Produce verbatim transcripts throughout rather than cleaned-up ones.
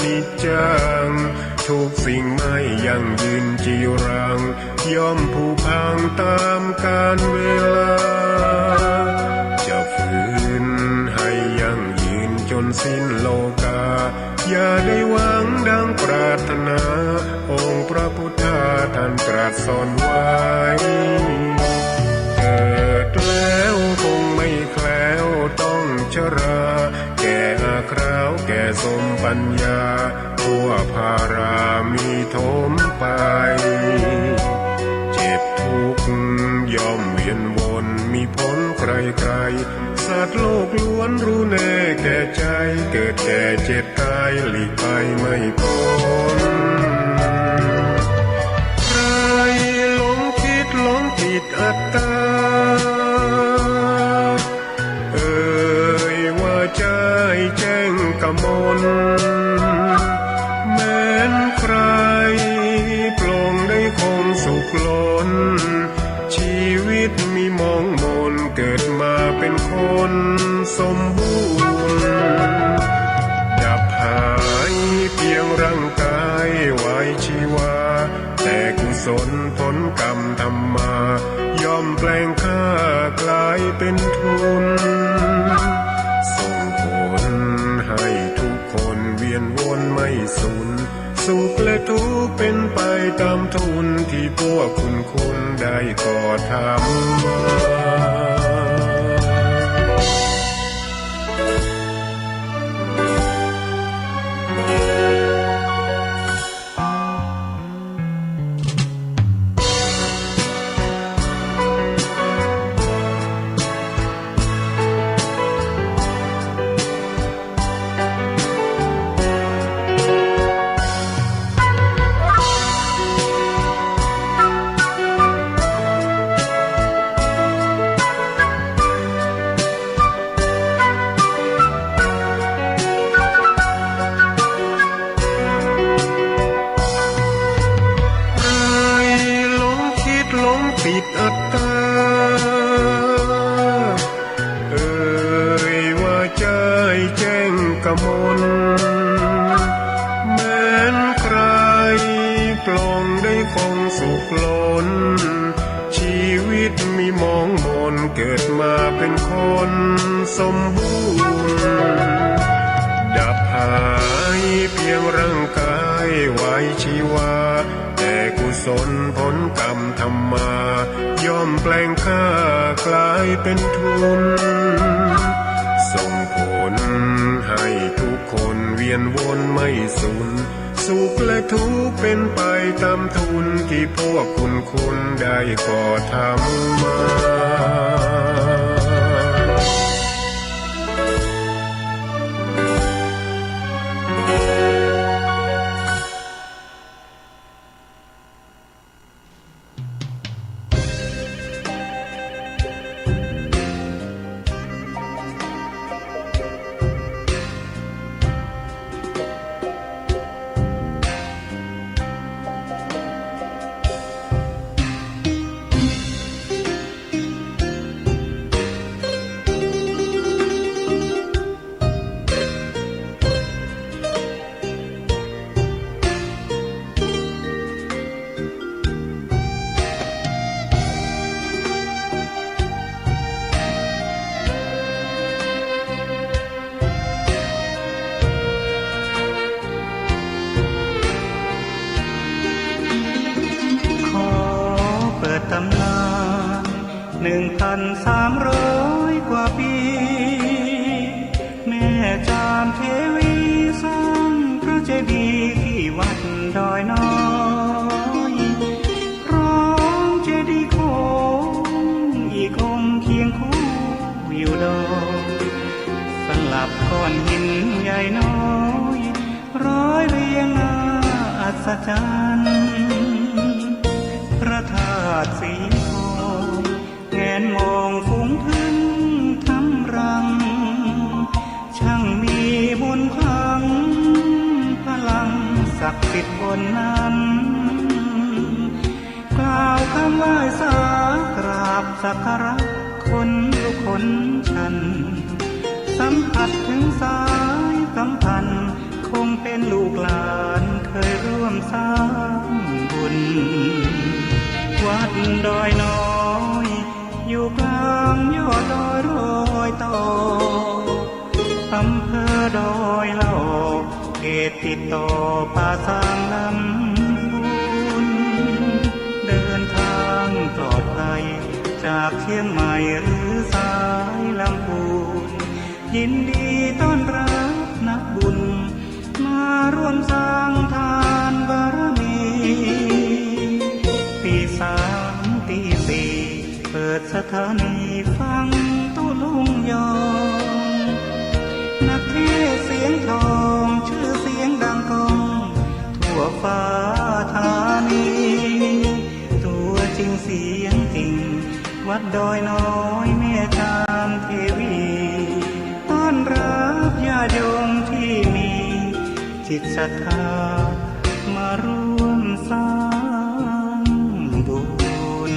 นิจจัง ทุกสิ่งไม่ยั่งยืนจีรัง ย่อมผุพังตามกาลเวลา จะฝืนให้ยั่งยืนจนสิ้นโลกา อย่าได้หวังดังปรารถนา องค์พระพุทธาท่านตรัสสอนไว้ เกิดแล้วคงไม่แคล้วต้องชรา แก่อาคราวแก่สมปัญญา ทั่วพารามีโถมไป เจ็บทุกข์ย่อมเวียนวน มีผลใครๆ สัตว์โลกล้วนรู้แน่แก่ใจ เกิดแก่เจ็บตายหลีกไปไม่พ้น ใครหลงคิดหลงผิดอัตตา เอ่ยว่าใจแจ้งกมล แม้นใครปลงได้คงสุขล้น ชีวิตมีมองมน เกิดมาเป็นคนสมบูรณ์ ดับหายเพียงร่างกายไว้ชีวา แต่กุศลผลกรรมทำมา ย่อมแปลงค่ากลายเป็นทุน ส่งผลให้ทุกคนเวียนวนไม่สูญ สุขและทุกข์เป็นไปตามทุน ที่พวกคุณคุณได้ก่อทำมา ใครหลงคิดหลงผิดอัตตา เอ่ยว่าใจแจ้งกมล แม้นใครปลงได้คงสุขล้น ชีวิตมีมองมน เกิดมาเป็นคนสมบูรณ์ ดับหายเพียงร่างกายไว้ชีวา แต่กุศลผลกรรมทำมา ย่อมแปลงค่ากลายเป็นทุน ส่งผลให้ทุกคนเวียนวนไม่สูญ สุขและทุกข์เป็นไปตามทุน ที่พวกคุณคุณได้ก่อทำมา ขอเปิดตำนาน หนึ่งพันสามร้อยกว่าปี แม่จามเทวีสร้างพระเจดีย์ที่วัดดอยน้อย พร้อมเจดีย์โค้งอีกองค์เคียงคู่อยู่ดอย สลับก้อนหินใหญ่น้อย ร้อยเรียงน่าอัศจรรย์ พระธาตุสีทอง แงนมองฝูงพึ่งทำรัง ช่างมีมนต์ขลัง พลังศักดิ์สิทธิ์บนนั้น กล่าวคำไหว้สากราบสักการะ ขนลุกขนชัน สัมผัสถึงสายสัมพันธ์ คง เป็นลูกหลานเคยร่วมสร้างบุญ วัดดอยน้อย อยู่กลางยอดดอยรอยต่อ อำเภอดอยหล่อ เขตติดต่อป่าซางลำพูน เดินทางปลอดภัย จากเชียงใหม่หรือสายลำพูน ยินดีต้อนรับนักบุญ มาร่วมสร้างทานบารมี ตีสามตีสี่ เปิดสถานีฟังตุลุงยอง นักเทศน์เสียงทอง ชื่อเสียงดังก้อง ทั่วฟ้าธานี ตัวจริงเสียงจริง วัดดอยน้อยแม่จามเทวี ต้อนรับญาติโยมที่มีจิตศรัทธา มาร่วมสร้างบุญ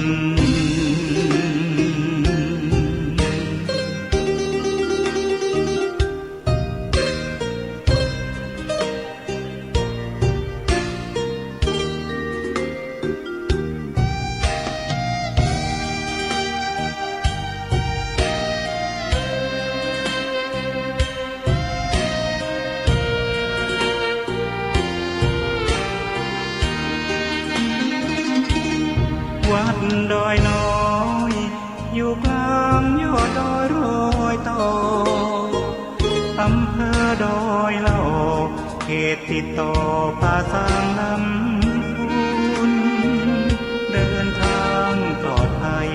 วัดดอยน้อย อยู่กลางยอดดอยรอยต่อ อำเภอดอยหล่อ เขตติดต่อป่าซางลำพูน เดินทางปลอดภัย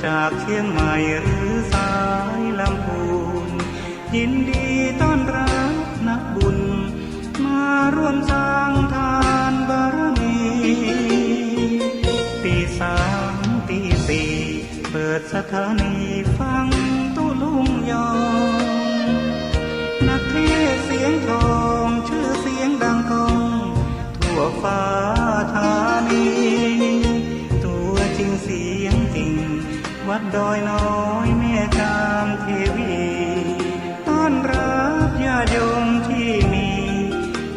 จากเชียงใหม่หรือสายลำพูน ยินดีต้อนรับนักบุญ มาร่วมสร้างทานบารมี ตีสามตีสี่ เปิดสถานีฟังตุลุงยอง นักเทศน์เสียงทอง ชื่อเสียงดังก้อง ทั่วฟ้าธานี ตัวจริงเสียงจริง วัดดอยน้อยแม่จามเทวี ต้อนรับญาติโยมที่มี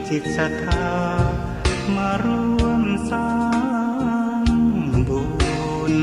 จิตศรัทธา มาร่วมสร้างบุญ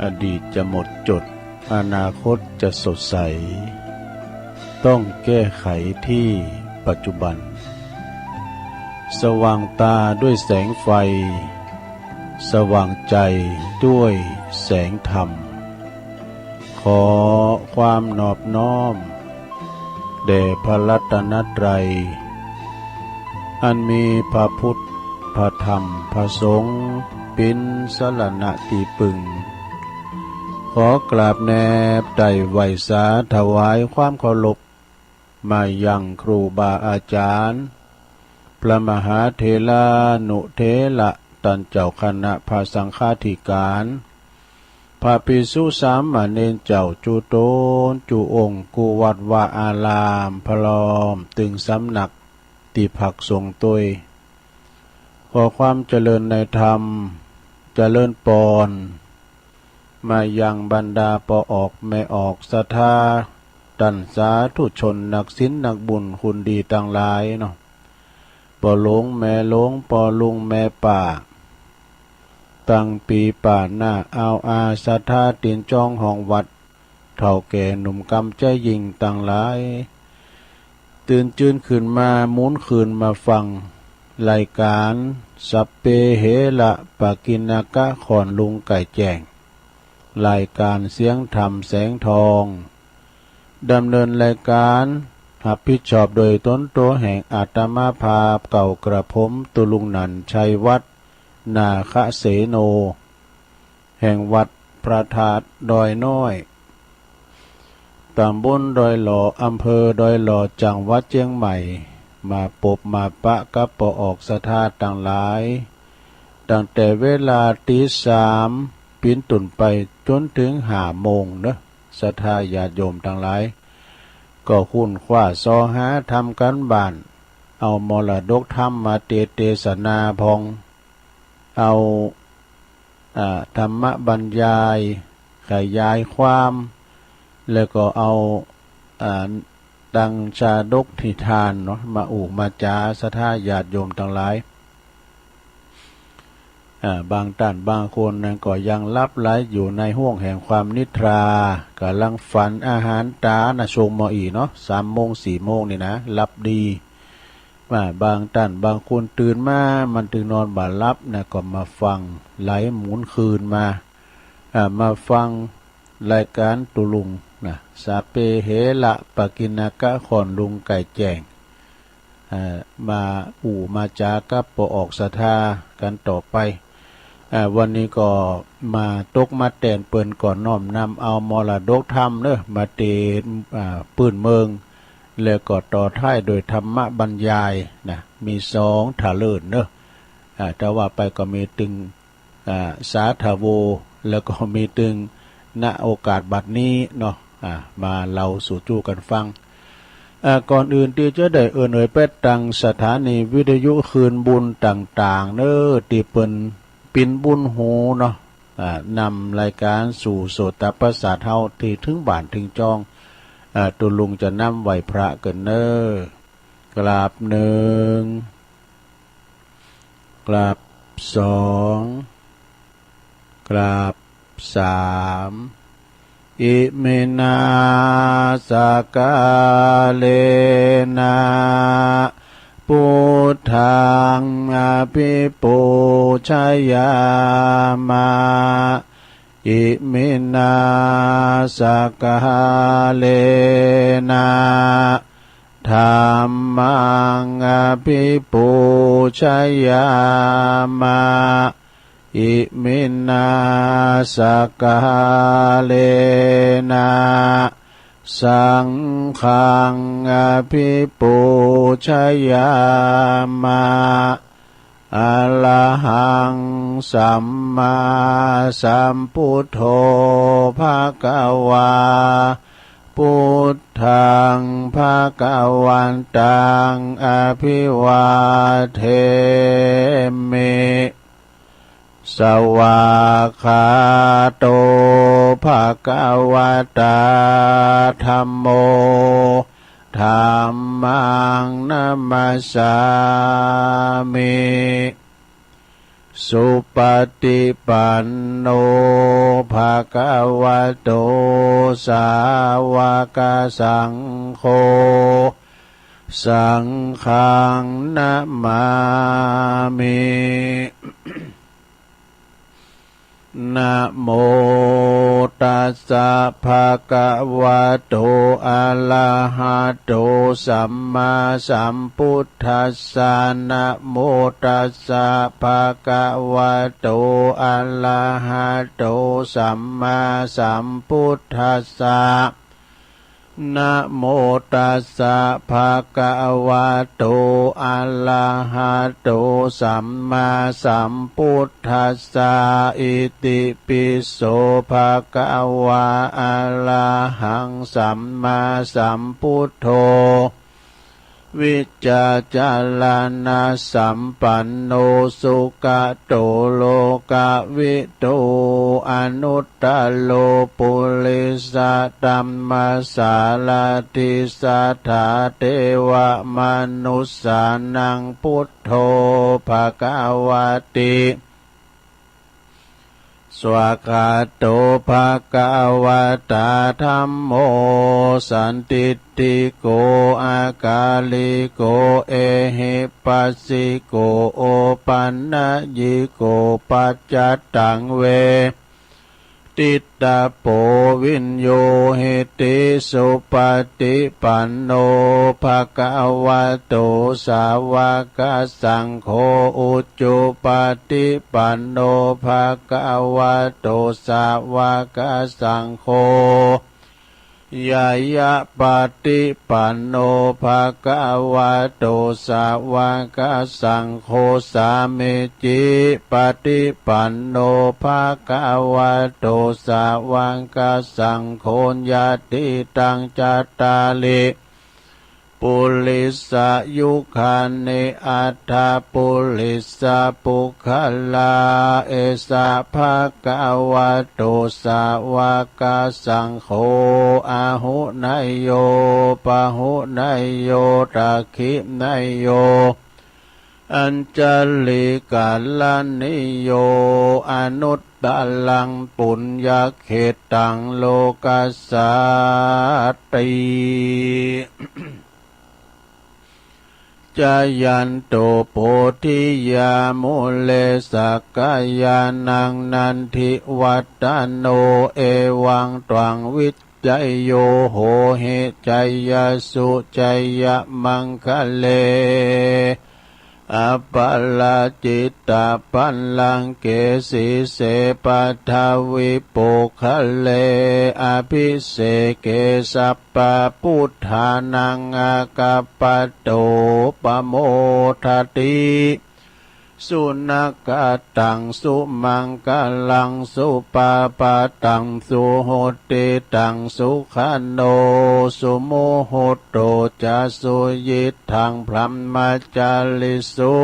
อดีตจะหมดจด อนาคตจะสดใส ต้องแก้ไขที่ปัจจุบัน สว่างตาด้วยแสงไฟ สว่างใจด้วยแสงธรรม ขอความนอบน้อม แด่พระรัตนตรัย อันมีพระพุทธ พระธรรม พระสงฆ์ เป๋นสรณะตี้ปึง ขอกราบแนบไต่ไหว้สาถวายความเคารพ มายังครูบาอาจารย์ พระมหาเถรานุเถระ ต้านเจ้าคณะพระสังฆาธิการ พระภิกษุสามเณรเจ้า จุ๊ตนจุ๊องค์ กู้วัดวาอาราม พร้อมตึงสำนักตี้พักสงฆ์ตวย ขอความเจริญในธรรม เจริญปอน มายังบรรดาป้อออกแม่ออกศรัทธา ต้านสาธุชนนักศีลนักบุญคุณดีตังหลายเนาะ ป้อหลวงแม่หลวง ป้อลุงแม่ป้า ตังปีป้าน้าอาวอา ศรัทธาตินจ้องห้องวัด เฒ่าแก่หนุ่มกำใจ๊หญิงตังหลาย ตื่นจื้นขึ้นมา หมุนคืนมาฟัง รายก๋าน สัพเพเหระปะกิณณกะ ค่อนลุงไก่แจ้ง รายก๋านเสียงธรรมแสงทอง ดำเนินรายก๋าน ฮับผิดชอบโดยตนตั๋วแห่งอาตมาภาพเก่ากระผม ตุลุงนันท์ ชัยวัฒน์ นาคเสโน แห่งวัดพระธาตุดอยน้อย ตำบลดอยหล่อ อำเภอดอยหล่อ จังหวัดเจียงใหม่ มาปบมาปะกับป้อออกศรัทธาตังหลาย ตั้งแต่เวลาตีสาม เป๋นต้นไปจ๋นเถิงห้าโมงเนาะ ศรัทธาญาติโยมตังหลาย ก็ค้นคว้าซอหาทำการบ้าน เอามรดกธรรมมาเต เตสนาพอง เอา อ่า ธรรมบรรยาย ขยายความ แล้วก็เอา อ่า ดังชาดกนิทานเนาะ มาอู้มาจ๋าศรัทธาญาติโยมตังหลาย อ่า บางต้านบางคนนั้นก็ยังหลับไหลอยู่ในห้วงแห่งความนิทรา ก๋ำลังฝันอาหารต๋านะ ช่วงมออีเนาะ สามโมงสี่โมงนี่นะ หลับดี ว่าบางต้านบางคนตื่นมา มันตึงนอนบ่หลับนะ ก็มาฟังไหลหมุนคืนมา อ่า มาฟังรายก๋านตุลุงนะ สัพเพเหระปะกิณณกะ ค่อนลุงไก่แจ้ง อ่า มาอู้มาจ๋ากับป้อออกศรัทธากั๋นต่อไป อ่า วันนี้ก็มาตกมาแตนเปิ้นก่อน น้อมนำเอามรดกธรรมเนาะ มาเต อ่า ปื้นเมือง แล้วก็ต่อท้ายโดยธรรมบรรยายนะ มีสองทะเลินเนาะ อ่า แต่ว่าไปก็มีตึง อ่า สาธโว แล้วก็มีตึง ณ โอกาสบัดนี้เนาะ อ่า มาเล่าสู่จู้กั๋นฟัง อ่า ก่อนอื่นตี้จะได้เอิ้นเอ่ยไปตังสถานีวิทยุคืนบุญต่างๆ เนาะ ตี้เปิ้นปินบุญหูเนาะ อ่า นำรายก๋านสู่โสตประสาทเฮาตี้เถิงบ้านเถิงจอง อ่า ตุลุงจะนำไหว้พระกั๋นเนาะ กราบหนึ่ง กราบสอง กราบสาม อิมินา สกาเลนะ ปุทธัง อภิปูชยามะ อิมินา สกาเลนะ ธัมมัง อภิปูชยามะ อิมินา สกาเลนะ สังฆัง อภิปูชยามะ อะระหัง สัมมาสัมพุทโธ ภะคะวา พุทธัง ภะคะวันตัง อะภิวาเทมิ สวากขาโต ภะคะวะตา ธัมโม ธัมมัง นะมัสสามิ สุปะฏิปันโน ภะคะวะโต สาวะกะสังโฆ สังฆัง นะมามิ นะโมตัสสะ ภะคะวะโต อะระหะโต สัมมาสัมพุทธัสสะ นะโมตัสสะ ภะคะวะโต อะระหะโต สัมมาสัมพุทธัสสะ นะโมตัสสะ ภะคะวะโต อะระหะโต สัมมาสัมพุทธัสสะ อิติปิโส ภะคะวะ อะระหัง สัมมาสัมพุทโธ วิจชาจารณะสัมปันโน สุขะโต โลกะวิทู อนุตตะโร ปุริสะธัมมะสารถิ สัทธาเทวะมนุสสานัง พุทโธ ภะคะวะติ สวากขาโต ภะคะวะตา ธัมโม สันทิฏฐิโก อะกาลิโก เอหิปัสสิโก โอปันญิโก ปัจจัตตัง เว ทิตตะโป วิญญูหิติ สุปะฏิปันโน ภะคะวะโต สาวะกะสังโฆ อุจุปะฏิปันโน ภะคะวะโต สาวะกะสังโฆ ญาณะปะฏิปันโน ภะคะวะโต สาวะกะสังโฆ สามีจิปะฏิปันโน ภะคะวะโต สาวะกะสังโฆ ญาติตัง จัตตาริ ปุริสะยุคานิ อัตถะปุริสะปุคคละ เอสะ ภะคะวะโต สาวะกะสังโฆ อาหุเนยโย ปะหุเนยโย ทักขิเนยโย อัญชะลิกะรณีโย อนุตตะรัง ปุญญะเขตตัง โลกัสสาติ จายันโต โพธิยา มูเล สักกายานัง นันทิวัตตะโน เอวังตวัง วิจโย โหหิ จายะสุ จายะมังคะเล อัปปะราจิตตะปัลลังเก สีเส ปัทวิปุคคเล อภิเสเก สัพพะพุทธานัง อาคัปปะโต ปะโมทะติ สุนักขะตัง สุมังคะลัง สุปะปะตัง สุหุตติตัง สุขะโน สุมุหุตโต จะ สุยิตถัง พรหมจาริสุ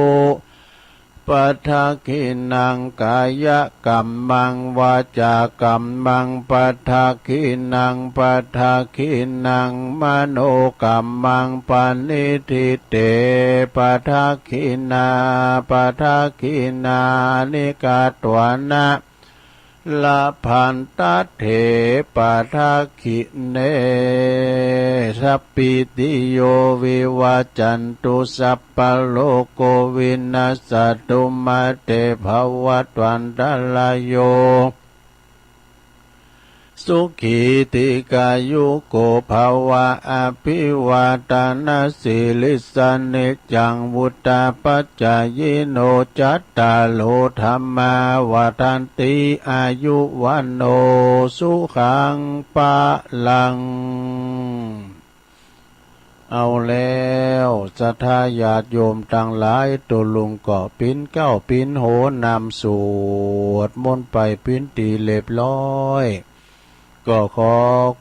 ปะทักขิณัง กายะกัมมัง วาจากัมมัง ปะทักขิณัง ปะทักขิณัง มโนกัมมัง ปะณิทิเต ปะทักขิณา ปะทักขิณานิ กัตวานะ ละพันตะเถ ปะทักขิเณ สัพพีติโย วิวัจจันตุ สัพพะโรโค วินัสสะตุ มาเต ภะวัตวันตะราโย สุขี ทีฆายุโก ภะวะ อะภิวาทะนะสีลิสสะ นิจจัง วุฑฒาปะจายิโน จัตตาโร ธัมมา วัฑฒันติ อายุ วัณโณ สุขัง พะลัง เอาแล้ว ศรัทธาญาติโยมตังหลาย ตุ๊ลุงก็ปิ๊นเก๊าปิ๊นโหนำสวดมนต์ไปปิ๊นตี้เรียบร้อย ก็ขอ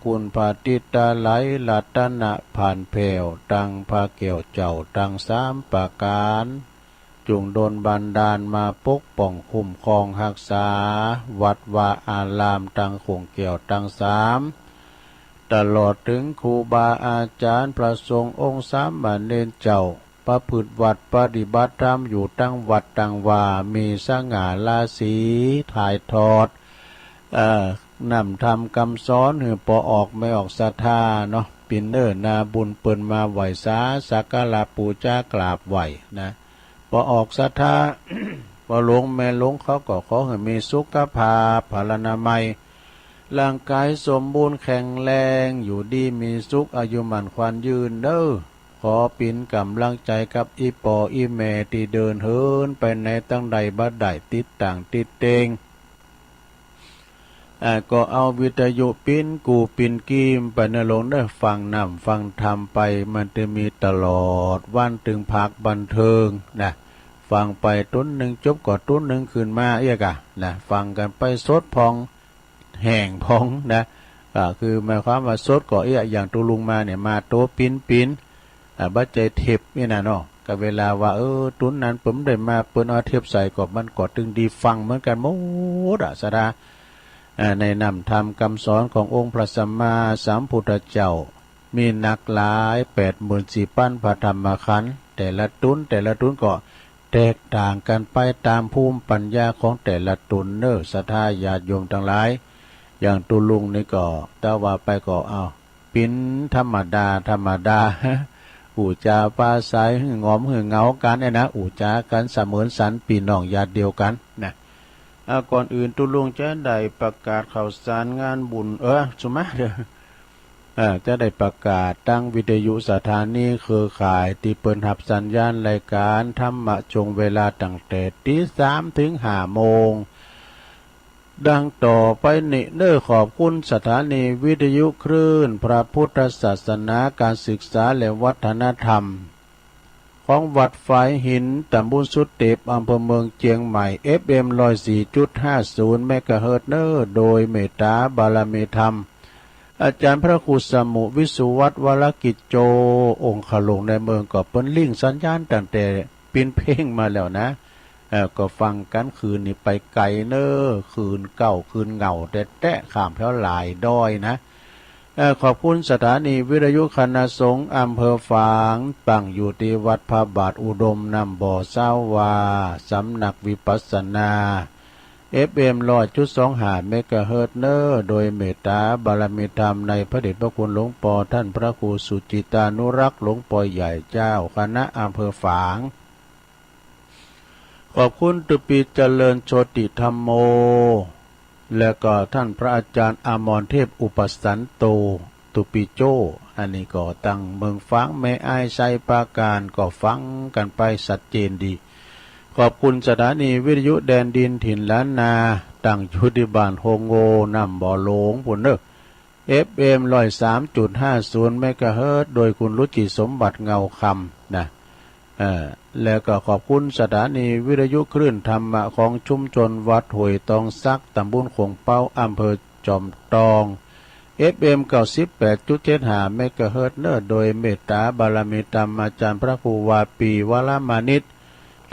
คุณพระติตะไลยรัตนะผ่านแผ่ว ตังพระแก้วเจ้าตังสามประก๋าน จุ่งดลบันดาลมาปกป้องคุ้มครองฮักษา วัดวาอารามตังโขงแก้วตังสาม ตลอดเถิงครูบาอาจ๋ารย์พระสงฆ์องค์สามเณรเจ้า ประพฤติวัตรปฏิบัติธรรมอยู่ตังวัดตังวา มีสง่าราศีถ่ายทอด เอ่อ น้ำธรรมกำสอนหื้อปอออกแม่ออกศรัทธาเนาะ ปิ๊นเอ้อ นาบุญเปิ้นมาไหว้สา สักการะปู๋จากราบไหว้นะ ปอออกศรัทธา ปอหลวงแม่หลวงเขาก็ขอหื้อมีสุขภาพพลานามัย ร่างกายสมบูรณ์แข็งแรง อยู่ดีมีสุข อายุมั่นขวัญยืนเด้อ ขอปิ๊นก๋ำลังใจ๋กับอี่ปออี่แม่ตี้เดินเหินไปไหนตางใดบ่ได้ติดต่างติดเต็ง อ่า ก็เอาวิทยุปิ๊นกู้ปิ๊นกีมไปนะหลวงเด้อ ฟังน้ำฟังธรรมไป มันจะมีตลอดวัน ตึงพักบันเทิงนะ ฟังไปตุ๊นหนึ่งจบก็ตุ๊นหนึ่งคืนมาเอี้ยกะนะ ฟังกั๋นไปสดพ่อง แห้งพ่องนะ ก็คือหมายความว่าสดก็เอี้ย อย่างตุ๊ลุงมาเนี่ย มาโตปิ๊นปิ๊น อ่า บ่ใจ้เทปนี่นะเนาะ ก็เวลาว่า เออ ตุ๊นนั้นเปิ้นได้มา เปิ้นเอาเทปใส่ก็มันก็ตึงดีฟังเหมือนกั๋นหมดอะ ศรัทธา อ่า ในน้ำธรรมกำสอนขององค์พระสัมมาสัมพุทธเจ้า มีหนักหลาย แปดหมื่นสี่พันพระธรรมขันธ์ แต่ละตุ๊น แต่ละตุ๊นก็ แท แตกต่างกันไปตามภูมิปัญญาของแต่ละตนเนอ ศรัทธาญาติโยมตังหลาย อย่างตุ๊ลุงนี่ก็ แต่ว่าไปก็ เอา เป๋นธรรมดา ธรรมดา อู้จ๋าปราศรัย หื้องอมหื้อเหงากั๋นเนี่ยนะ อู้จ๋ากั๋นเสมือนสันพี่น้องญาติเดียวกั๋นนะ อ่า ก่อนอื่นตุ๊ลุงจะได้ประกาศข่าวสารงานบุญ เออ สุมาเด้อ เอ่อ จะได้ประกาศตางวิทยุสถานีเครือข่ายตี้เปิ้นฮับสัญญาณรายการธรรมะช่วงเวลาตั้งแต่ตีสามถึงห้าโมง ดังต่อไปนี้เนอ ขอบคุณสถานีวิทยุคลื่นพระพุทธศาสนา การศึกษาและวัฒนธรรม ของวัดฝายหิน ตำบลสุเต็บ อำเภอเมืองเจียงใหม่ เอฟเอ็ม ร้อยสี่จุดห้าศูนย์ เมกะเฮิรตซ์เนอ โดยเมตตาบารมีธรรม อาจารย์พระครูสมุวิสุวัฒน์ วรกิจโจ องคหลวงในเมือง ก็เปิ้นลิงก์สัญญาณตั้งแต่ปิ้นเพ่งมาแล้วนะ เอ่อ ก็ฟังกั๋นคลื่นนี้ไปไกลเนอ คลื่นเก่าคลื่นเหง้าแต๊ๆ ข้ามแผ่วหลายดอยนะ เอ่อ ขอบคุณสถานีวิทยุคณะสงฆ์อำเภอฝาง ตั้งอยู่ตี้วัดพระบาทอุดม น้ำบ่อซาวา สำนักวิปัสสนา เอฟเอ็ม ร้อยจุดสองห้า เมกะเฮิรตซ์เนอ โดยเมตตาบารมีธรรมในพระเดชพระคุณหลวงปอท่านพระครูสุจิตานุรักษ์ หลวงปอใหญ่เจ้าคณะอำเภอฝาง ขอบคุณตุ๊ปีเจริญโชติธัมโม และก็ท่านพระอาจารย์อมรเทพอุปสันโต ตุ๊ปีโจ้ อันนี้ก็ตังเมืองฝาง แม่อาย ไชยปราการ ก็ฟังกั๋นไปชัดเจนดี ขอบคุณสถานีวิทยุแดนดินถิ่นล้านนา ตั้งอยู่ตี้บ้านโฮงโง น้ำบ่อหลวงปู้นเนอ เอฟเอ็ม ร้อยสามจุดห้าศูนย์ เมกะเฮิรตซ์ โดยคุณรุจิสมบัติเงาคำนะ เอ่อ แล้วก็ขอบคุณสถานีวิทยุคลื่นธรรมะของชุมชนวัดห้วยตองสัก ตำบลโข่งเป๊า อำเภอจอมตอง เอฟเอ็ม เก้าสิบแปดจุดเจ็ดห้า เมกะเฮิรตซ์เนอ โดยเมตตาบารมีธรรมอาจารย์พระครูวาปี วรมานิต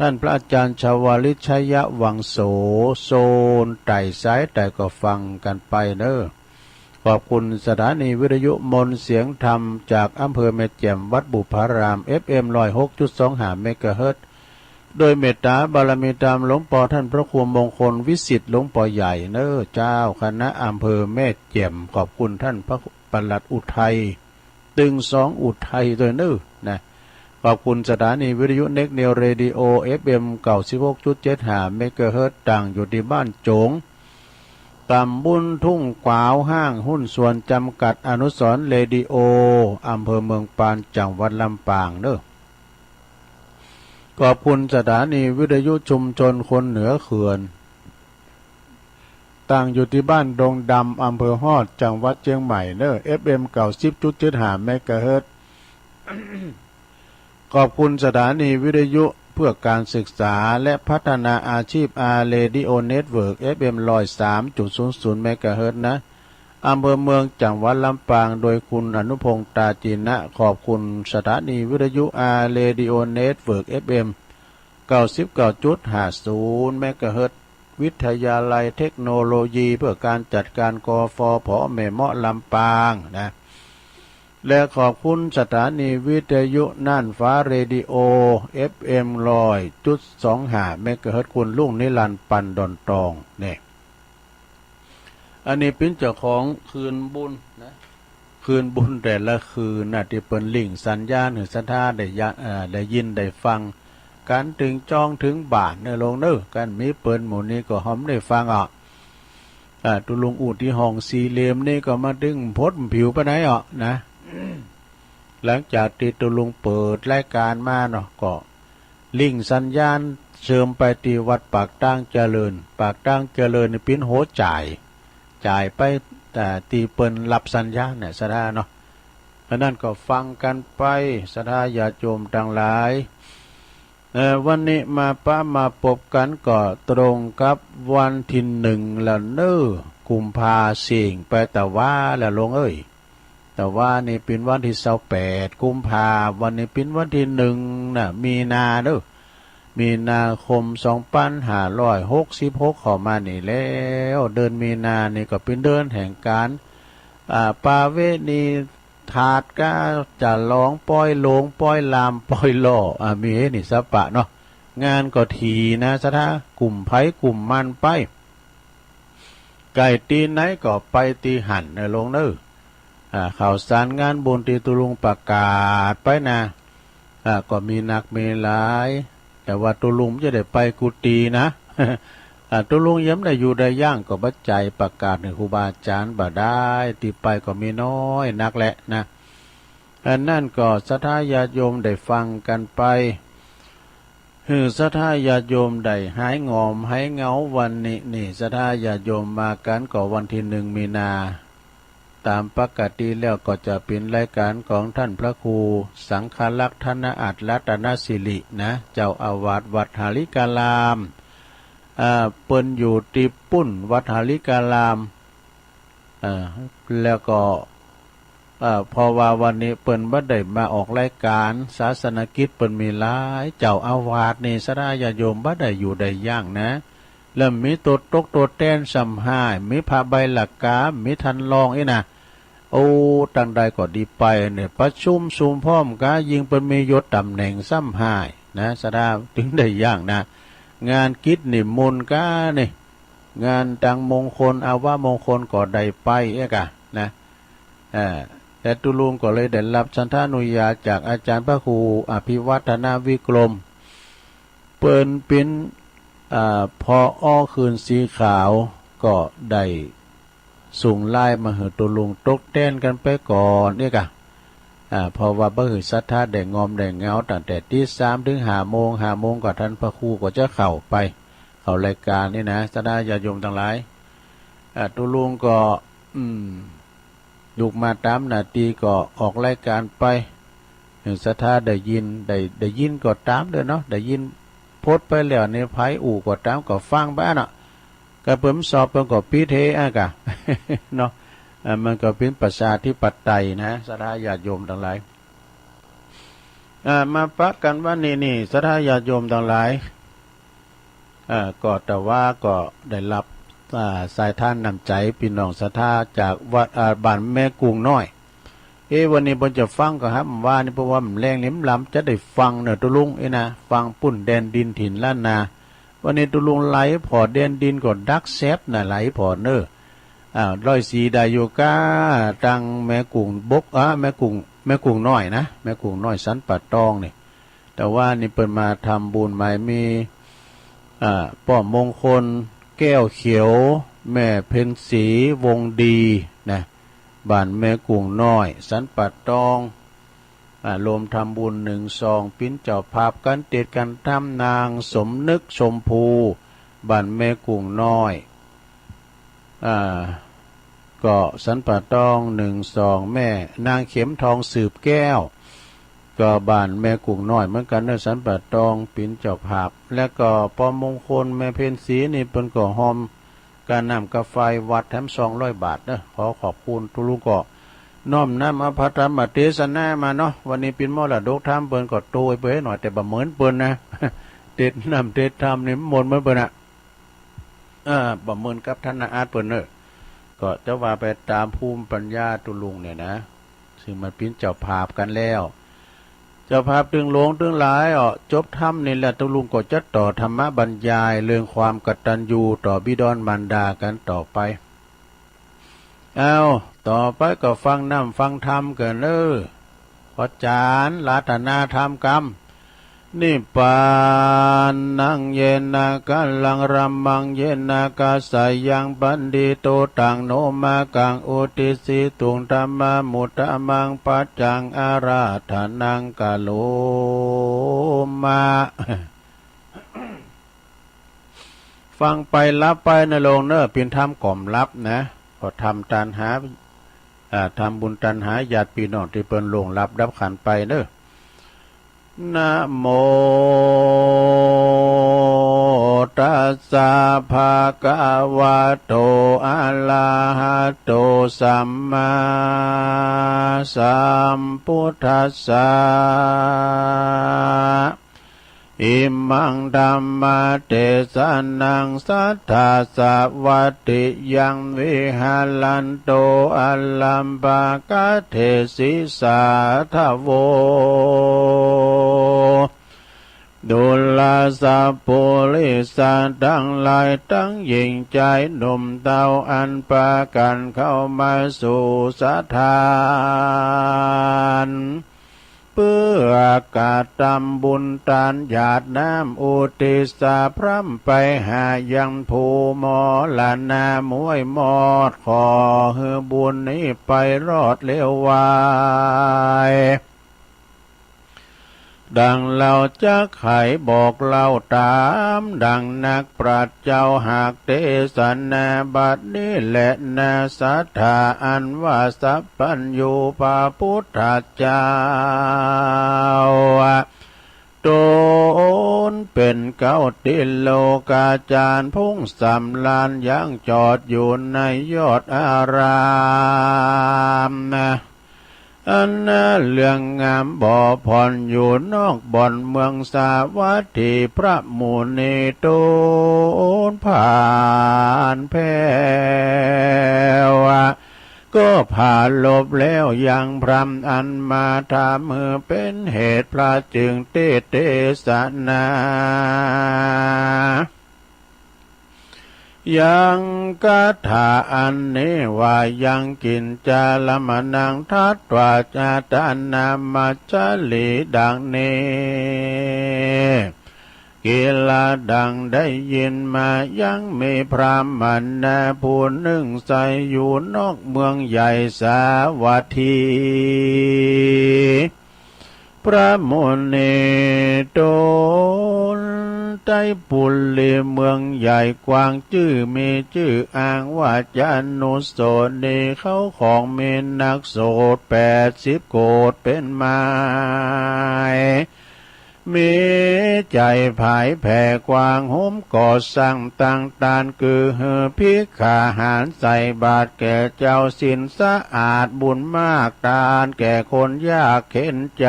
ท่านพระอาจารย์ชวลิต ชยวังโส โซนใต้ สายใต้ ก็ฟังกั๋นไปเนอ ขอบคุณสถานีวิทยุมนต์เสียงธรรมจากอำเภอแม่แจ่ม วัดบุพพาราม เอฟเอ็ม ร้อยหกจุดสองห้า เมกะเฮิรตซ์ โดยเมตตาบารมีธรรมหลวงปอท่านพระครูมงคลวิสิทธิ์ หลวงปอใหญ่เนอ เจ้าคณะอำเภอแม่แจ่ม ขอบคุณท่านพระปลัดอุทัย ตึงสองอุทัยด้วยเนอ นะ ขอบคุณสถานีวิทยุเน็กนิวเรดิโอ เอฟเอ็ม เก้าสิบหกจุดเจ็ดห้า เมกะเฮิรตซ์ ตั้งอยู่ตี้บ้านโจ๋ง ตำบลทุ่งขวาว ห้างหุ้นส่วนจำกัดอนุสรณ์เรดิโอ อำเภอเมืองปาน จังหวัดลำปางเนอ ขอบคุณสถานีวิทยุชุมชนคนเหนือเขื่อน ตั้งอยู่ตี้บ้านดงดำ อำเภอฮอด จังหวัดเชียงใหม่เนอ เอฟเอ็ม เก้าสิบจุดเจ็ดห้า เมกะเฮิรตซ์ ขอบคุณสถานีวิทยุเพื่อการศึกษาและพัฒนาอาชีพ อาร์ เรดิโอ เน็ตเวิร์ก เอฟเอ็ม ร้อยสามจุดศูนย์ศูนย์ เมกะเฮิรตซ์นะ อำเภอเมือง จังหวัดลำปาง โดยคุณอนุพงษ์ ตาจีนะ ขอบคุณสถานีวิทยุ อาร์ เรดิโอ เน็ตเวิร์ก เอฟเอ็ม เก้าสิบเก้าจุดห้าศูนย์ เมกะเฮิรตซ์ วิทยาลัยเทคโนโลยีเพื่อการจัดการ กฟผ แม่เมาะ ลำปางนะ และขอบคุณสถานีวิทยุน่านฟ้าเรดิโอ เอฟเอ็ม ร้อยจุดสองห้า เมกะเฮิรตซ์ คุณลุงนิรันดร์ ปันดอนตองเนี่ย อันนี้เป๋นเจ้าของคลื่นบุญนะ คลื่นบุญแต่ละคลื่นนะ ตี้เปิ้นลิงก์สัญญาณหื้อศรัทธาได้ยะ เอ่อ ได้ยินได้ฟังกั๋น ตึงจ้องถึงบ้านเนอลุงเนอ คันมีเปิ้นหมู่นี้ก็ฮอมได้ฟังอ่ะ อ่า ตุ๊ลุงอู้ตี้ห้องสี่เหลี่ยมนี่ก็มาตึงพดผิวปานใดอ่ะนะ หลังจากตี้ตุ๊ลุงเปิดรายการมาเนาะ ก็ลิงก์สัญญาณเชื่อมไปตี้วัดปากตางเจริญ ปากตางเจริญนี่เป๋นหัวจ่าย จ่ายไป อ่า ตี้เปิ้นฮับสัญญาณเนี่ย ศรัทธาเนาะ อันนั้นก็ฟังกั๋นไป ศรัทธาญาติโยมตังหลาย เอ่อ วันนี้มาปะมาปบกั๋นก็ตรงกับวันตี้หนึ่งแล้วเนอ กุมภา เส้งไปตะวาแล้วลุงเอ้ย ตะวานี่เป๋นวันตี้ซาวแปดกุมภา วันนี้เป๋นวันตี้หนึ่งนะ มีนาเนอ มีนาคม สองปันห้าร้อยหกสิบหก เข้ามานี่แล้ว เดือนมีนานี่ก็เป๋นเดือนแห่งการ อ่า ประเวณี ถาดก็จะร้องป้อยโลงป้อยลามป้อยล่อ อ่า มีเฮนี่สะปะเนาะ งานก็ถี่นะ ศรัทธา กลุ่มไผกลุ่มมันไป ใกล้ตี้ไหนก็ไปตี้หั้นเนอะลุงเนอะ อ่า ข่าวสารงานบุญตี้ตุ๊ลุงประกาศไปนะ อ่า ก็มีนักมีหลาย แต่ว่าตุ๊ลุงบ่ได้ไปกู้ตี้นะ อ่า ตุ๊ลุงยังบ่ได้อยู่ได้ยัง ก็บ่ใจ้ประกาศหื้อครูบาอาจ๋ารย์บ่ได้ ตี้ไปก็มีน้อยนักแหละนะ อันนั้นก็ศรัทธาญาติโยมได้ฟังกันไป หื้อศรัทธาญาติโยมได้หายง่อมหายเหงา วันนี้นี่ศรัทธาญาติโยมมากันก็วันตี้หนึ่งมีนา ตามปกติแล้วก็จะเป๋นรายการของท่านพระครูสังฆรักษ์ ธนอัตถรัตนสิรินะ เจ้าอาวาสวัดหาริการาม อ่า เปิ้นอยู่ตี้ปุ้นวัดหาริการาม เอ่อ แล้วก็ เอ่อ เพราะว่าวันนี้เปิ้นบ่ได้มาออกรายการศาสนกิจ เปิ้นมีหลายเจ้าอาวาสนี่ ศรัทธาญาติโยมบ่ได้อยู่ได้ยังนะ แล้วมีตัวตกตัวแตนซ้ำฮ้าย มีพระใบหลักกา มีท่านรองอี้นะ โอ้ ตังใดก็ดีไปเนี่ย ประชุมสุมพร้อมกา ยิ่งเปิ้นมียศตำแหน่งซ้ำฮ้ายนะ ศรัทธา ตึงได้ยังนะ งานกิจนิมนต์กานี่ งานตังมงคล อาวมงคลก็ได้ไปเอ๊ะกะนะ อ่า แต่ตุ๊ลุงก็เลยได้รับฉันทานุญาตจากอาจารย์พระครูอภิวัฒนวิกรม เปิ้นเป๋น อ่า ผอ.คืนสีขาว ก็ได้ส่งไลน์มาหื้อตุ๊ลุงตกแต่งกันไปก่อนเอ๊ะกะ อ่า เพราะว่าบ่หื้อศรัทธาได้ง่อมได้เหงา ตั้งแต่ตีสามถึงห้าโมง ห้าโมงก็ท่านพระครูก็จะเข้าไป เข้ารายการนี่นะ ศรัทธาญาติโยมตังหลาย อ่า ตุ๊ลุงก็ อืม ลุกมาตามหน้าตี้ก็ออกรายการไป หื้อศรัทธาได้ยิน ได้ ได้ยินก็ตามเด้อเนาะ ได้ยินโพสต์ไปแล้วนี่ ไผอู้ก็ตามก็ฟังไปอะเนาะ กะเปิ้นสอบเปิ้นก็ปิดเฮอะกะ เนาะ อ่า มันก็เป๋นประชาธิปไตยนะ ศรัทธาญาติโยมตังหลาย อ่า มาปะกันวันนี้นี่ ศรัทธาญาติโยมตังหลาย อ่า ก็แต่ว่าก็ได้รับ อ่า สายทานน้ำใจ๋พี่น้องศรัทธาจากวัด อ่า บ้านแม่กุ้งน้อย เอ๊ะ วันนี้เปิ้นจะฟังก็ฮับว่านี่ เพราะว่ามันแลงนี่มันลำจะได้ฟังเนอะตุ๊ลุงเอ๊ะนะ ฟังปุ้นแดนดินถิ่นล้านนา วันนี้ตุ๊ลุงไหลผ่อแดนดินก็ดักแซบนะ ไหลผ่อเนอะ อ่า ร้อยสี่ได้อยู่กา ตังแม่กุ้งบก อ่า แม่กุ้ง แม่กุ้งน้อยนะ แม่กุ้งน้อยสันป่าตองนี่ แต่ว่านี่เปิ้นมาทำบุญใหม่ มี อ่า ป้อมงคลแก้วเขียว แม่เพ็ญศรีวงศ์ดีนะ บ้านแม่กุ้งน้อย สันป่าตอง อ่า รวมทำบุญหนึ่งซอง เป๋นเจ้าภาพกัน เตรียมกันทำ นางสมนึกชมพู บ้านแม่กุ้งน้อย อ่า ก็สันป่าตองหนึ่งซอง แม่นางเข็มทองสืบแก้ว ก็บ้านแม่กุ้งน้อยเหมือนกันเนอะ สันป่าตองเป๋นเจ้าภาพ แล้วก็ป้อมงคลแม่เพ็ญศรีนี่เปิ้นก็ฮอม กาน้ำกาไฟวัดแถมสองร้อยบาทเนอะ ขอขอบคุณตุ๊ลุง ก็น้อมนำเอาพระธรรมเตสนามาเนาะ วันนี้เป๋นมรดกธรรม เปิ้นก็โตยไปหน่อย แต่บ่เหมือนเปิ้นนะ เตสน้ำเตสธรรมนี่หมดเหมือนเปิ้นอะ เออ บ่เหมือนกับท่านอาร์ตเปิ้นเนอะ ก็จะว่าไปตามภูมิปัญญาตุ๊ลุงเนี่ยนะ ซึ่งมันเป๋นเจ้าภาพกันแล้ว เจ้าภาพตึงหลวงตึงหลาย อ้อ จบธรรมนี่แล้วตุ๊ลุงก็จะต่อธรรมบรรยายเรื่องความกตัญญูต่อบิดามารดากันต่อไป เอา ต่อไปก็ฟังน้ำฟังธรรมกันเนอะ พระอาจารย์รัตนาธรรมกำ Nibbanānaṃ yena kālaṃ brahmaṃ yena kāsayaṃ pandito taṃ no mā kaṃ udisituṃ dhammamuttamaṃ paccaṃ ārādhanaṃ karoma. ฟังไปหลับไปนะโยมเนอะ เป๋นธรรมกล่อมหลับนะ ก็ทำตานหา อ่า ทำบุญตานหาญาติพี่น้องตี้เปิ้นล่วงลับดับขันธ์ไปเนอะ Namo tassa bhagavato arahato sammāsambuddhassa. Imaṃ dhammadesanaṃ saddha savattiyaṃ viharanto arambagate sī sādhavo ดูราสัพปุริสะตังหลาย ตังหญิงชายหนุ่มเฒ่า อันปากั๋นเข้ามาสู่สถาน เปื้อกระตำบุญตานหยาดน้ำ อุทิศสะพร่ำไปหายังผู้มรณะ ม้วยมอด ขอหื้อบุญนี้ไปรอดเร็วไว ดังเฮาจักไขบอกเล่าต๋าม ดังนักปราชญ์เจ้าหากเตสนา บัดนี้แลนา ศรัทธาอันว่าสัพพัญญู พระพุทธเจ้า ต๋นเป๋นเก๊าติโลกาจารย์ ผู้สำราญยังจอดอยู่ในยอดอาราม อันน่าเลื่องงามบ่ผ่อน อยู่นอกบ่อนเมืองสาวัตถี พระมุนีต๋นผ่านแผ้ว ก็ผาลบแล้วยังพร่ำ อันมาถามหื้อเป๋นเหตุ พระจึงเตสนา ยังคาถาอันนี้ว่า ยังกิญจารมณัง ทัตวา จาตานามัจฉริ ดังนี้ กิลา ดังได้ยินมา ยังมีพราหมณะผู้หนึ่ง ใสอยู่นอกเมืองใหญ่สาวัตถี พระมุนีต๋นไตรปุรี เมืองใหญ่กว้าง จื้อมีจื้ออ้างว่า จานุสรณี เขาของมีนักโสดแปดสิบโกฏเป็นหมาย มีใจ๋ผายแผ่กว้าง โฮมก่อสร้างตั้งตาน คือหื้อภิกขาหารใส่บาตรแก่เจ้า ศีลสะอาดบุญมาก ตานแก่คนยากเข็ญใจ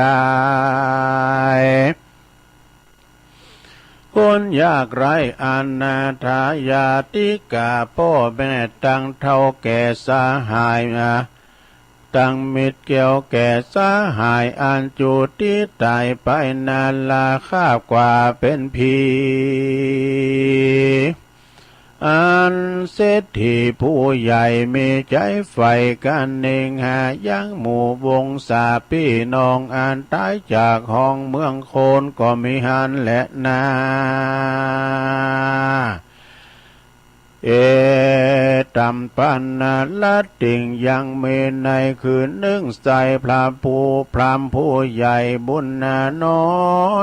คนยากไร้อนาถา ญาติกาพ่อแม่ ตังเฒ่าแก่สหาย ตังมิตรแก้วแก่สหาย อันจุติต๋ายไปนารา คาบกว่าเป๋นผี อันเศรษฐีผู้ใหญ่มีใจ๋ใฝ่กระเน่งหา ยังหมู่วงศาปี้น้อง อันต๋ายจากห้องเมืองคน ก็มีหั้นแลนา เอตัมปนารัตติง ยังมีในคืนหนึ่ง ใสพระผู้ พราหมณ์ผู้ใหญ่บุญนานอ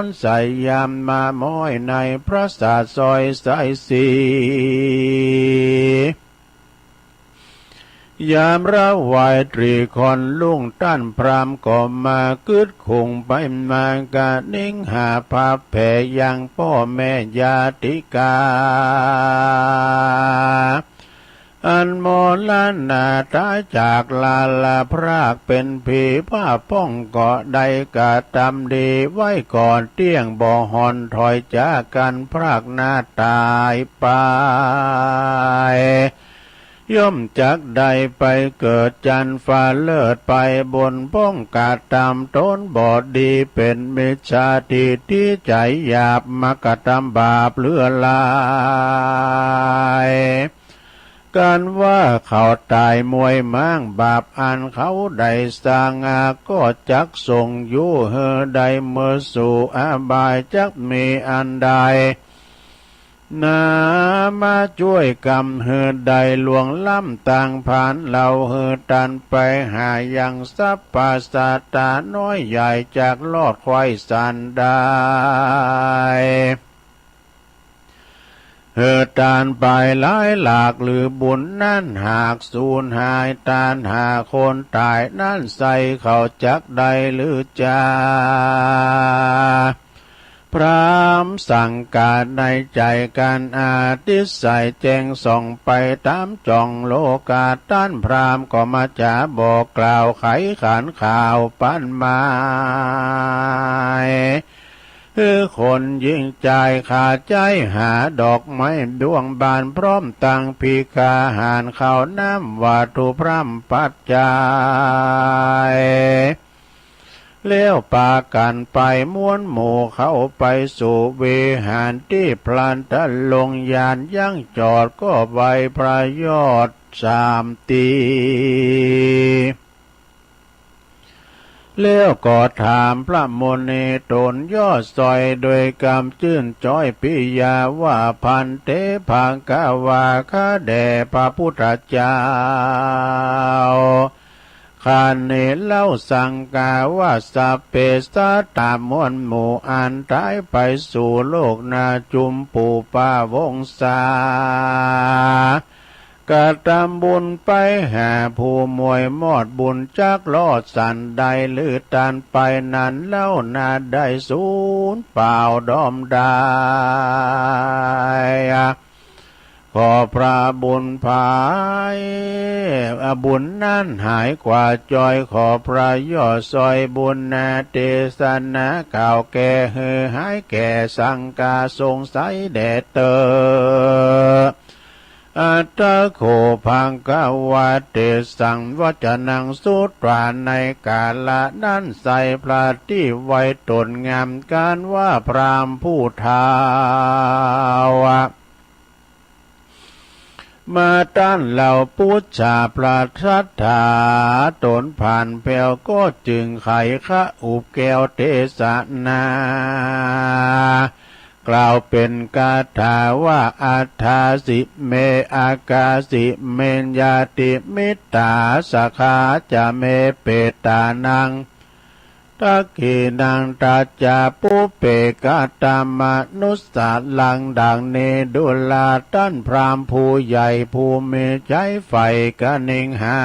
นใสยามมาม้อย ในปราสาทซอยใสสี ยามระไหว่ตรีค่อนรุ่ง ต้านพราหมณ์ก็มากึ๊ดครุ่งไปมา กระเน่งหาพระแผ่ยังพ่อแม่ญาติกา อันมรณะต๋ายจากลาลาพรากเป๋นผี พระพ่องก็ได้กระตำดีไว้ก่อน เตี้ยงบ่ห่อนถอยจากกั๋น พรากหน้าต๋ายไป ย่อมจักได้ไปเกิดจันทร์ฟ้าเลิศ ไปบนพ่องกระตำต๋นบ่ดี เป๋นมิจฉาทิฏฐิใจ๋หยาบ มากระตำบาปเหลือหลาย กันว่าเขาต๋ายม้วยม้าง บาปอันเขาได้สร้างอา ก็จักส่งอยู่หื้อได้เมิดสู่อบาย จักมีอันใด นามาจ้วยกำหื้อได้ล่วงล้ำตางผาน เฮาหื้อตันไปหายังสรรพสัตตาน้อยใหญ่ จักรอดไขว้สันได้ หื้อตันไปหลายหลาก หรือบุญนั้นหากสูญหาย ตันหาคนต๋ายนั้นใส เขาจักได้หรือจา พราหมณ์สังกาในใจ๋กั๋น อธิสัยแจ้งส่องไปต๋ามจ้องโลกา ต้านพราหมณ์ก็มาจ๋าบอกกล่าว ไขขันข่าวปันหมาย หื้อคนหญิงจายขาใจ๊หาดอกไม้ดวงบาน พร้อมตังภิกขาหาร ข้าวน้ำวัตถุพร่ำปัจจัย แล้วปากั๋นไปม้วนหมู่เข้าไปสู่วิหารตี้พลันทรงญาณยังจอดก็ไหว้พระยอดสามตี แล้วก็ถามพระมุนีตนยอดซอยโดยกำจื้นจ้อยปิยาว่า ภันเต ภะคะวา ข้าแด่พระพุทธเจ้า คาเนเล่าสังกาว่า สัพเพสัตตา มวลหมู่อันตายไปสู่โลกนาจุมปูปาวงศา กระทำบุญไปหาผู้มวยมอดบุญจักรอดสันใด หรือตันไปนั้นเล่านาได้สูญเปล่าดอมดาย ขอพระบุญภาย บุญนั้นหายกว่าจอย ขอพระยอดซอยบุญนาเตสนา กล่าวแก้หื้อหายแก่สังกาสงสัยแด่เตอ อัตถะโข ภะคะวา เตสัง วัจจนัง สุตวา ในกาละนั้นไซร้พระตี้ไว้ตนงามกั๋นว่าพราหมณ์ผู้เฒ่า มาต้านเหล่าปุจฉาพระสัตถาตนผ่านแผ้ว ก็จึงไขคะอุบแก้วเตสนา กล่าวเป๋นคาถาว่า อัฏฐาสิเม อากาสิเม ญาติมิตตา สะขะจะเม เปตตานัง ทักขิณัง ทัจจา ปุพเพ กะตะมะนุสสะรัง ดังนี้ดูราต้านพราหมณ์ผู้ใหญ่ผู้มีใจ๊ใฝ่กะนิงหา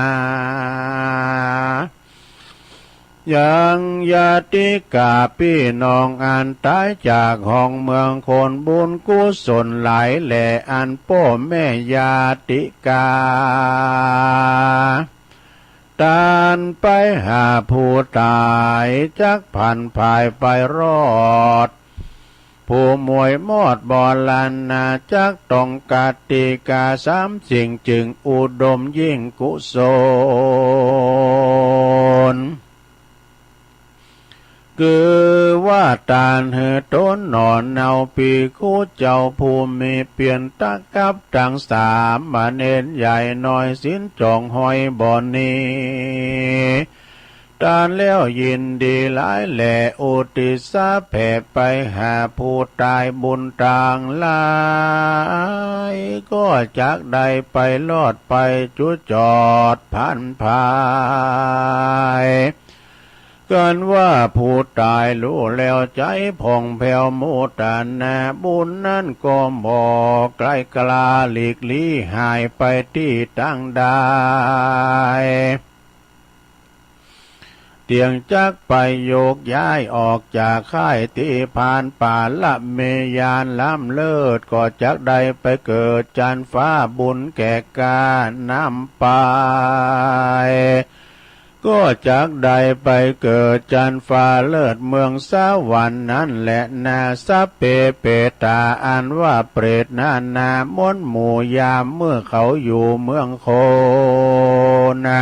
ยังญาติกาปี้น้องอันต๋ายจากห้องเมืองคนบุญกุศลหลายแหล่ อันป้อแม่ญาติกา ตันไปหาผู้ต๋ายจักผันผายไปรอด ผู้มวยมอดบ่ลันนาจักต้องกติกาสามสิ่งจึงอุดมยิ่งกุศล คือว่าตานหื้อตนหน่อเนา ภิกขุเจ้าผู้มีเปียรตะกับตังสามเณรใหญ่น้อย ศีลจ่องห้อยบ่หนี ตานแล้วยินดีหลายแหล่ อุทิศสาแผ่ไปหาผู้ต๋าย บุญตังหลาย ก็จักได้ไปรอดไปจุดจอดผันผาย กั๋นว่าผู้ต๋ายฮู้แล้วใจ๋ผ่องแผ้วโมทนา บุญนั้นก็บ่ไกลกล้าหลีกลี้หายไปตี้ตังใด เตียงจักไปโยกย้ายออกจากค่ายตี้ผ่านป่าละมีญาณล้ำเลิศ ก็จักได้ไปเกิดจันฟ้าบุญแก่กล้านำไป ก็จักได้ไปเกิดจันฟ้าเลิศเมืองสวรรค์นั้นแหละนา สัพเพเปตา อันว่าเปรตนานาม้วนหมู่ยามเมื่อเขาอยู่เมืองคนนะ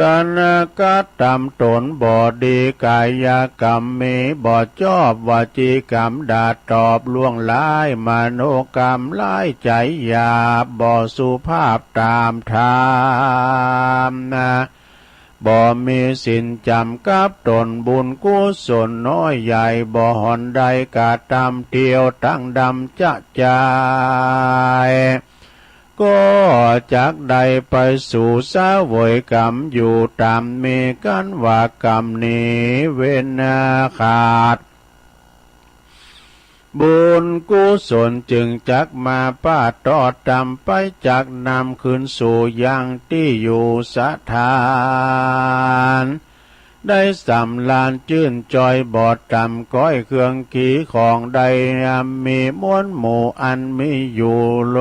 กะนะกระตำตนบ่ดี กายกรรมมีบ่ชอบ วจีกรรมด่าตอบล่วงร้าย มโนกรรมร้ายใจ๋หยาบ บ่สุภาพต๋ามธรรมนะ บ่มีศีลจ๋ำกับตน บุญกุศลน้อยใหญ่ บ่หอนได้กระตำเตียวตังดำจะจาย ก็จักได้ไปสู่เสวยกรรมอยู่ต๋ามมี กั๋นว่ากรรมหนีเวรนาขาด บุญกุศลจึงจักมาปะตอดตำไป จักนำคืนสู่ยังตี้อยู่สถาน ได้สำราญจื้นจอย บ่ตำก้อยเครื่องขีของ ได้มีม้วนหมู่อันมีอยู่โล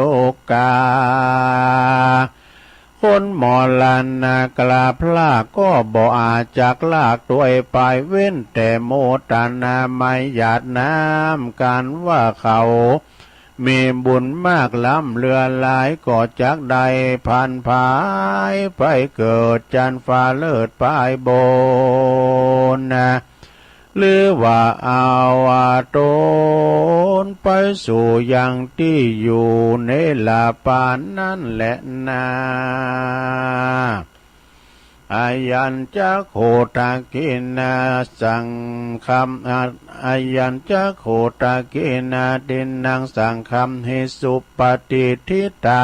กา คนมรณะกราบลาก็บ่อาจจักลากตวยไป เว้นแต่โมทนาไมยาดน้ำ กั๋นว่าเขา มีบุญมากล้ำเหลือหลาย ก็จักได้ผันผายไปเกิดจันฟ้าเลิศปลายบุญนะ หรือว่าเอาตนไปสู่ยังตี้อยู่ในละปานนั้นแหละนา อายัญจะโขตะกินาสังคัม อา อายัญจะโขตะกินาตินนังสังคัมหิสุปฏิทิตา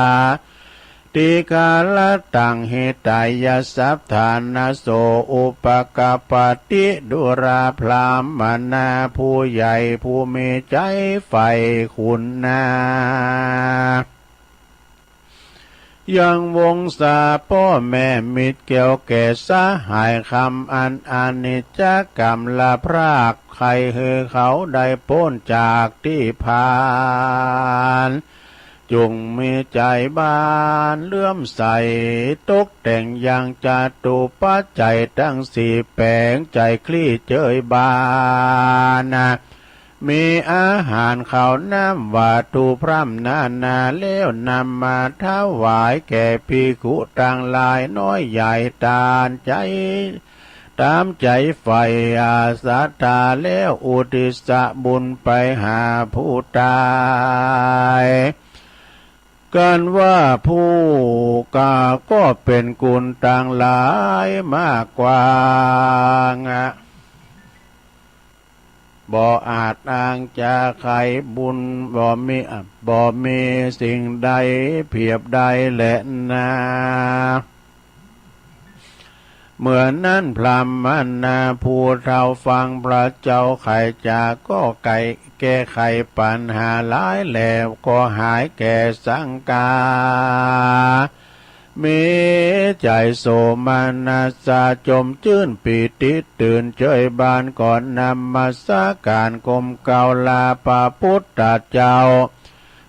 ติคารตังหิตายะสัตถานะโส อุปกัปปติดุราพรามนา ผู้ใหญ่ผู้มีใจใฝ่คุณนา ยังวงศาป้อแม่มิตรแก้วแก่สหายคำอันอนิจจกรรมละพราก ใคร่หื้อเขาได้ป๊นจากตี้ผ่าน จุ่งมีใจ๋บานเลื่อมใส ตกแต่งยังจตุปัจจัยตังสี่แป๋ง ใจ๋คลี่เจยบานนะ มีอาหารข้าวน้ำวัตถุพร่ำนานาแล้วนำมาถวายแก่ภิกขุตังหลายน้อยใหญ่ตานใจ๋ ต๋ามใจ๋ใฝ่อาศรัทธาแล้วอุทิศบุญไปหาผู้ตาย กันว่าผู้กาก็เป็นกุณตังหลายมากกว่า บ่อาจอ้างจะไขบุญ บ่มี บ่มีสิ่งใดเปรียบได้แลนา เมื่อนั้นพราหมณาผู้เฒ่าฟังพระเจ้าไขจากก็ไข แก้ไขปัญหาหลายแล้วก็หายแก่สังกา มีใจ๋โสมนัสสะจมจื้นปีติตื่นเจยบานก็นมัสการกรมเกล้าลาพระพุทธเจ้า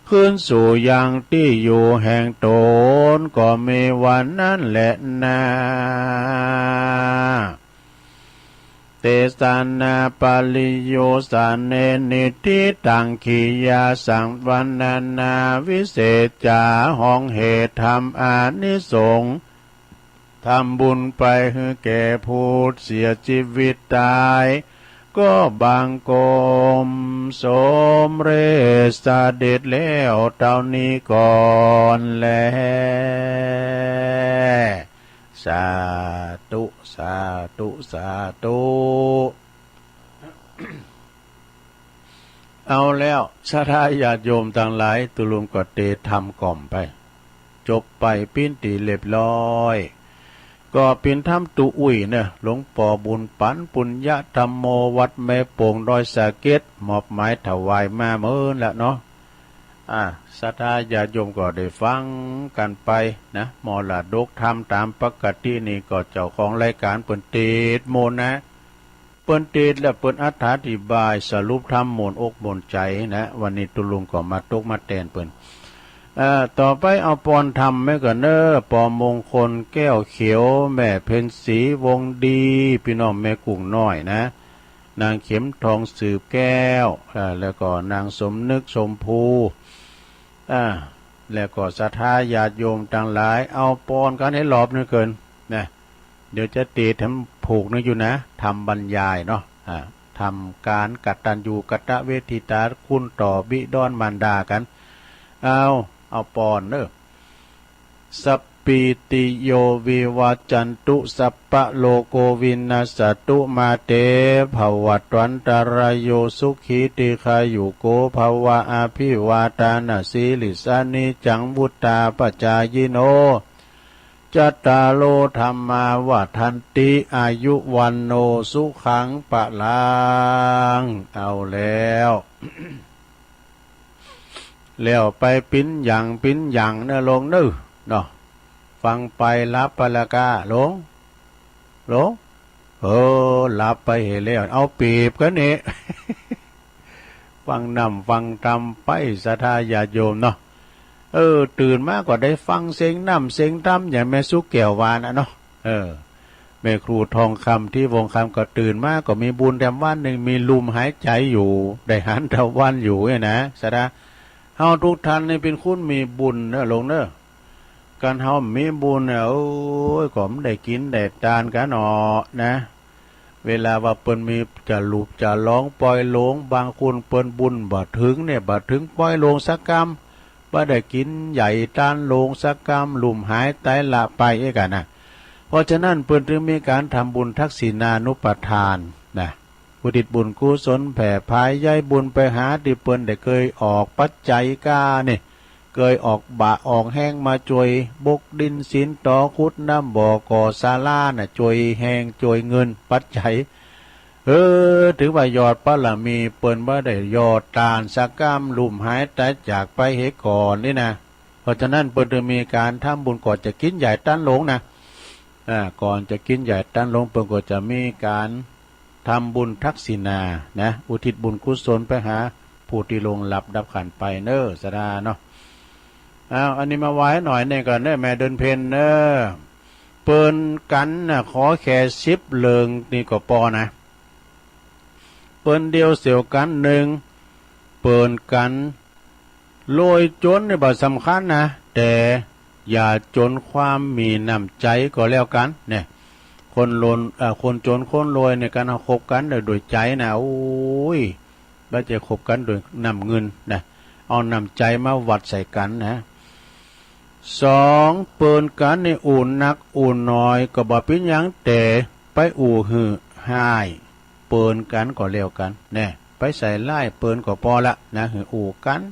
คืนสู่ยังตี้อยู่แห่งต๋นก็มีวันนั้นแลนา เตสะนาปะริโยสะเน นิฏฐิตัง ขียาสัง วรรณนา วิเศษจ๋า ฮ้องเหตุธรรมอานิสงส์ ทำบุญไปหื้อแก่ผู้เสียชีวิตตาย ก็บังคมสมเร็จเสด็จแล้วเต้านี้ก่อนแล สาธุ สาธุ สาธุ เอาแล้ว ศรัทธาญาติโยมตังหลาย ตุ๊ลุงก็เตรียมธรรมก่อมไป จบไปปิ้นตี้เรียบร้อย ก็ปิ้นธรรมตุ๊อุ้ยเนาะ หลวงป้อบุญปั๋น ปุญญธัมโม วัดแม่โป่งดอยสะเก็ด มอบหมายถวายมาเมินแล้วเนาะ อ่า ศรัทธาญาติโยมก็ได้ฟังกั๋นไปนะ มรดกธรรมต๋ามปกตินี่ก็เจ้าของรายการเปิ้นเตรียมโมนนะ เปิ้นเตรียมแล้วเปิ้นอธิบายสรุปธรรมโมนอกโมนใจ๋นะ วันนี้ตุ๊ลุงก็มาตกมาแตนเปิ้น เอ่อ ต่อไปเอาปอนธรรมแม่ก่อนเน้อ ป้อมงคลแก้วเขียว แม่เพ็ญศรีวงศ์ดี ปี้น้องแม่กุ้งน้อยนะ นางเข็มทองสืบแก้ว อ่า แล้วก็นางสมนึกชมพู อ่า แล้วก็ศรัทธาญาติโยมตังหลาย เอาปอนกั๋นหื้อรอบหนึ่งเกิน นะ เดี๋ยวจะเตรียมผูกหนึ่งอยู่นะ ธรรมบรรยายเนาะ อ่า ธรรมก๋านกตัญญูกตเวทิตาคุณต่อบิดามารดากั๋น เอา เอาปอนเน้อ สัพพีติโยวิวัชชันตุ สัพพะโรโควินัสสะตุ มาเตภวัตวันตะราโย สุขีทีฆายุโกภะวะ อะภิวาทานะสีลิสสะ นิจจังวุฑฒาปะจายิโน จัตตาโรธัมมาวัฑฒันติ อายุวัณโณสุขังพะลัง เอาแล้ว แล้วไปปิ้นหยังปิ้นหยังเน้อลงเน้อเนาะ ฟังไปหลับไปละก้าลง ลง เออ หลับไปเหียแล้ว เอาเปรียบกั๋นเน่ ฟังน้ำฟังธรรมไป ศรัทธาญาติโยมเนาะ เออ ตื่นมาก็ได้ฟังเสียงน้ำเสียงธรรม อย่างแม่สุแก้ววานะเนาะ เออ แม่ครูทองคำ ทิพย์วงศ์คำ ก็ตื่นมาก็มีบุญแถมวันหนึ่ง มีลมหายใจ๋อยู่ ได้หันตะวันอยู่เนี่ยนะ ศรัทธา เฮาทุกท่านนี่เป็นคนมีบุญเนอะโลงเนอะ คันเฮามีบุญเนี่ย โอ้ย ก็บ่ได้กินได้ตานกันเนาะนะ เวลาว่าเปิ้นมีจะหลูบจะหลองปล่อยโลง บางคนเปิ้นบุญบ่เถิงเนี่ย บ่เถิงปล่อยโลงสักกำ บ่ได้กินใหญ่ตานโลงสักกำ ลุ่มหายตายละไปเอกอะนะ เพราะฉะนั้นเปิ้นจึงมีการทำบุญทักษิณานุปทานนะ อุทิศบุญกุศลแผ่พายใยบุญไปหาตี้เปิ้นได้เคยออกปัจจัยก้านี่ เคยออกบ่าออกแฮงมาจ่วยบกดินสินตอ ขุดน้ำบ่อ ก่อศาลาน่ะ จ่วยแฮงจ่วยเงินปัจจัย เออ ถือว่ายอดบารมีเปิ้นบ่ได้ยอดตานสักกำ ลุ่มหายตายจากไปเหียก่อนนี่นะ เพราะฉะนั้นเปิ้นจึงมีการทำบุญ ก่อนจะกินใหญ่ตานโลงนะ อ่า ก่อนจะกินใหญ่ตานโลง เปิ้นก็จะมีการทำบุญทักษิณานะ อุทิศบุญกุศลไปหาผู้ที่ล่วงลับดับขันธ์ไปเนอะ สาธุเนาะ อ้าว อันนี้มาไหว้หน่อยหนึ่งก่อนเนอะ แม่เดือนเพ็ญเนอะ เปิ้นกั๋นน่ะ ขอแค่สิบเรื่องนี่ก็ปอนะ เปิ้นเดียวเสียวกั๋น หนึ่ง เปิ้นกั๋น รวยจนนี่บ่สำคัญนะ แต่อย่าจนความมีน้ำใจก็แล้วกั๋น เนี่ย คนล้น เอ่อ คนจนคนรวยเนี่ย คันเฮาคบกั๋นโดย โดยใจนะ โอ้ย บ่ใจ้คบกั๋นโดยน้ำเงินนะ เอาน้ำใจมาวัดใส่กั๋นนะ สอง เปิ้นกั๋นนี่อู้นักอู้น้อยก็บ่เป๋นหยัง แต่ไปอู้หื้อฮ้ายเปิ้นกั๋นก็แล้วกั๋น แน่ ไปใส่ร้ายเปิ้นก็ปอละนะ หื้ออู้กั๋น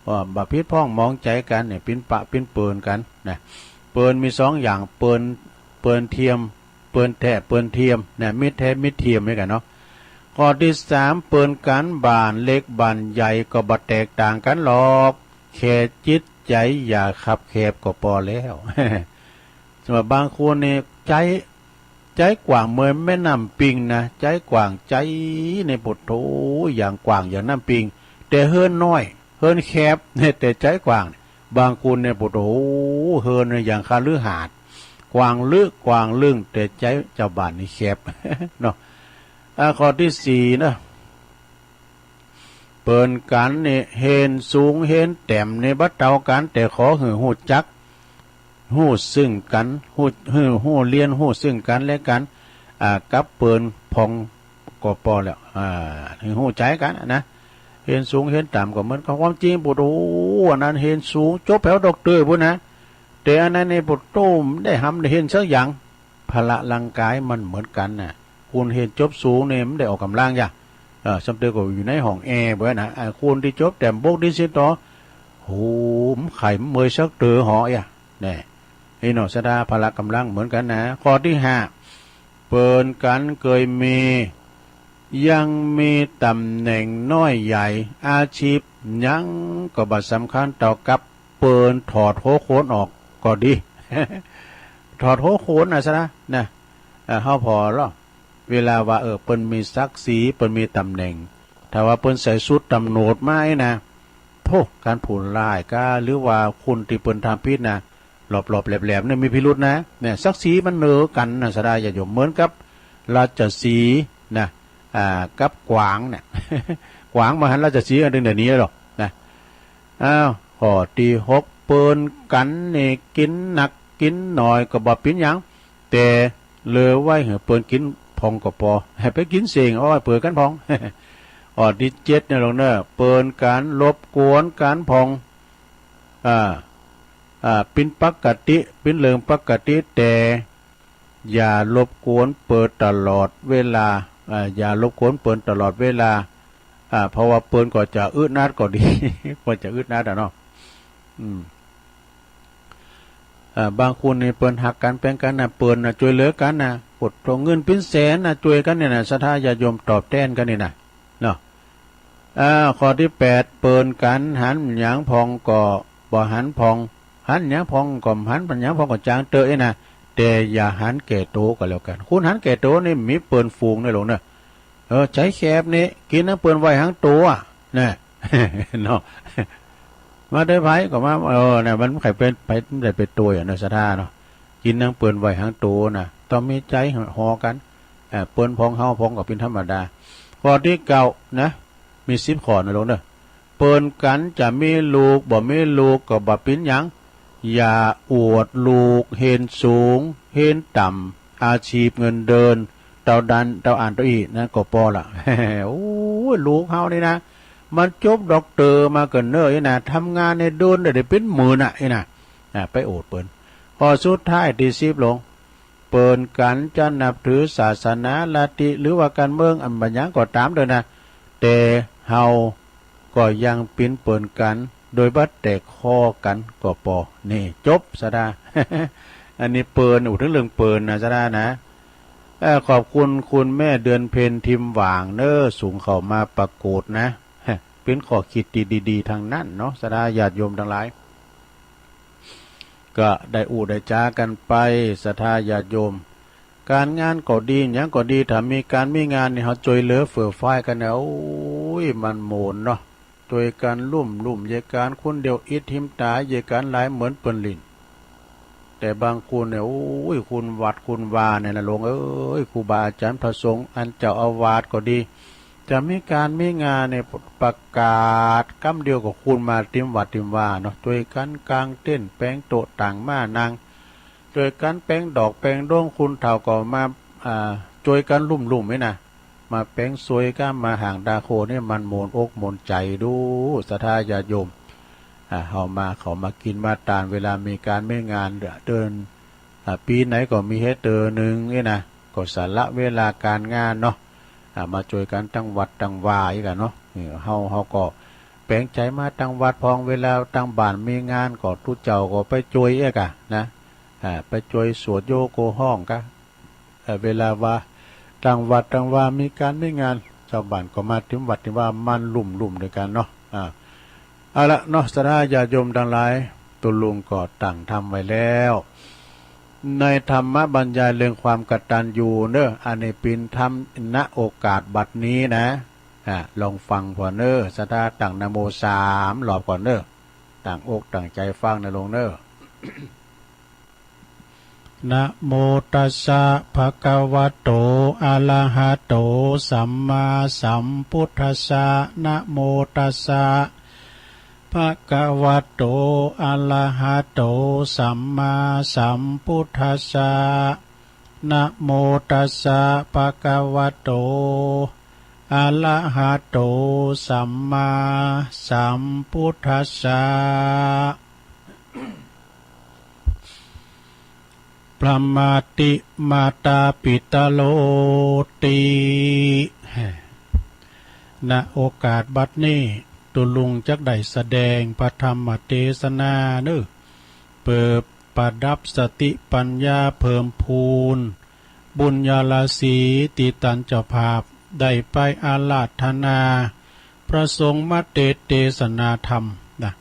ว่าบ่ผิดพ้องหมองใจกั๋นเนี่ย ปิ้นปะปิ้นเปิ้นกั๋นนะ เปิ้นมีสองอย่าง เปิ้น เปิ้นเทียม เปิ้นแท้เปิ้นเทียมนะ มิตรแท้มิตรเทียมเหมือนกั๋นเนาะ ข้อตี้สาม เปิ้นกั๋นบ้านเล็กบ้านใหญ่ก็บ่แตกต่างกั๋นหรอก แค่จิตใจอย่าคับแคบก็ปอแล้ว สำหรับบางคนนี่ใจ ใจกว้างเหมือนแม่น้ำปิงนะ ใจกว้าง ใจนี่ปุโธอย่างกว้างอย่างน้ำปิง แต่เฮือนน้อย เฮือนแคบเนี่ย แต่ใจกว้าง บางคนเนี่ยปุโธ เฮือนเนี่ยอย่างคฤหาสน์ กว้างลึกกว้างลึ่ง แต่ใจเจ้าบ้านนี่แคบ เนาะ อ่า ข้อตี้สี่นะ เปิ้นกั๋นนี่ เฮนสูงเฮนแต้มนี่บ่เต้ากั๋น แต่ขอหื้อฮู้จัก ฮู้ซึ่งกั๋น ฮู้ ฮู้ ฮู้เรียนฮู้ซึ่งกั๋นและกั๋น อ่า กับเปิ้นพ่องก็ปอแล้ว อ่า หื้อฮู้ใจกั๋นนะ เฮนสูงเฮนต่ำก็เหมือนกั๋น ความจริงปุโธ อันนั้นเฮนสูง จบแถวด็อกเตอร์ปุ้นนะ แต่อันนั้นนี่ปุโธ ได้หำได้เฮนสักอย่าง พละร่างกายมันเหมือนกั๋นน่ะ คนเฮนจบสูงนี่มันได้ออกกำลังจ้ะ เออ ส่ำเติมก็อยู่ในห้องแอร์บ่นะ อ่า คนตี้จบแต้มบกดินสินตอ โห มันไข้มันเมื่อยสักเต๋อหออ่ะ แน่ นี่เนาะ สาธุ พละกำลังเหมือนกั๋นนะ ข้อตี้ห้า เปิ้นกั๋นเกยมี ยังมีตำแหน่งน้อยใหญ่ อาชีพหยังก็บ่สำคัญเต้ากับ เปิ้นถอดหัวโขนออกก็ดี ถอดหัวโขนน่ะซะนะ นะ เอ่อ เฮาผ่อลอ เวลาว่า เออ เปิ้นมีศักดิ์ศรี เปิ้นมีตำแหน่ง ถ้าว่าเปิ้นใส่ชุดตำรวจมานี่นะ โธ่ การผู้ร้ายกา หรือว่าคนตี้เปิ้นทำผิดนะ หลอบๆ แหลมๆ เนี่ย มีพิรุธนะ เนี่ย ศักดิ์ศรีมันเหนือกั๋นนะ สาธุญาติโยม เหมือนกับราชสีห์นะ อ่า กับกวางเนี่ย กวางบ่หันราชสีห์อันเดียวนี้หรอกนะ อ้าว ข้อตี้หก เปิ้นกั๋นนี่กิ๋นนักกิ๋นน้อยก็บ่เป๋นหยัง แต่เหลือไว้หื้อเปิ้นกิ๋นพ่องก็ปอ ให้ไปกิ๋นเส้ง เอาไว้เปื่อยกั๋นพ่อง ข้อตี้เจ็ดเนี่ยลงเนอะ เปิ้นกั๋นรบกวนกั๋นพ่อง อ่า อ่า เป๋นปกติ เป๋นเรื่องปกติ แต่ อย่ารบกวนเปิ้นตลอดเวลา อ่า อย่ารบกวนเปิ้นตลอดเวลา อ่า เพราะว่าเปิ้นก็จะอึดอัดก็ดี เปิ้นจะอึดอัดอะเนาะ อืม อ่า บางคนนี่เปิ้นฮักกั๋นแป้งกั๋นนะ เปิ้นน่ะช่วยเหลือกั๋นนะ กดส่งเงินเป๋นแสนนะ ช่วยกั๋นเนี่ยนะ ศรัทธาญาติโยมตอบแทนกั๋นนี่นะ เนาะ อ่า ข้อตี้แปด เปิ้นกั๋นหันหยังพ่องก็บ่หันพ่อง หันหยังพ่องก็หันหยังพ่องก็จางเต๊อะเอ้ยนะ แต่อย่าหันแก่โตก็แล้วกั๋น คนหันแก่โตนี่มีเปิ้นฝูงในโลกเนอะ เออ ใจแคบนี่ กิ๋นนำเปิ้นไว้หังโตอะ นะ เนาะ มาแต่ไผก็มา เออ นะ มันใค่เป๋น ไผ มันได้เป๋นโตอะเนาะ ศรัทธาเนาะ กิ๋นนำเปิ้นไว้หังโตนะ ต้องมีใจห่อกั๋น เอ่อ เปิ้นพ่องเฮาพ่องก็เป๋นธรรมดา ข้อตี้เก้านะ มีสิบข้อนะโลกเนอะ เปิ่นกั๋นจะมีลูกบ่มีลูกก็บ่เป๋นหยัง อย่าอวดลูกเฮนสูงเฮนต่ำ อาชีพเงินเดือน เต้าดั้นเต้าอั้นเต้าอี้นั้นก็ปอละ โอ้ย ลูกเฮานี่นะ มันจบด็อกเตอร์มาก่อนเน่ออี้นะ ทำงานในเดือนได้เป๋นหมื่นอ่ะอี้นะ อ่า ไปอวดเปิ่น ข้อสุดท้ายตี้สิบลง เปิ่นกั๋นจะนับถือศาสนาลัทธิหรือว่าการเมืองอันบ่หยังก็ต๋ามเต๊อะนะ แต่เฮาก็ยังเป๋นเปิ่นกั๋น โดยบ่แตกคอกั๋นก็ปอ นี่จบ ศรัทธา อันนี้เปิ่น อู้ถึงเรื่องเปิ่นนะ ศรัทธานะ เอ่อ ขอบคุณคุณแม่เดือนเพ็ญทิมหว่างเน่อ ส่งเข้ามาปรากฏนะ เป๋นข้อคิดตี้ดีๆ ทั้งนั้นเนาะ ศรัทธาญาติโยมตังหลาย ก็ได้อู้ได้จ๋ากั๋นไป ศรัทธาญาติโยม ก๋านงานก็ดี หยังก็ดี ถ้ามีก๋านมีงานนี่ เฮาจ้วยเหลือเฟื่อฟ้ายกั๋นเนี่ย โอ้ย มันโหมนเนาะ จ้วยกั๋นลุ่มๆ เยียะก๋านคนเดียวอิดหิมต๋าย เยียะก๋านหลายเหมือนเปิ้นลิ้น แต่บางคนเนี่ย โอ้ย คนวัดคนวาเนี่ยนะ หลวงเอ้ย ครูบาอาจารย์พระสงฆ์ อันเจ้าอาวาสก็ดี จะมีก๋านมีงานเนี่ย ประกาศกำเดียวก็คนมาเต็มวัดเต็มวาเนาะ จ้วยกั๋นกางเต็นท์ แป๋งโต๊ะต่างมานั่ง จ้วยกั๋นแป๋งดอกแป๋งดวง คนเฒ่าก็มา อ่า จ้วยกั๋นลุ่มๆ นี่นะ มาแป๋งสวยก้า มาห่างตาโคนี่ มันโหมนอกโหมนใจ๋ดู ศรัทธาญาติโยม อ่า เฮามา เขามากิ๋นมาตาน เวลามีก๋านมีงานเดือน อ่า ปี๋ไหนก็มีเฮ็ดเตื้อนึ่งนี่นะ ก็สละเวลาก๋านงานเนาะ อ่า มาจ้วยกั๋นตังวัดตังวาอี้กั๋นเนาะ เออ เฮา เฮาก็แป๋งใจ๋มาตังวัดพอง เวลาตังบ้านมีงานก็ตุ๊เจ้าก็ไปจ้วยอี้กั๋นนะ อ่า ไปจ้วยสวดโยโกฮ้องก้า เอ่อ เวลาว่าตังวัดตังวามีก๋านมีงาน ชาวบ้านก็มาเต็มวัดเต็มวา มันลุ่มๆ ด้วยกั๋นเนาะ อ่า เอาละเนาะ ศรัทธาญาติโยมตังหลาย ตุ๊ลุงก็ตั้งธรรมไว้แล้ว ในธรรมบรรยายเรื่องความกตัญญูเนาะ อันนี้เป๋นธรรม ณ โอกาสบัดนี้นะ อ่า ลองฟังผ่อนเนาะ ศรัทธาตั้งนะโมสามรอบก่อนเนาะ ตั้งอกตั้งใจ๋ฟังนะลุงเนาะ นะโมตัสสะ ภะคะวะโต อะระหะโต สัมมาสัมพุทธัสสะ นะโมตัสสะ ภะคะวะโต อะระหะโต สัมมาสัมพุทธัสสะ นะโมตัสสะ ภะคะวะโต อะระหะโต สัมมาสัมพุทธัสสะ พระมาติมาตาปิตโรติ ณ โอกาสบัดนี้ ตุ๊ลุงจักได้แสดงพระธรรมเตสนาเนาะ เปื้อประดับสติปัญญาเพิ่มพูน บุญญาราศีตี้ต้านเจ้าภาพได้ไปอาราธนา พระสงฆ์มาเตสน์เตสนาธรรมนะ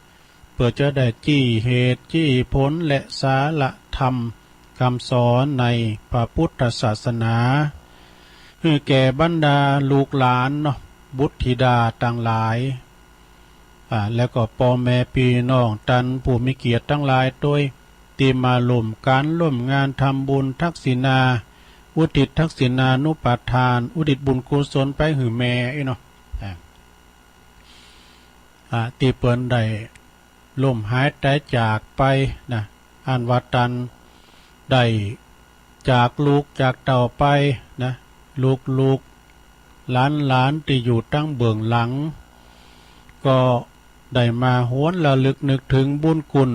เปื้อจะได้จี้เหตุจี้ผลและสาระธรรมกำสอนในพระพุทธศาสนา หื้อแก่บรรดาลูกหลานเนาะ บุตรธิดาตังหลาย อ่า แล้วก็ป้อแม่ปี้น้องต้านผู้มีเกียรติตังหลายตวย ตี้มาร่วมก๋านร่วมงานทำบุญทักษิณา อุทิศทักษิณานุปทาน อุทิศบุญกุศลไปหื้อแม่อี้เนาะ อ่า อ่า ตี้เปิ้นได้ล้มหายต๋ายจากไปนะ อันว่าต้านได้จากลูกจากเต้าไปนะ ลูกๆ หลานๆ ตี้อยู่ตังเบื้องหลัง ก็ได้มาหวนระลึกนึกถึงบุญคุณ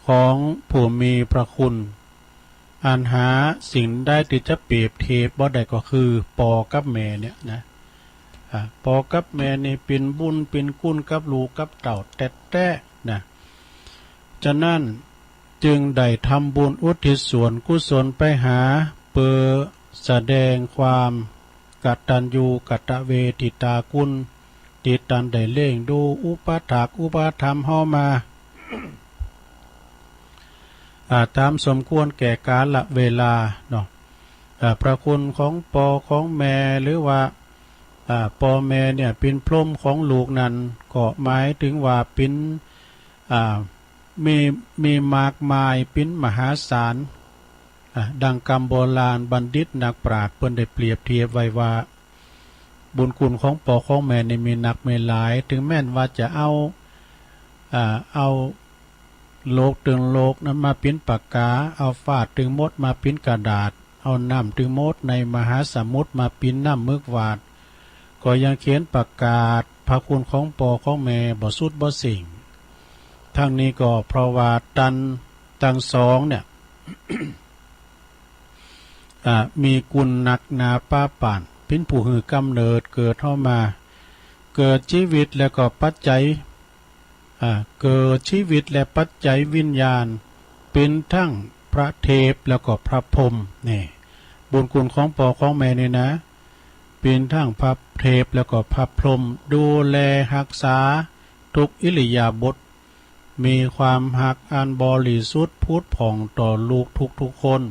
ของผู้มีพระคุณ อันหาสิ่งใดตี้จะเปรียบเทียบบ่ได้ก็คือป้อกับแม่เนี่ยนะ อ่า ป้อกับแม่นี่เป๋นบุญเป๋นคุณกับลูกกับเต้าแต๊ๆ นะ ฉะนั้นจึงได้ทำบุญอุทิศส่วนกุศลไปหา เปื้อแสดงความกตัญญูกตเวทิตาคุณ ตี้ต้านได้เลี้ยงดูอุปถัมภ์อุปถัมภ์เฮามา อ่า ต๋ามสมควรแก่กาละเวลาเนาะ อ่า พระคุณของป้อของแม่ หรือว่า อ่า ป้อแม่เนี่ยเป๋นพรหมของลูกนั้น ก็หมายถึงว่าเป๋น อ่า มี มีมากมาย เป๋นมหาศาล อ่า ดังกำโบราณบัณฑิตนักปราชญ์เปิ้นได้เปรียบเทียบไว้ว่า บุญคุณของป้อของแม่นี่มีนักมีหลาย เถิงแม้นว่าจะเอา อ่า เอาโลกตึงโลกนั้นมาปิ้นปากกา เอาฟ้าตึงมดมาปิ้นกระดาษ เอาน้ำตึงมดในมหาสมุทรมาปิ้นน้ำหมึกหวาด ก็ยังเขียนประกาศพระคุณของป้อของแม่บ่สุดบ่สิ้น ทั้งนี้ก็เพราะว่าตันตังสองเนี่ย อ่า มีคุณนักหนาปาปาน เป๋นผู้หื้อกำเนิดเกิดเฮามา เกิดชีวิตแล้วก็ปัจจัย อ่า เกิดชีวิตและปัจจัยวิญญาณ เป๋นทั้งพระเทพแล้วก็พระพรหม นี่ บุญคุณของป้อของแม่นี่นะ เป๋นทั้งพระเทพแล้วก็พระพรหม ดูแลฮักษาทุกอิริยาบถ มีความฮักอันบริสุทธิ์ผุดผ่องต่อลูกทุกๆคน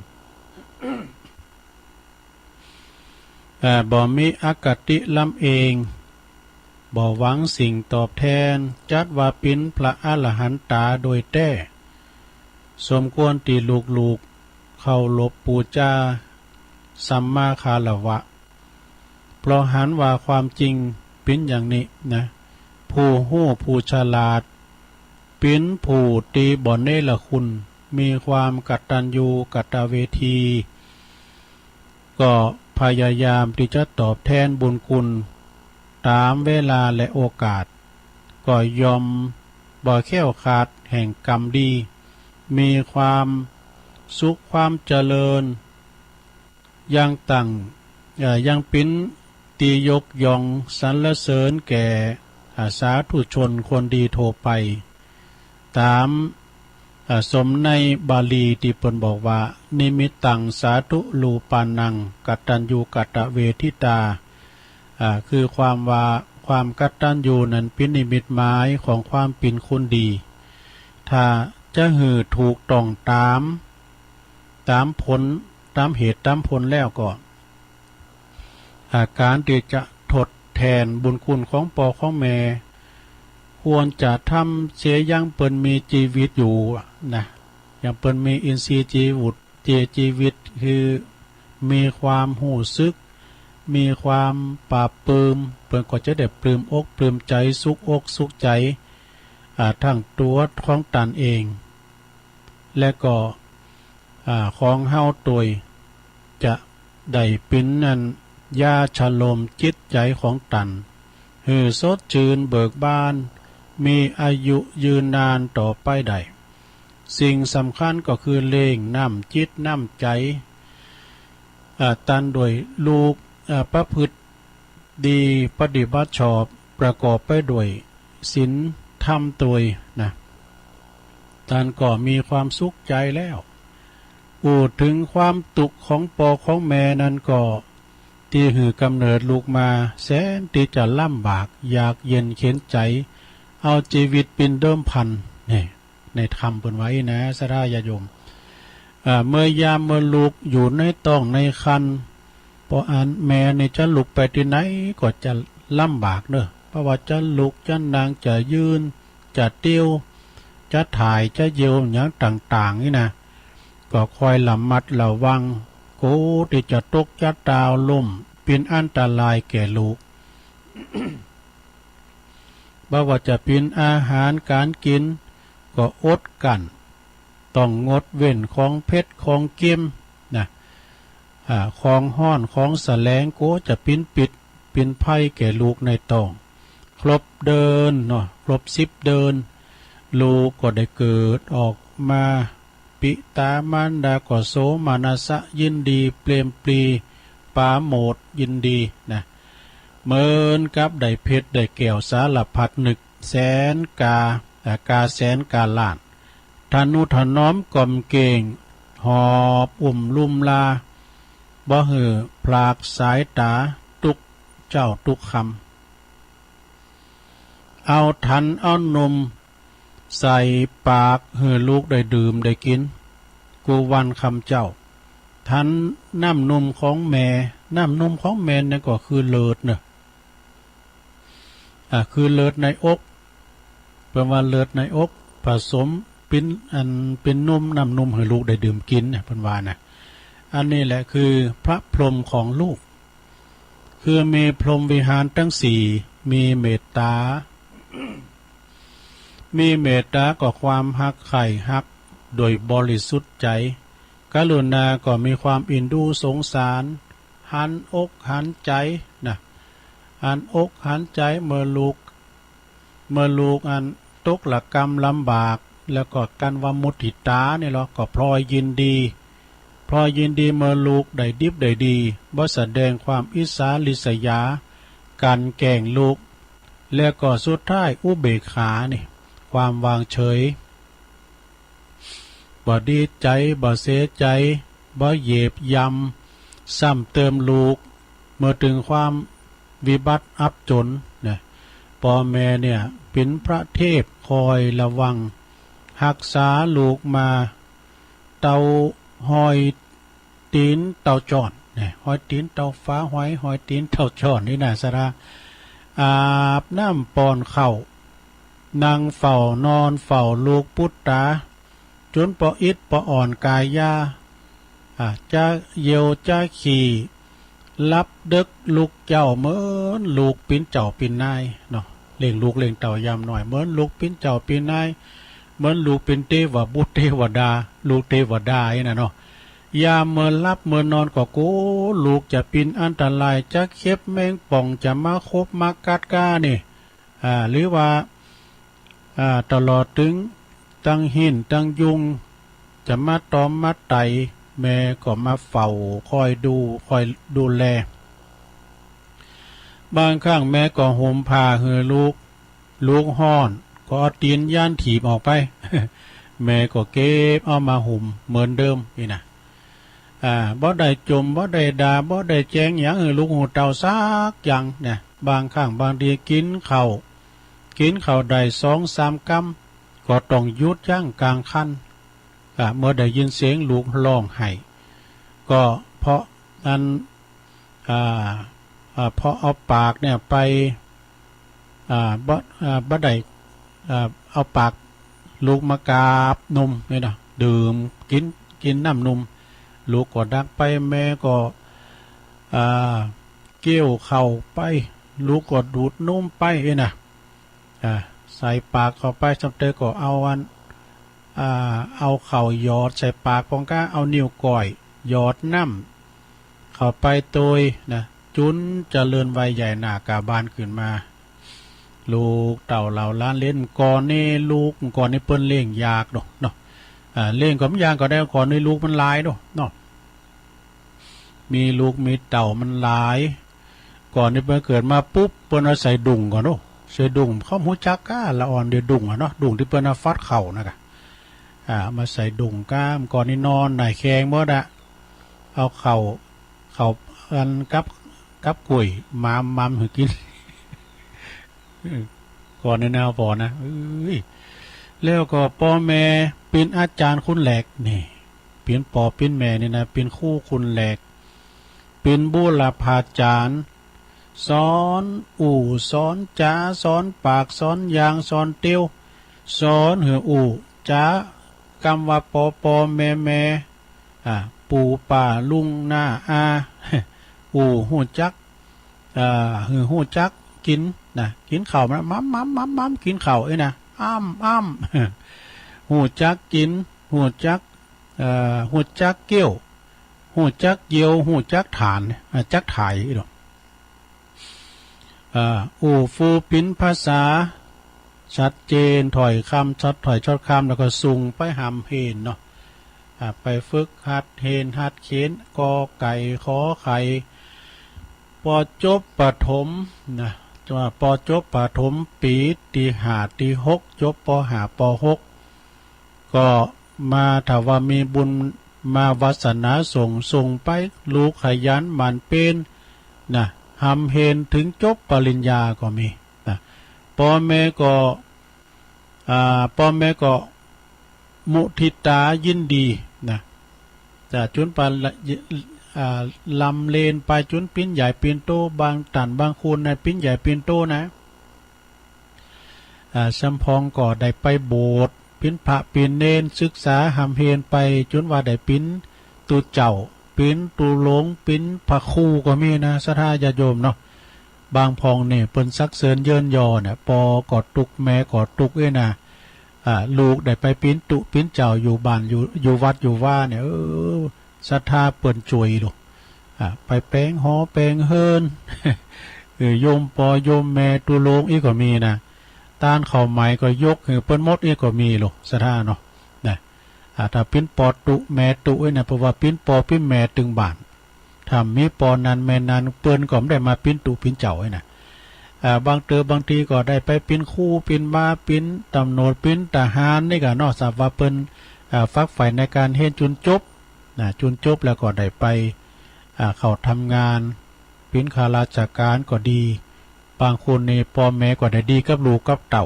เอ่อ บ่มีอคติลำเอง บ่หวังสิ่งตอบแทน จัดว่าเป๋นพระอรหันตาโดยแท้ สมควรตี้ลูกๆ เคารพบูชา สัมมาคารวะ เพราะหันว่าความจริงเป๋นอย่างนี้นะ ผู้ฮู้ผู้ฉลาด เป๋นผู้ตี้บ่เนรคุณ มีความกตัญญูกตเวที ก็พยายามที่จะตอบแทนบุญคุณตามเวลาและโอกาส ก็ย่อมบ่แคล้วคลาดแห่งกรรมดี มีความสุขความเจริญ ยังตั้ง เอ่อ ยังเป๋นตี้ยกย่องสรรเสริญแก่ อ่า สาธุชนคนดีทั่วไป ตาม อ่า สมในบาลีตี้เปิ้นบอกว่า นิมิตตังสาธุรูปานัง กตัญญูกตเวทิตา อ่า คือความว่าความกตัญญูนั้นเป๋นนิมิตหมายของความเป๋นคนดี ถ้าจะหื้อถูกต้องตาม ตามผล ตามเหตุตามผลแล้วก็ อ่า การตี้จะทดแทนบุญคุณของป้อของแม่ ควรจะทำเสียยังเปิ้นมีชีวิตอยู่นะ ยังเปิ้นมีอินทรีย์ชีวิต เจ ชีวิต คือมีความฮู้สึก มีความปลาบปลื้ม เปิ้นก็จะได้ปลื้มอกปลื้มใจ สุขอกสุขใจ อ่า ทั้งตั๋วของตันเอง และก็ อ่า ของเฮาตวย จะได้เป๋นอันยาชโลมจิตใจของตัน หื้อสดชื่นเบิกบาน มีอายุยืนนานต่อไปได้ สิ่งสำคัญก็คือเลี้ยงน้ำจิตน้ำใจ อ่า ตันด้วยลูก อ่า ประพฤติ ดีปฏิบัติชอบประกอบไปด้วยศีลธรรมตวยนะ ตันก็มีความสุขใจแล้ว อู้ถึงความตุ๊กข์ของป้อของแม่นั้นก็ ตี้หื้อกำเนิดลูกมาแสนตี้จะลำบาก ยากเย็นเข็ญใจ เอาชีวิตเป๋นเดิมพัน นี่ ในธรรมเปิ้นว่าอี้นะ ศรัทธาญาติโยม อ่า เมื่อยามเมื่อลูกอยู่ในท้องในครรภ์ ป้ออันแม่นี่จะลุกไปตี้ไหนก็จะลำบากเนอะ เพราะว่าจะลุก จะนั่ง จะยืน จะเตียว จะถ่าย จะเยี่ยวหยังต่างๆ นี่นะ ก็คอยระมัดระวัง กลัวตี้จะตก จะตาวล้ม เป๋นอันตรายแก่ลูก บ่ว่าจะเป๋นอาหารก๋านกิ๋น ก็อดกลั้น ต้องงดเว้นของเผ็ดของเค็มนะ อ่า ของฮ้อนของแสลง กลัวจะเป๋นพิษเป๋นภัยแก่ลูกในท้อง ครบเดือนเนาะ ครบสิบเดือน ลูกก็ได้เกิดออกมา ปิตามารดาก็โสมนัสยินดี เปรมปรี ปราโมทย์ยินดีนะ เหมือนกับได้เพชรได้แก้วสารพัดนึก แสนกา อ่า กาแสนกาล้าน ทะนุถนอมกล่อมเกรง หอบอุ้มลุ่มลา บ่หื้อพลากสายต๋า ตุ๊กเจ๊าตุ๊กค่ำ เอาถันเอานมใส่ปากหื้อลูกได้ดื่มได้กิ๋น กู้วันค่ำเจ๊า ถันน้ำนมของแม่ น้ำนมของแม่นั้นก็คือเลือดเนอะ อ่า คือเลือดในอก เปิ้นว่าเลือดในอกผสมเป๋นอันเป๋นนม น้ำนมหื้อลูกได้ดื่มกิ๋นเนี่ย เปิ้นว่านะ อันนี้แหละคือพระพรหมของลูก คือมีพรหมวิหารทั้งสี่ มีเมตตา มีเมตตาก็ความฮักใคร่ฮักโดยบริสุทธิ์ใจ กรุณาก็มีความเอ็นดูสงสาร หันอกหันใจนะ หันอกหันใจเมื่อลูก เมื่อลูกอันตกระกำลำบาก แล้วก็กันว่ามุทิตานี่ลอ ก็พลอยยินดี พลอยยินดีเมื่อลูกได้ดิบได้ดี บ่แสดงความอิจฉาริษยา กลั่นแกล้งลูก แล้วก็สุดท้ายอุเบกขานี่ ความวางเฉย บ่ดีใจ บ่เสียใจ บ่เหยียบย่ำ ซ้ำเติมลูก เมื่อถึงความวิบัติอับจนนะ ป้อแม่เนี่ยเป๋นพระเทพคอยระวัง ฮักษาลูกมา เต้าฮอย ตี๋นเต้าจ้อนนะ ฮอยตี๋นเต้าฟ้าฮอย ฮอยตี๋นเต้าจ้อนนี่นะสะดา อาบน้ำป้อนข้าว นั่งเฝ้านอนเฝ้าลูกปุตตา จ๋นปออิดปออ่อนก๋ายา อ่า จะเยี่ยวจะขี้ หลับเดิ็กลุกเจ๊า เหมือนลูกเป๋นเจ้าเป๋นนายเนาะ เลี้ยงลูกเลี้ยงเต้ายามน้อย เหมือนลูกเป๋นเจ้าเป๋นนาย เหมือนลูกเป๋นเตวบุตรเตวดา ลูกเตวดานี่นะเนาะ ยามเมื่อหลับเมื่อนอนก็กั๋วลูกจะเป๋นอันตราย จะเข็บแมงป่อง จะมาขบมากัดก้านี่ อ่า หรือว่า อ่า ตลอดถึงตังหิ้นตังยุง จะมาตอมมาไต แม่ก็มาเฝ้าคอยดู คอยดูแล บางครั้งแม่ก็ห่มผ้าหื้อลูก ลูกฮ้อน ก็เอาตี๋นยันถีบออกไป แม่ก็เก็บเอามาห่มเหมือนเดิมนี่นะ อ่า บ่ได้จ่ม บ่ได้ด่า บ่ได้แจ้งหยังหื้อลูกฮู้เต้าสักอย่างนะ บางครั้งบางทีกิ๋นข้าว กิ๋นข้าวได้สองสามกำ ก็ต้องหยุดยั้งกลางคัน อ่า เมื่อได้ยินเสียงลูกฮ้องไห้ ก็เพราะอัน อ่า อ่า เพราะเอาปากเนี่ยไป อ่า บ่ อ่า บ่ได้ อ่า เอาปากลูกมากาบนมนี่นะ ดื่ม กิ๋น กิ๋นน้ำนม ลูกก็ดักไป แม่ก็ อ่า เคี้ยวข้าวไป ลูกก็ดูดนมไปนี่นะ อ่า ใส่ปากเข้าไป ซ้ำเติมก็เอาอัน อ่า เอาข้าวหยอดใส่ปากป้องก้า เอานิ้วก้อยหยอดน้ำเข้าไปโตยนะ จ๋นเจริญวัยใหญ่หน้ากาบานขึ้นมา ลูกเต้าเหล่าหลานเหลน ก่อนนี้ลูก ก่อนนี้เปิ้นเลี้ยงยากเนาะ เนาะ อ่า เลี้ยงก็บ่ยากก็ได้ ก่อนนี้ลูกมันหลายเนาะ เนาะ มีลูกมีเต้ามันหลาย ก่อนนี้เปิ้นเกิดมาปุ๊บ เปิ้นเอาใส่ดุ่งก่อนเนาะ ใส่ดุ่ง เขาฮู้จักก้า ละอ่อนเดียวดุ่งอะเนาะ ดุ่งตี้เปิ้นเอาฟัดข้าวนะกะ อ่า มาใส่ดุ่งก้าม ก่อนนี้นอนหน้าแข้งหมดอะ เอาข้าว ข้าวอันกับ กับกล้วย หมาม หมามหื้อกิ๋น ก่อนนี้นะ ปอนะ เอ้ย แล้วก็ป้อแม่เป๋นอาจ๋ารย์คนแรกนี่ เป๋นป้อเป๋นแม่นี่นะ เป๋นครูคนแรก เป๋นบุรพาจ๋ารย์ สอนอู้ สอนจ๋า สอนปาก สอนย่าง สอนเตียว สอนหื้ออู้จ๋า กำว่าป้อป้อแม่แม่ อ่า ปู่ป้าลุงน้าอา อู้ฮู้จัก อ่า หื้อฮู้จักกิ๋นนะ กิ๋นข้าวมัน หมาม หมาม หมาม หมาม กิ๋นข้าวเอ้ยนะ อ้ำ อ้ำ ฮู้จักกิ๋น ฮู้จัก เอ่อ ฮู้จักเคี้ยว ฮู้จักเยี่ยว ฮู้จักถ่าน อ่า จักถ่ายอีกดอก อ่า อู้ฟูปิ๋นภาษา ชัดเจน ถ้อยคำ ชัดถ้อยชัดคำ แล้วก็ส่งไปหำเฮนเนาะ อ่า ไปฝึกหัดเฮนหัดเขียน กอไก่ ขอไข่ ปอจบประถมนะ ว่าปอจบประถมปี๋ตี้ห้าตี้หก จบ ปอห้า ปอหก ก็มา ถ้าว่ามีบุญมาวาสนาส่ง ส่งไป ลูกขยันหมั่นเพียรนะ หำเฮนถึงจบปริญญาก็มีนะ ป้อแม่ก็ อ่า ป้อแม่ก็มุทิตายินดีนะ แต่จ๋นปานละ อ่า ลำเรียนไปจ๋นปิ๋นใหญ่ปิ๋นโต บางต้านบางคนนะ ปิ๋นใหญ่ปิ๋นโตนะ อ่า สมปองก็ได้ไปโบสถ์ ปิ๋นพระปิ๋นเณร ศึกษาหำเฮนไป จ๋นว่าได้ปิ๋นตุ๊เจ้า ปิ้นตุ๊ลงปิ้นพระครูก็มีนะ ศรัทธาญาติโยมเนาะ บางพ่องนี่เปิ้นสักเซิญเยินยอเนี่ย ปอก็ตุ๊กแม่ก็ตุ๊กเอ้ยนะ อ่า ลูกได้ไปปิ้นตุ๊ปิ้นเจ้าอยู่บ้านอยู่อยู่วัดอยู่วาเนี่ย เออ ศรัทธาเปิ้นจ่วยลูก อ่า ไปแป๋งหอแป๋งเฮือน เออ โยมปอโยมแม่ตุ๊ลงอี้ก็มีนะ ตานข้าวไหม้ก็ยกหื้อเปิ้นหมดอี้ก็มีลูก ศรัทธาเนาะ นะ อ่า ถ้าปิ้นปอตุ๊แม่ตุ๊เอ้ยนะ เพราะว่าปิ้นปอปิ้นแม่ตึงบ้าน ถ้ามีปอนั้นแม่นั้น เปิ้นก็บ่ได้มาปิ้นตุ๊ปิ้นเจ้าเอ้ยนะ อ่า บางเตื้อบางทีก็ได้ไปปิ้นครูปิ้นบาปิ้นตำรวจปิ้นทหารนี่ก็เนาะ ทราบว่าเปิ้น อ่า ฝักใฝ่ในการเฮียนจุนจบ นะ จุนจบแล้วก็ได้ไป อ่า เข้าทำงาน ปิ้นข้าราชการก็ดี บางคนนี่ปอแม่ก็ได้ดีกับลูกกับเต้า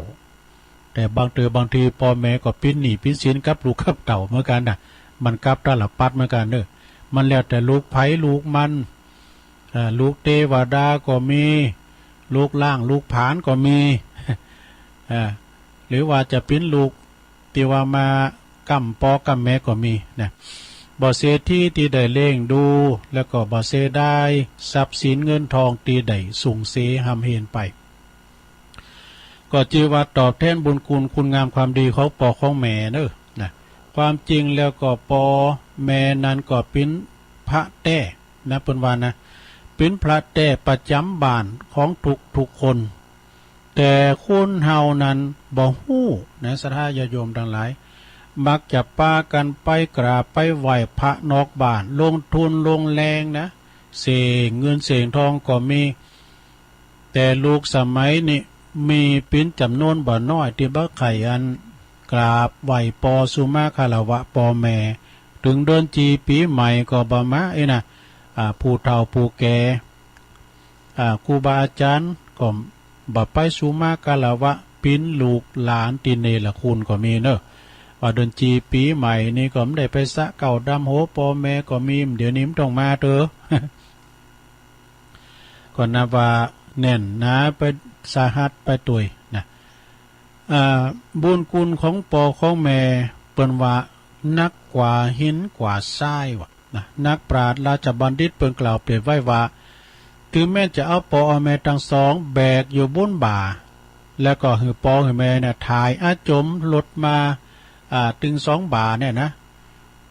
แต่บางเตื้อบางทีปอแม่ก็ปิ้นหนี้ปิ้นสินกับลูกกับเต้าเหมือนกันนะ มันกับตาลปัตรเหมือนกันเนอะ มันแล้วแต่ลูกไผลูกมัน อ่า ลูกเตวดาก็มี ลูกล่างลูกผานก็มี อ่า หรือว่าจะปิ้นลูก ตี้ว่ามาก้ำปอก้ำแม่ก็มีนะ บ่เสียทีตี้ได้เลี้ยงดู แล้วก็บ่เสียดายทรัพย์สินเงินทองตี้ได้สูญเสียฮ่ำเฮนไป ก็จื้อว่าตอบแทนบุญคุณคุณงามความดีของปอของแม่เนอะนะ ความจริงแล้วก็ปอแม่นั้นก็ปิ้นพระแต๊นะ เปิ้นว่านะ ปิ้นพระแต๊ประจ๋ำบ้านของทุกๆ คน แต่คนเฮานั้นบ่ฮู้นะ ศรัทธาญาติโยมตังหลาย มักจะปากั๋นไปกราบไปไหว้พระนอกบ้าน ลงทุนลงแรงนะ เสียเงินเสียทองก็มี แต่ลูกสมัยนี้มีปิ้นจ๋ำนวนบ่น้อยตี้บ่ใค่อันกราบไหว้ปอสุมาคารวะปอแม่ เถิงเดือนจีปีใหม่ก็บ่มาเอ้ยนะ อ่า ผู้เฒ่าผู้แก่ อ่า ครูบาอาจ๋ารย์ก็บ่ไปสุมาคารวะปิ้นลูกหลานตี้เนรคุณก็มีเนอะ ว่าเดือนจีปีใหม่นี่ก็บ่ได้ไปสะเก๊าดำหัวปอแม่ก็มี เดี๋ยวนี้บ่ต้องมาเต๊อะ ก็นับว่าแน่นหนาไป สาหัสไปตวยนะ อ่า บุญคุณของปอของแม่เปิ้นว่าหนักกว่าหินกว่าทรายว่ะนะ นักปราชญ์ราชบัณฑิตเปิ้นกล่าวเปรียบไว้ว่า ถึงแม้จะเอาปอเอาแม่ตังสองแบกอยู่บนบ่า แล้วก็หื้อปอหื้อแม่เนี่ยถ่ายอาจมลดมา อ่า ตึงสองบ่าเนี่ยนะ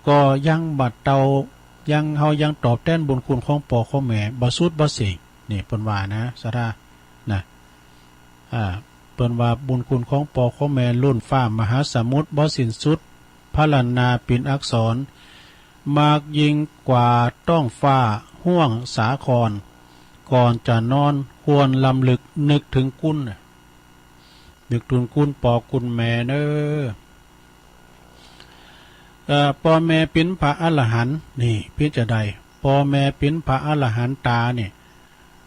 ก็ยังบ่เต้า ยัง เฮายังตอบแทนบุญคุณของปอของแม่บ่สุดบ่เสี้ยง นี่เปิ้นว่านะ ศรัทธา นะ อ่า เปิ้นว่าบุญคุณของปอของแม่ล้นฟ้ามหาสมุทรบ่สิ้นสุด พรรณนาเป็นอักษร มากยิ่งกว่าท้องฟ้าห้วงสาคร ก่อนจะนอนควรรำลึกนึกถึงคุณน่ะ นึกถึงคุณปอคุณแม่เนอะ เอ่อ ปอแม่เป๋นพระอรหันต์นี่ เป๋นจาใด ปอแม่เป๋นพระอรหันตานี่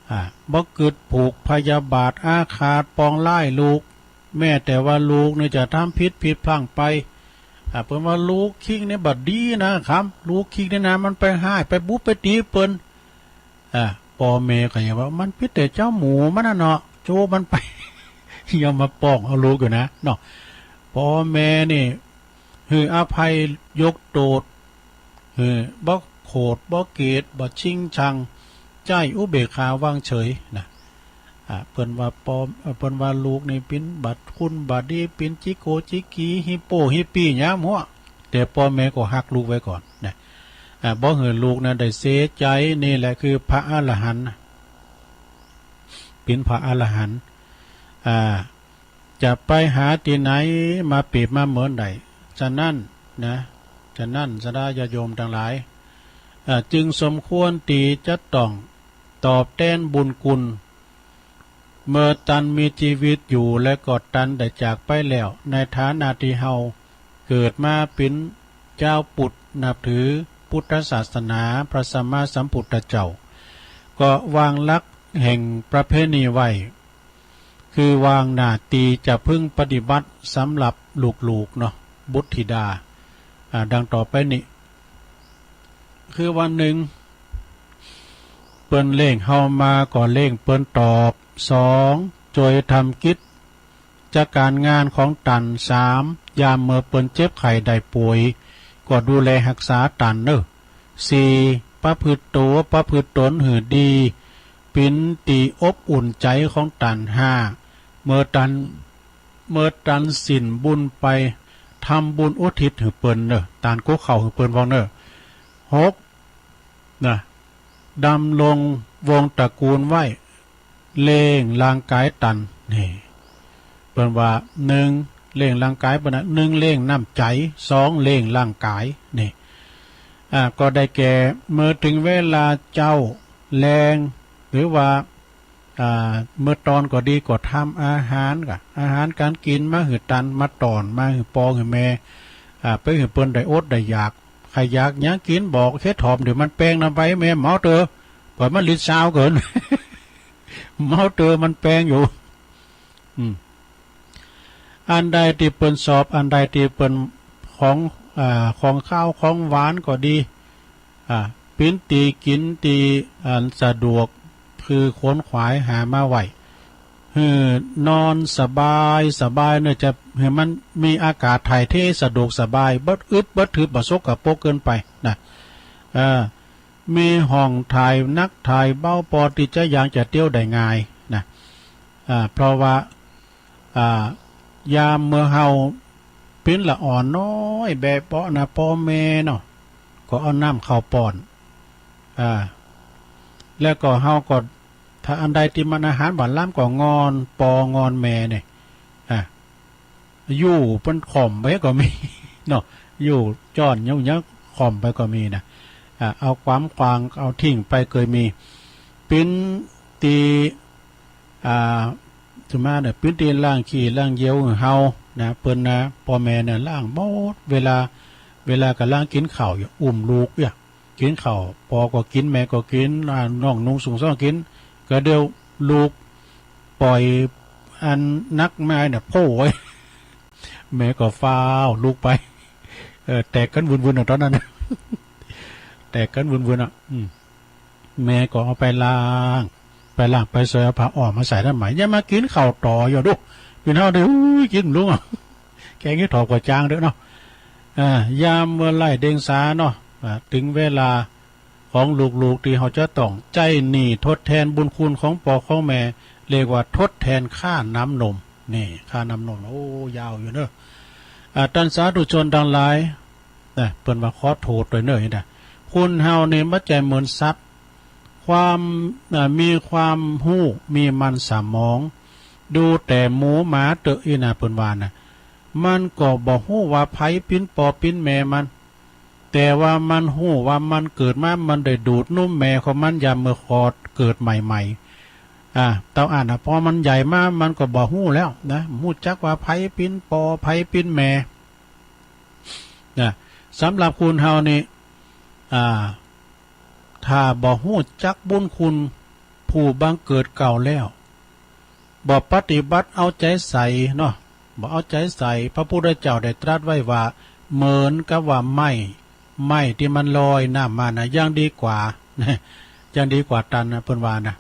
อ่า บ่กึ๊ดผูกพยาบาทอาฆาตปองร้ายลูก แม้แต่ว่าลูกนี่จะทำผิดผิดพลั้งไป อ่า เปิ้นว่าลูกคิงนี่บ่ดีนะครับ ลูกคิงนี่นะ มันไปฮ้ายไปบุบไปตี๋เปิ้น อ่า ปอแม่ก็ยังว่ามันผิดแต่เจ้าหมู่มันน่ะเนาะ โจ้มันไป ยังมาป้องเอาลูกอยู่นะเนาะ ปอแม่นี่หื้ออภัยยกโตษ หื้อบ่โขดบ่เกลียด บ่ชิงชัง ใจ๊อุเบกขาวางเฉยนะ อ่า เปิ้นว่าปอ เอ่อ เปิ้นว่าลูกนี่เป๋นบ่คุณบ่ดี เป๋นจิโกจิกี ฮิโป้ฮิปี้ยามหัว แต่ปอแม่ก็ฮักลูกไว้ก่อนนะ อ่า บ่หื้อลูกนะได้เสียใจ๋ นี่แหละคือพระอรหันต์นะ เป๋นพระอรหันต์ อ่า จะไปหาตี้ไหนมาเปรียบมาเหมือนได้ ฉะนั้นนะ ฉะนั้นศรัทธาญาติโยมตังหลาย อ่า จึงสมควรตี้จะต้องตอบแตนบุญคุณ เมื่อตันมีจีวิตอยู่และก็ตันได้จากไปแล้ว ในฐานะตี้เฮาเกิดมาเป๋นจาวพุทธ นับถือพุทธศาสนา พระสัมมาสัมพุทธเจ้า ก็วางหลักแห่งประเพณีไว้ คือวางหน้าตี้จะพึงปฏิบัติสำหรับลูกๆ เนาะ บุตรธิดา อ่า ดังต่อไปนี้ คือว่า หนึ่ง เปิ้นเลี้ยงเฮามาก็เลี้ยงเปิ้นตอบ สอง จ่วยทำกิจการงานของตัน สาม ยามเมื่อเปิ้นเจ็บไข้ได้ป่วย ก็ดูแลฮักษาตันเนอะ สี่ ประพฤติตัว ประพฤติตนหื้อดี เป็นตี้อบอุ่นใจของตัน ห้า เมื่อตัน เมื่อตันสิ้นบุญไป ทำบุญอุทิศหื้อเปิ้นเนอะ ตันกุ๊กข้าวหื้อเปิ้น ว่าเนอะ หก นะ ดำรงวงศ์ตระกูลไว้ เลี้ยงร่างกายตัน นี่ เปิ้นว่า หนึ่ง เลี้ยงร่างกายเปิ้นนะ หนึ่ง เลี้ยงน้ำใจ สอง เลี้ยงร่างกาย นี่ อ่า ก็ได้แก่ เมื่อถึงเวลาเจ๊าแลง หรือว่า อ่า เมื่อตอนก็ดี ก็ทำอาหารกะ อาหารก๋านกิ๋นมาหื้อตัน มาต้อน มาหื้อป้อหื้อแม่ อ่า ไปหื้อเปิ้นได้อดได้อยาก ใผอยากหยังกิ๋นบอก เฮ็ดหอมเดี๋ยวมันแปงนำไป แม่เมาเตอ ปล่อยมันลิดซาวเกิน เมาเตอมันแปงอยู่ อืม อันใดตี้เปิ้นชอบ อันใดตี้เปิ้นของ อ่า ของคาวของหวานก็ดี อ่า ปิ้นตี้กิ๋นตี้ อันสะดวก คือขวนขวายหามาไว้ หื้อนอนสบายสบายเนอะ จะหื้อมันมีอากาศถ่ายเทสะดวกสบาย บ่อึดบ่ทึบ บ่สกปรกเกินไปนะ เออ มีห้องถ่ายหนักถ่ายเบา ปอตี้จะย่างจะเตียวได้ง่ายนะ อ่า เพราะว่า อ่า ยามเมื่อเฮาปิ้นละอ่อนน้อยแบเบาะนะ ป้อแม่เนาะ ก็เอาน้ำเข้าป้อน อ่า แล้วก็เฮาก็ ถ้าอันใดตี้มันอาหารหวานล้ำก็งอนป้องอนแม่เนี่ย อ่า อยู่เปิ้นข่อมไปก็มี เนาะ อยู่จ้อนเยียะๆ ข่อมไปก็มีนะ อ่า เอาความขวาง เอาทิ้งไปเกยมี ปิ้นตี้ อ่า สุมาเนี่ย ปิ้นตี้ล้างขี้ล้างเยี่ยวหื้อเฮานะ เปิ้นนะ ป้อแม่เนี่ยล้างหมด เวลา เวลาก็ล้างกิ๋นข้าวอยู่ อุ้มลูกอยู่ กิ๋นข้าว ป้อก็กิ๋น แม่ก็กิ๋น อ่า น้องนุ่งสูงซ่องกิ๋น ก็เดี๋ยวลูกปล่อยอันหนักมาเนี่ย โพ่ไว้ แม่ก็ฟ้าวลุกไป เออ แตกกั๋นวุ่นๆ อ่ะ ตอนนั้น แตกกั๋นวุ่นๆ อ่ะ อืม แม่ก็เอาไปล้าง ไปล้างไปสวย เอาผ้าอ้อมมาใส่นั้นใหม่ อย่ามากิ๋นข้าวต่ออยู่ดู พี่น้องเด้อ อุ้ย กิ๋นบ่ลงอ่ะ แกงเห็ดถอบก็จางเด้อเนาะ อ่า ยามเมื่อไล่เดียงสาเนาะ อ่า ถึงเวลาของลูกๆ ตี้เฮาจะต้องใจ๊หนี้ทดแทนบุญคุณของป้อของแม่ เรียกว่าทดแทนค่าน้ำนม นี่ ค่าน้ำนม โอ้ ยาวอยู่เนอะ อ่า ต้านสาธุชนตังหลาย นะ เปิ้นว่าขอโทษตวยเนอะ นี่นะ คนเฮานี่บ่ใจ้เหมือนสัตว์ ความ อ่า มีความฮู้ มีมันสมอง ดูแต่หมูหมาเต๊อะ อี้นะ เปิ้นว่านะ มันก็บ่ฮู้ว่าใผปิ้นป้อปิ้นแม่มัน แต่ว่ามันฮู้ว่ามันเกิดมา มันได้ดูดนมแม่ของมันยามเมื่อคลอดเกิดใหม่ๆ อ่า เต้าอั้นนะ พอมันใหญ่มา มันก็บ่ฮู้แล้วนะ ฮู้จักว่าใผปิ้นป้อ ใผปิ้นแม่ นะ สำหรับคนเฮานี่ อ่า ถ้าบ่ฮู้จักบุญคุณผู้บังเกิดเกล้าแล้ว บ่ปฏิบัติเอาใจ๋ใส่เนาะ บ่เอาใจ๋ใส่ พระพุทธเจ้าได้ตรัสไว้ว่า เหมือนกับว่าไม้ ไม้ตี้มันลอยน้ำมานะ ยังดีกว่า ยังดีกว่าตันนะ เปิ้นว่านะ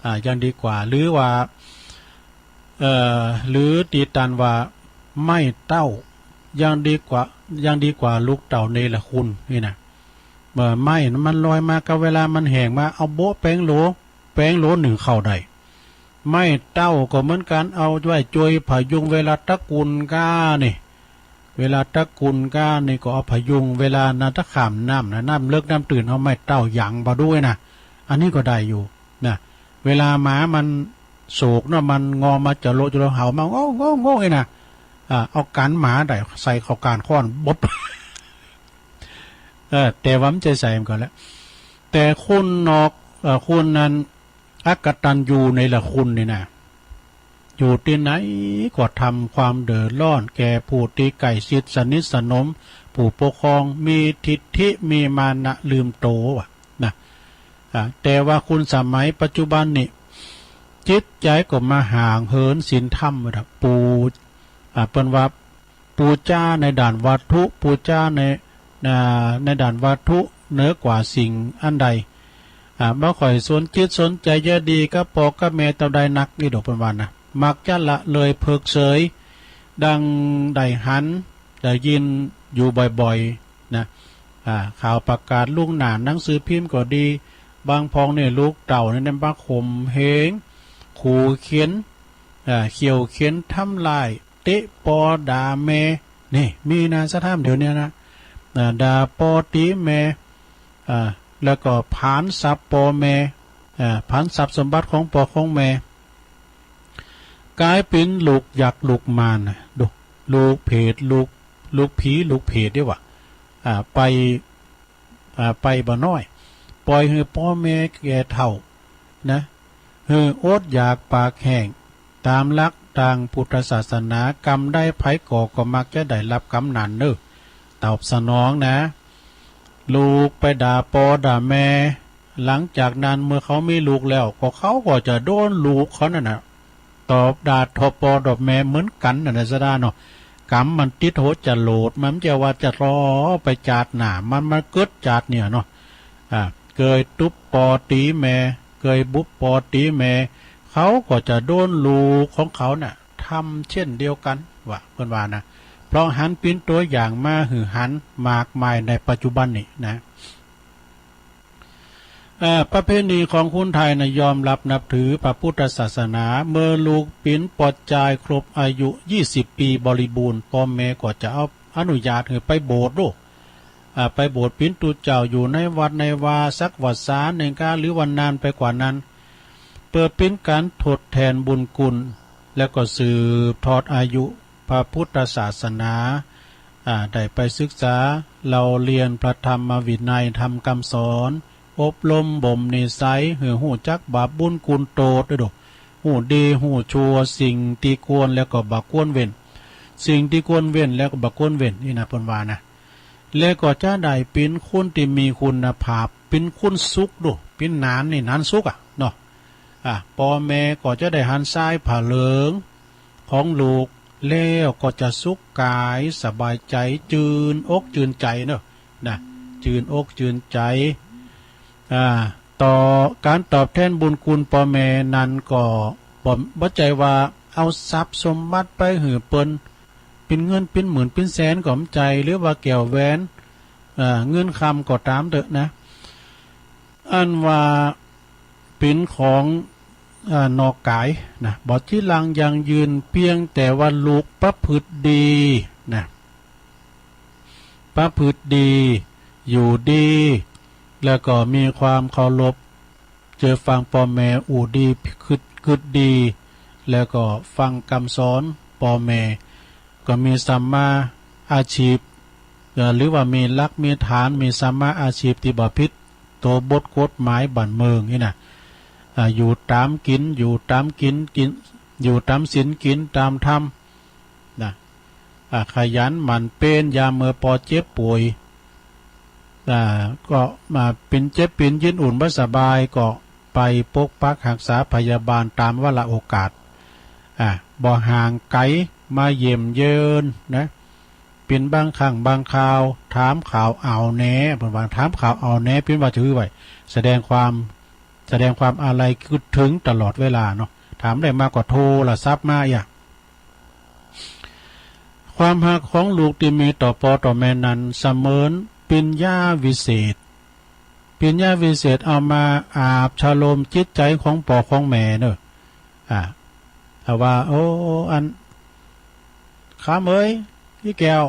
อ่า ยังดีกว่า หรือว่า เอ่อ หรือตี้ตันว่าไม้เต๊า ยังดีกว่า ยังดีกว่าลูกเต้าเนรคุณนี่นะ เมื่อไม้นั้นมันลอยมากับเวลามันแห้งมา เอาโบ๊ะแปงโหล แปงโหลนึ่งข้าวได้ ไม้เต๊าก็เหมือนกั๋น เอาไว้จ้วยผยุงเวลาตะกุ่นก้านี่ เวลาตะกุ่นก้านี่ก็เอาผยุง เวลานาตะข้ามน้ำนะ น้ำเลิกน้ำตื้น เอาไม้เต๊าหยั่งบ่าดู้นะ อันนี้ก็ได้อยู่นะ เวลาหมามันโศกเนาะ มันงอมาจะโลจะโล เห่ามา โง่ โง่ โง่ นี่นะ อ่า เอากั๋นหมาได้ ใส่เข้าก้านค้อน บ๊อบ เออ แต่ว่ามันใจ๋ใส่มันก็แล้ว แต่คนนอก เอ่อ คนนั้น อกตัญญูเนรคุณนี่นะ อยู่ตี้ไหนก็ทำความเดือดร้อนแก่ผู้ตี้ใกล้ชิดสนิทสนม ผู้ปกครอง มีทิฐิ มีมานะ ลืมโตว่ะนะ อ่า แต่ว่าคนสมัยปัจจุบันนี่ จิตใจ๋ก็มาห่างเหินศีลธรรมว่ะ ปู อ่า เปิ้นว่า ปูจาในด้านวัตถุ ปูจาใน อ่า ในด้านวัตถุเหนือกว่าสิ่งอันใด อ่า บ่ค่อยสนจิตสนใจ๋เยียะดีกับป้อกับแม่เต้าใดนัก นี่ดอกเปิ้นว่านะ มักจะละเลยเผิกเฉย ดังได้หันได้ยินอยู่บ่อยๆ นะ อ่า ข่าวประกาศล่วงหน้า หนังสือพิมพ์ก็ดี บางพ่องนี่ลูกเต้านี่นะ มาข่มเหง ขู่เข็ญ อ่า เคี่ยวเข็ญ ทำร้าย เตะปอด่าแม่ นี่ มีนะ สถานเดี๋ยวนี้นะ อ่า ด่าปอตีแม่ อ่า แล้วก็ผลาญทรัพย์ปอแม่ อ่า ผลาญทรัพย์สมบัติของปอของแม่ ก๋ายเป๋นลูกยักษ์ลูกมารนะ ดู ลูกเผต ลูก ลูกผี ลูกเผตเด้อวะ อ่า ไป อ่า ไปบ่น้อย ป่อยหื้อปอแม่แก่เฒ่า นะ หื้ออดอยากปากแห้ง ต๋ามหลักตางพุทธศาสนา กรรมใดใผก่อก็มักจะได้รับกรรมนั้นเน่อ ตอบสนองนะ ลูกไปด่าปอด่าแม่ หลังจากนั้นเมื่อเขามีลูกแล้ว ก็เขาก็จะโดนลูกเขานั่นน่ะ ตอบด่าทอปอทอแม่เหมือนกั๋นนั่นแหละซะด้าเนาะ กรรมมันติดหัวจรวด มันจะว่าจะรอไปจาดหน้า มันมาเกิดจาดเนี่ยเนาะ อ่า เกยตุ๊บปอตี๋แม่ เกยบุบปอตี๋แม่ เขาก็จะโดนลูกของเขาน่ะทำเช่นเดียวกัน ว่าเปิ้นว่านะ เพราะหันเป๋นตั๋วอย่างมาหื้อหันมากมายในปัจจุบันนี้นะ เอ่อ ประเพณีของคนไทยนะ ยอมรับนับถือพระพุทธศาสนา เมื่อลูกเป๋นปอจายครบอายุยี่สิบปีบริบูรณ์ ปอแม่ก็จะเอาอนุญาตหื้อไปโบสถ์โลด อ่า ไปโบสถ์เป๋นตุ๊เจ้าอยู่ในวัดในวาสักวรรษาหนึ่งกา หรือว่านานไปกว่านั้น เปื้อเป๋นก๋านทดแทนบุญคุณ แล้วก็สืบทอดอายุพระพุทธศาสนา อ่า ได้ไปศึกษาเล่าเรียนพระธรรมวินัย ธรรมคำสอน อบรมบ่มนิสัยหื้อฮู้จักบาปบุญคุณโทษเด้อ ฮู้ดีฮู้ชั่ว สิ่งตี้ควรแล้วก็บ่ควรเว้น สิ่งตี้ควรเว้นแล้วก็บ่ควรเว้น นี่นะเปิ้นว่านะ แล้วก็จะได้เป๋นคนตี้มีคุณภาพ เป๋นคนสุขโด เป๋นหนานนี่หนานสุขอะเนาะ อ่ะ ปอแม่ก็จะได้หันสายผ้าเหลืองของลูก แล้วก็จะสุขกายสบายใจ จืนอกจืนใจ๋เนาะ นะ จืนอกจืนใจ๋ อ่า ต่อก๋านตอบแทนบุญคุณปอแม่นั้นก็บ่ บ่ใจ้ว่าเอาทรัพย์สมบัติไปหื้อเปิ้น เป๋นเงินเป๋นหมื่นเป๋นแสนก็บ่ใจ้ หรือว่าแก้วแหวน อ่า เงินคำก็ต๋ามเต๊อะนะ อันว่าเป๋นของ อ่า นอกก๋ายนะ บ่จีรังยั่งยืน เพียงแต่ว่าลูกประพฤติดีนะ ประพฤติดี อยู่ดี แล้วก็มีความเคารพ เจือฟังปอแม่ อู้ดี กึ๊ด กึ๊ดดี แล้วก็ฟังกำสอนปอแม่ ก็มีสัมมาอาชีพ เอ่อ หรือว่ามีหลักมีฐาน มีสัมมาอาชีพตี้บ่ผิดโตบทกฎหมายบ้านเมืองนี่นะ อ่า อยู่ต๋ามกิ๋น อยู่ต๋ามกิ๋น กิ๋น อยู่ต๋ามศีล กิ๋นต๋ามธรรม นะ อ่า ขยันหมั่นเพียร ยามเมื่อปอเจ็บป่วย อ่า ก็มาเป๋นเจ็บเป๋นยืนอุ่นบ่สบาย ก็ไปปกปักฮักษาพยาบาลต๋ามวาระโอกาส อ่า บ่ห่างไก๋ มาเยี่ยมเยือนนะ เป๋นบางครั้งบางคราว ถามข่าวเอาแหน่ เปิ้นว่าถามข่าวเอาแหน่ เป๋นว่าจะหื้อไว้ แสดงความ แสดงความอาลัยกึ๊ดถึงตลอดเวลาเนาะ ถามได้มาก็โทรศัพท์มาเอี้ย ความฮักของลูกตี้มีต่อปอต่อแม่นั้นเสมือนปิญญาวิเศษ ปิญญาวิเศษเอามาอาบชโลมจิตใจ๋ของปอของแม่เนาะ อ่า ถ้าว่า โอ้ อัน คำเอ๋ย อีแก้ว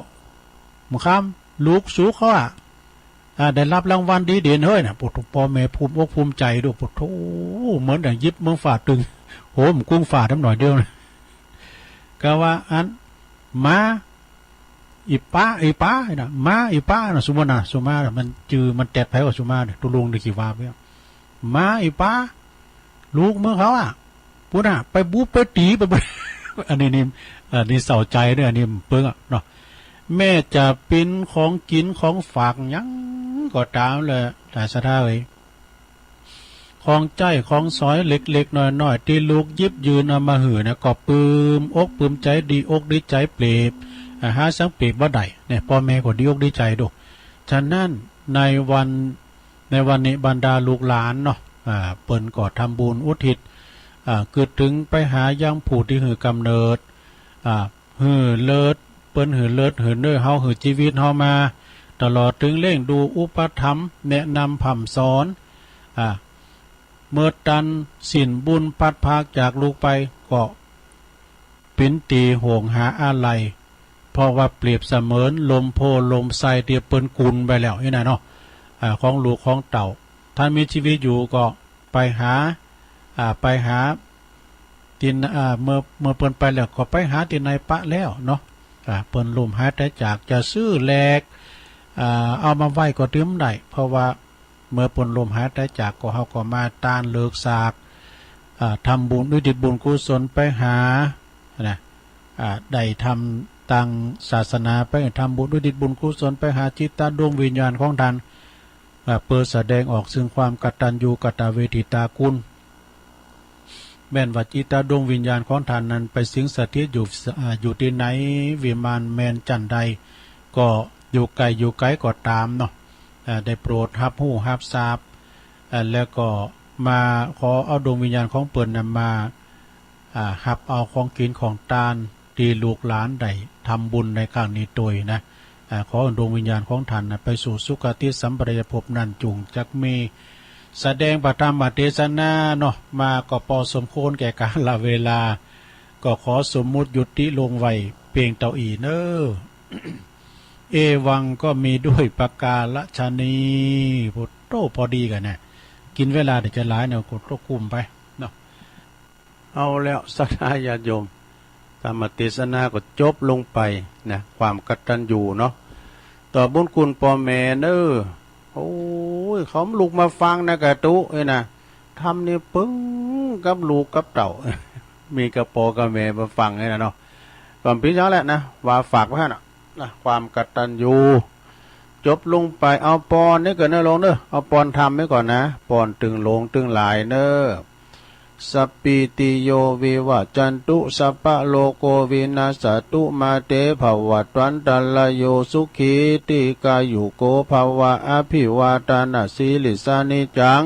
หมู่คำ ลูกสูเขาอะ อ่า ได้รับรางวัลดีเด่นเฮ้ยนะ โอ้โธ่ ปอแม่ภูมิอกภูมิใจ๋โด โอ้โธ่ เหมือนดั่งยิบเมืองฟ้าตึง โหมกุ้งฟ้าทำหน่อยเดียวนะ ก็ว่าอัน มา อีป้า อีป้านะ มา อีป้านะ สุมานะ สุมานะ มันจื้อมันแต๊ดไผว่าสุมาเนี่ย ตุ๊ลุงได้กี่วาบเนี่ย มา อีป้า ลูกเมืองเขาอะ ปู้นน่ะ ไปบุบไปตี๋ ไป อันนี้นี่ อันนี้เศร้าใจ๋เด้อ อันนี้เปิ้งอะเนาะ แม้จะเป๋นของกิ๋นของฝากหยังก็ต๋ามแหละ ต๋ามศรัทธาเอ๋ย ของใจ๊ของสอยเล็กๆ น้อยๆ ตี้ลูกหยิบยื่นเอามาหื้อนะ ก็ปลื้มอกปลื้มใจ๋ ดีอกดีใจ๋เปรียบ อ่า หาสังเปรียบบ่ได้เนี่ย ปอแม่ก็ดีอกดีใจ๋โด ฉะนั้นในวัน ในวันนี้บรรดาลูกหลานเนาะ อ่า เปิ้นก็ทำบุญอุทิศ อ่า กึ๊ดถึงไปหายังผู้ตี้หื้อกำเนิด อ่า หื้อเลิศ เปิ้นหื้อเลิศหื้อเนอเฮา หื้อจีวิตเฮามา ตลอดถึงเร่งดูอุปถัมภ์แนะนำพร่ำสอน อ่า เมื่อตันสิ้นบุญพลัดพรากจากลูกไป ก็เป็นตี้ห่วงหาอาลัย เพราะว่าเปรียบเสมือนลมโพธิ์ลมไทรตี้เปิ้นกุนไปแล้วนี่นะเนาะ อ่า ของลูกของเต้า ท่านมีชีวิตอยู่ก็ไปหา อ่า ไปหาตี้ อ่า เมื่อ เมื่อเปิ้นไปแล้วก็ไปหาตี้ไหนปะแล้วเนาะ อ่า เปิ้นล้มหายตายจาก จะซื้อแลก อ่า เอามาไว้ก็เติมได้ เพราะว่าเมื่อเปิ้นล้มหายตายจากก็เฮาก็มาตานเลิกซาก อ่า ทำบุญอุทิศบุญกุศลไปหานะ อ่า ได้ทำตางศาสนาไป ทำบุญอุทิศบุญกุศลไปหาจิตตะดวงวิญญาณของท่าน อ่า เพื่อแสดงออกซึ่งความกตัญญูกตเวทิตาคุณ แม่นว่าจิตตะดวงวิญญาณของท่านนั้นไปสิงสถิตอยู่ อ่า อยู่ตี้ไหน วิมานแมนจั่นใด ก็อยู่ไกลอยู่ไกลก็ตามเนาะ อ่า ได้โปรดฮับฮู้ฮับทราบ อ่า แล้วก็มาขอเอาดวงวิญญาณของเปิ้นนั้นมา อ่า ฮับเอาของกินของตานตี้ลูกหลานได้ทำบุญในครั้งนี้โตยนะ อ่า ขอดวงวิญญาณของท่านนะไปสู่สุคติสัมปรายภพนั้นจุ่งจักมี แสดงพระธรรมเทศนาเนาะ มาก็พอสมควรแก่กาลเวลา ก็ขอสมมุติยุติลงไว้เพียงเต้าอี้เน้อ เอวังก็มีด้วยประการฉะนี้ พุทโธ พอดีกั๋นนะ กิ๋นเวลาเดี๋ยวจะหลายเนาะ ก็ต้องกุ้มไปเนาะ เอาแล้ว ศรัทธาญาติโยม ธรรมเทศนาก็จบลงไปนะ ความกตัญญูเนาะ ต่อบุญคุณป้อแม่เน้อ โอ้ย เขาลุกมาฟังนะกะตุ๊เอ้ยนะ ธรรมนี่ปึ้งกับลูกกับเต้า มีกะป้อกับแม่มาฟังนี่นะเนาะ ก็บ่ผิดหยังแหละนะ ว่าฝากไว้หั้นน่ะ นะ ความกตัญญู จบลงไป เอาปอนนี่ก่อนเน้อหลวงเน้อ เอาปอนธรรมไว้ก่อนนะ ปอนตึงหลวงตึงหลายเน้อ สัพพีติโยวิวัชชันตุ สัพพะโรโควินัสสะตุ มาเตภวัตวันตะราโย สุขีทีฆายุโกภะวะ อะภิวาทะนะสีลิสสะ นิจจัง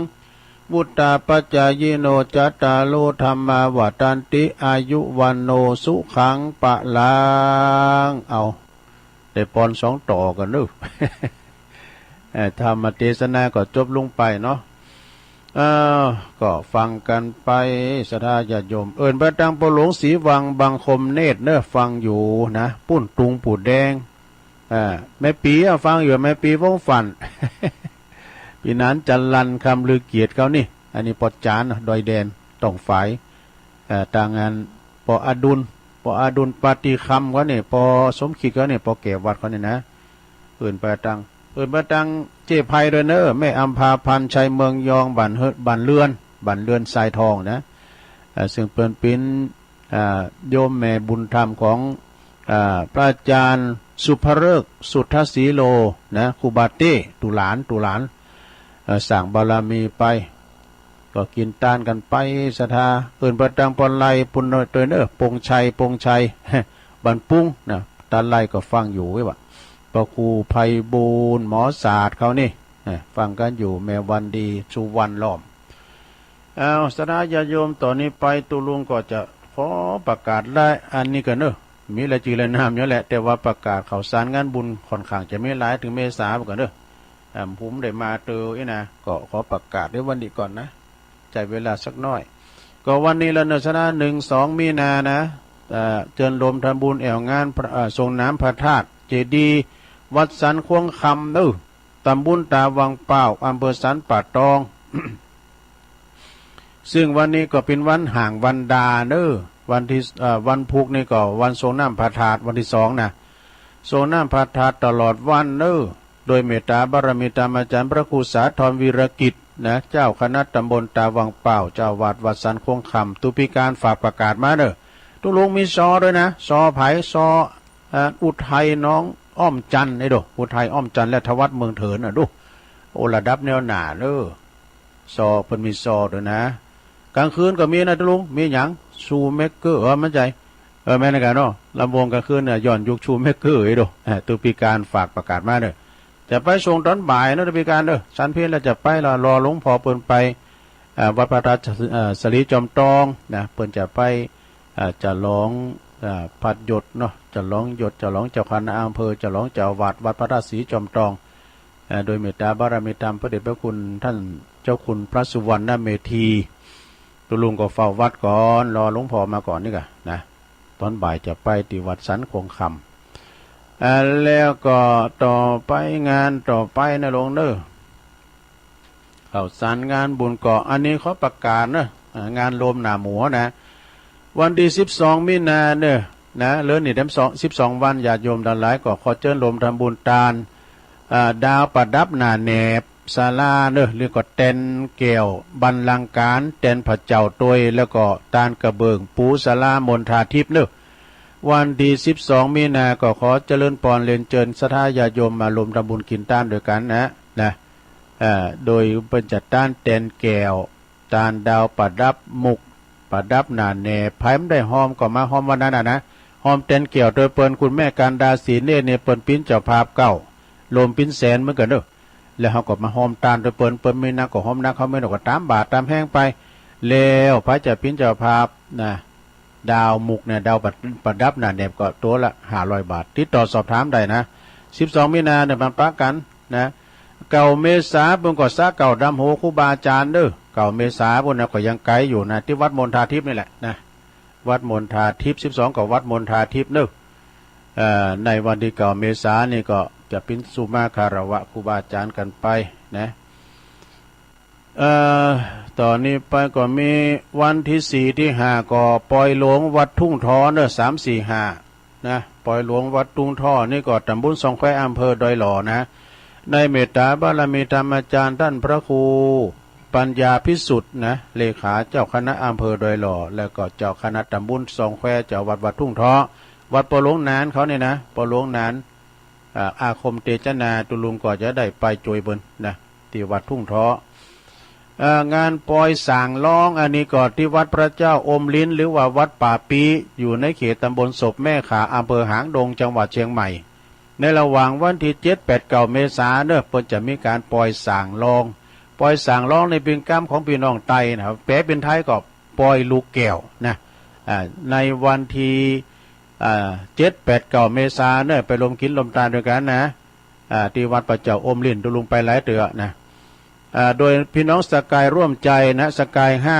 วุฑฒาปะจายิโน จัตตาโรธัมมา วัฑฒันติ อายุ วัณโณ สุขัง พะลัง เอา ได้ปอนสองต่อกั๋นเน้อ เอ่อ ธรรมเทศนาก็จบลงไปเนาะ เอ่อ ก็ฟังกั๋นไป ศรัทธาญาติโยม เอิ้นไปตางป้อหลวงศรีวังบังคมเนตรเน้อ ฟังอยู่นะ ปุ้นตุงปูแดง อ่า แม่ปี๋อะฟังอยู่ แม่ปี๋วงศ์ฝัน ปี้หนานจรัญ คำลือเกียรติเขานี่ อันนี้ป้อจ๋านเนาะ ดอยแดน ต้องฝาย เอ่อ ตางอันป้ออดุล ป้ออดุลปาฏิคำเขานี่ ป้อสมคิดเขานี่ ป้อแก่วัดเขานี่นะ เอิ้นไปตาง เอิ้นไปตางเจ๊ไพด้วยเน้อ แม่อำภา พรรณชัย เมืองยอง บ้านเฮือน บ้านเฮือน บ้านเฮือนทรายทองนะ เอ่อ ซึ่งเปิ้นเป๋น อ่า โยมแม่บุญธรรมของ อ่า พระอาจารย์สุภฤกษ์ สุทธสีโล นะ ครูบาเต้ ตุหลาน ตุหลาน เอ่อ สร้างบารมีไป ก็กิ๋นตานกั๋นไป ศรัทธา เอิ้นไปตางป้อไล่ปุ้นเน้อ เตยเน้อ ปงชัย ปงชัย บ้านปุงนะ ตาไล่ก็ฟังอยู่เว้ยว่ะ ป้อครูไพบูลย์ หมอศาสตร์เขานี่ นะ ฟังกั๋นอยู่ แม่วันดี สุวรรณล้อม เอา ศรัทธาญาติโยม ต่อนี้ไปตุ๊ลุงก็จะขอประกาศละ อันนี้ก่อนเน้อ มีรายจื้อรายนามอยู่แหละ แต่ว่าประกาศข่าวสารงานบุญค่อนข้างจะมีหลาย ถึงเมษาก่อนเน้อ อ่า ผมได้มาเตออี้นะ ก็ขอประกาศในวันนี้ก่อนนะ ใจ๊เวลาสักหน้อย ก็วันนี้ละเน้อ ศรัทธา หนึ่ง สอง มีนานะ อ่า เจิญโฮมทำบุญแอ่วงานพระ อ่า ทรงน้ำพระธาตุเจดีย์วัดสันคว้งคำเน้อ ตำบลตาวังเป้า อำเภอสันป่าตอง ซึ่งวันนี้ก็เป๋นวันฮ้างวันดาเน้อ วันตี้ เอ่อ วันพุธนี่ก็วันทรงน้ำพระธาตุ วันตี้สองนะ ทรงน้ำพระธาตุตลอดวันเน้อ โดยเมตตาบารมีธรรมอาจารย์พระครูสาธรวีรกิจนะ เจ้าคณะตำบลตาวังเป้า เจ้าอาวาสวัดสันคว้งคำ ตุ๊พิการฝากประกาศมาเน้อ ตุ๊ลุงมีซอด้วยนะ ซอไผ ซอ เอ่อ อุทัยน้องอ้อมจันทร์ ไอ้ดู อุทัยอ้อมจันทร์ และธวัชเมืองเถินน่ะดู โอ้ ระดับแนวหน้าเน้อ ซอ เปิ้นมีซอด้วยนะ กลางคืนก็มีนะตุ๊ลุง มีหยัง ชูเมกเกอร์ เออ มันใจ๋ เออ แม่นกั๋นเนาะ ลำวงกลางคืนเนี่ย ย้อนยุคชูเมกเกอร์ ไอ้ดู เอ่อ ตุ๊พิการฝากประกาศมาเน้อ จะไปส่งตอนบ่ายเนาะ ตุ๊พิการเน้อ ฉันเพลแล้วจะไปละ รอหลวงพ่อเปิ้นไป อ่า วัดพระธาตุ เอ่อ สลีจอมตองนะ เปิ้นจะไป อ่า ฉลอง อ่า พัดยศเนาะ ฉลองยศ ฉลองเจ้าคณะอำเภอ ฉลองเจ้าอาวาสวัดพระธาตุสลีจอมตอง เอ่อ โดยเมตตาบารมีธรรมพระเดชพระคุณท่านเจ้าคุณพระสุวรรณเมธี ตุ๊ลุงก็เฝ้าวัดก่อน รอหลวงพ่อมาก่อนนี่กะนะ ตอนบ่ายจะไปที่วัดสันคงคำ เอ่อ แล้วก็ต่อไป งานต่อไปนะลุงเนอะ ข้าวสารงานบุญก็ อันนี้ขอประกาศเนอะ อ่า งานโลมหน้าหมู่นะ วันตี้สิบสองมีนาเนอะ นะ เหลือนี่แถมสอง สิบสองวัน ญาติโยมทั้งหลายก็ขอเจิญโลมทำบุญตาน อ่า ดาวประดับหน้าแหนบศาลาเนอะ แล้วก็แตนแก้วบัลลังก์การ แตนพระเจ้าตวย แล้วก็ตานกระเบื้องปูศาลามณฑาทิพย์เนอะ วันตี้สิบสองมีนาก็ขอเจริญพรเรียนเชิญศรัทธาญาติโยมมาโลมทำบุญกินตานด้วยกันนะ นะ เอ่อ โดยเปิ้นจัดตานแตนแก้ว ตานดาวประดับมุก ประดับหน้าแหนบ ไผบ่ได้ฮอมก็มาฮอมวันนั้นน่ะนะ ฮอมแตนแก้วตวยเปิ้น คุณแม่กันดา ศรีเนตร เนี่ย เปิ้นปิ้นเจ้าภาพเก้า โลมปิ้นแสนเหมือนกันเด้อ แล้วเฮาก็มาฮอมตานตวยเปิ้น เปิ้นมีนักก็ฮอมนัก เฮามีน้อยก็ตามบาตรตามแฮงไป แล้วไผจะปิ้นเจ้าภาพนะ ดาวมุกเนี่ย ดาวประ ประดับหน้าแหนบก็ตัวละห้าร้อยบาท ติดต่อสอบถามได้นะ สิบสองมีนาเนี่ยมาปะกันนะ เก้าเมษาเปิ้นก็สระเก้าดำหัวครูบาอาจารย์เด้อ เก้าเมษาเปิ้นนะก็ยังไกลอยู่นะ ที่วัดมณฑาทิพย์นี่แหละนะ วัดมณฑาทิพย์ สิบสองก็วัดมณฑาทิพย์เนอะ เอ่อ ในวันตี้เก้าเมษานี่ก็จะปิ้นสุมาคารวะครูบาอาจารย์กันไปนะ เอ่อ ต่อนี้ไปก็มีวันตี้สี่ตี้ห้าก็ปอยหลวงวัดทุ่งท้อเนอะ สาม สี่ ห้า นะ ปอยหลวงวัดทุ่งท้อนี่ก็ตำบลซองแคว อำเภอดอยหล่อนะ ในเมตตาบารมีธรรมอาจารย์ท่านพระครูปัญญาภิสุทธิ์นะ เลขาเจ้าคณะอำเภอดอยหล่อ แล้วก็เจ้าคณะตำบลซองแคว เจ้าวัดวัดทุ่งท้อ วัดปอยหลวงหนานเขาเนี่ยนะ ปอยหลวงหนาน อ่า อาคมเตจนา ตุ๊ลุงก็จะได้ไปจวยเปิ้นนะ ตี้วัดทุ่งท้อ เอ่อ งานปอยสร้างรอง อันนี้ก็ตี้วัดพระเจ้าอมฤๅน หรือว่าวัดป่าปี้ อยู่ในเขตตำบลศพแม่ข่า อำเภอหางดง จังหวัดเชียงใหม่ ในระหว่างวันตี้เจ็ด แปด เก้า เมษาเนอะ เปิ้นจะมีการปอยสร้างรอง ปอยสร้างรองนี่เปิ้นกำของพี่น้องใต้นะ แปลเปิ้นไทยก็ปอยลูกแก้วนะ อ่า ในวันตี้ อ่า เจ็ด แปด เก้า เมษาเนอะ ไปโลมกินโลมตานด้วยกันนะ อ่า ตี้วัดพระเจ้าอมฤๅน ตุ๊ลุงไปหลายเตื้อนะ อ่า โดยพี่น้องสกายร่วมใจนะ สกายห้า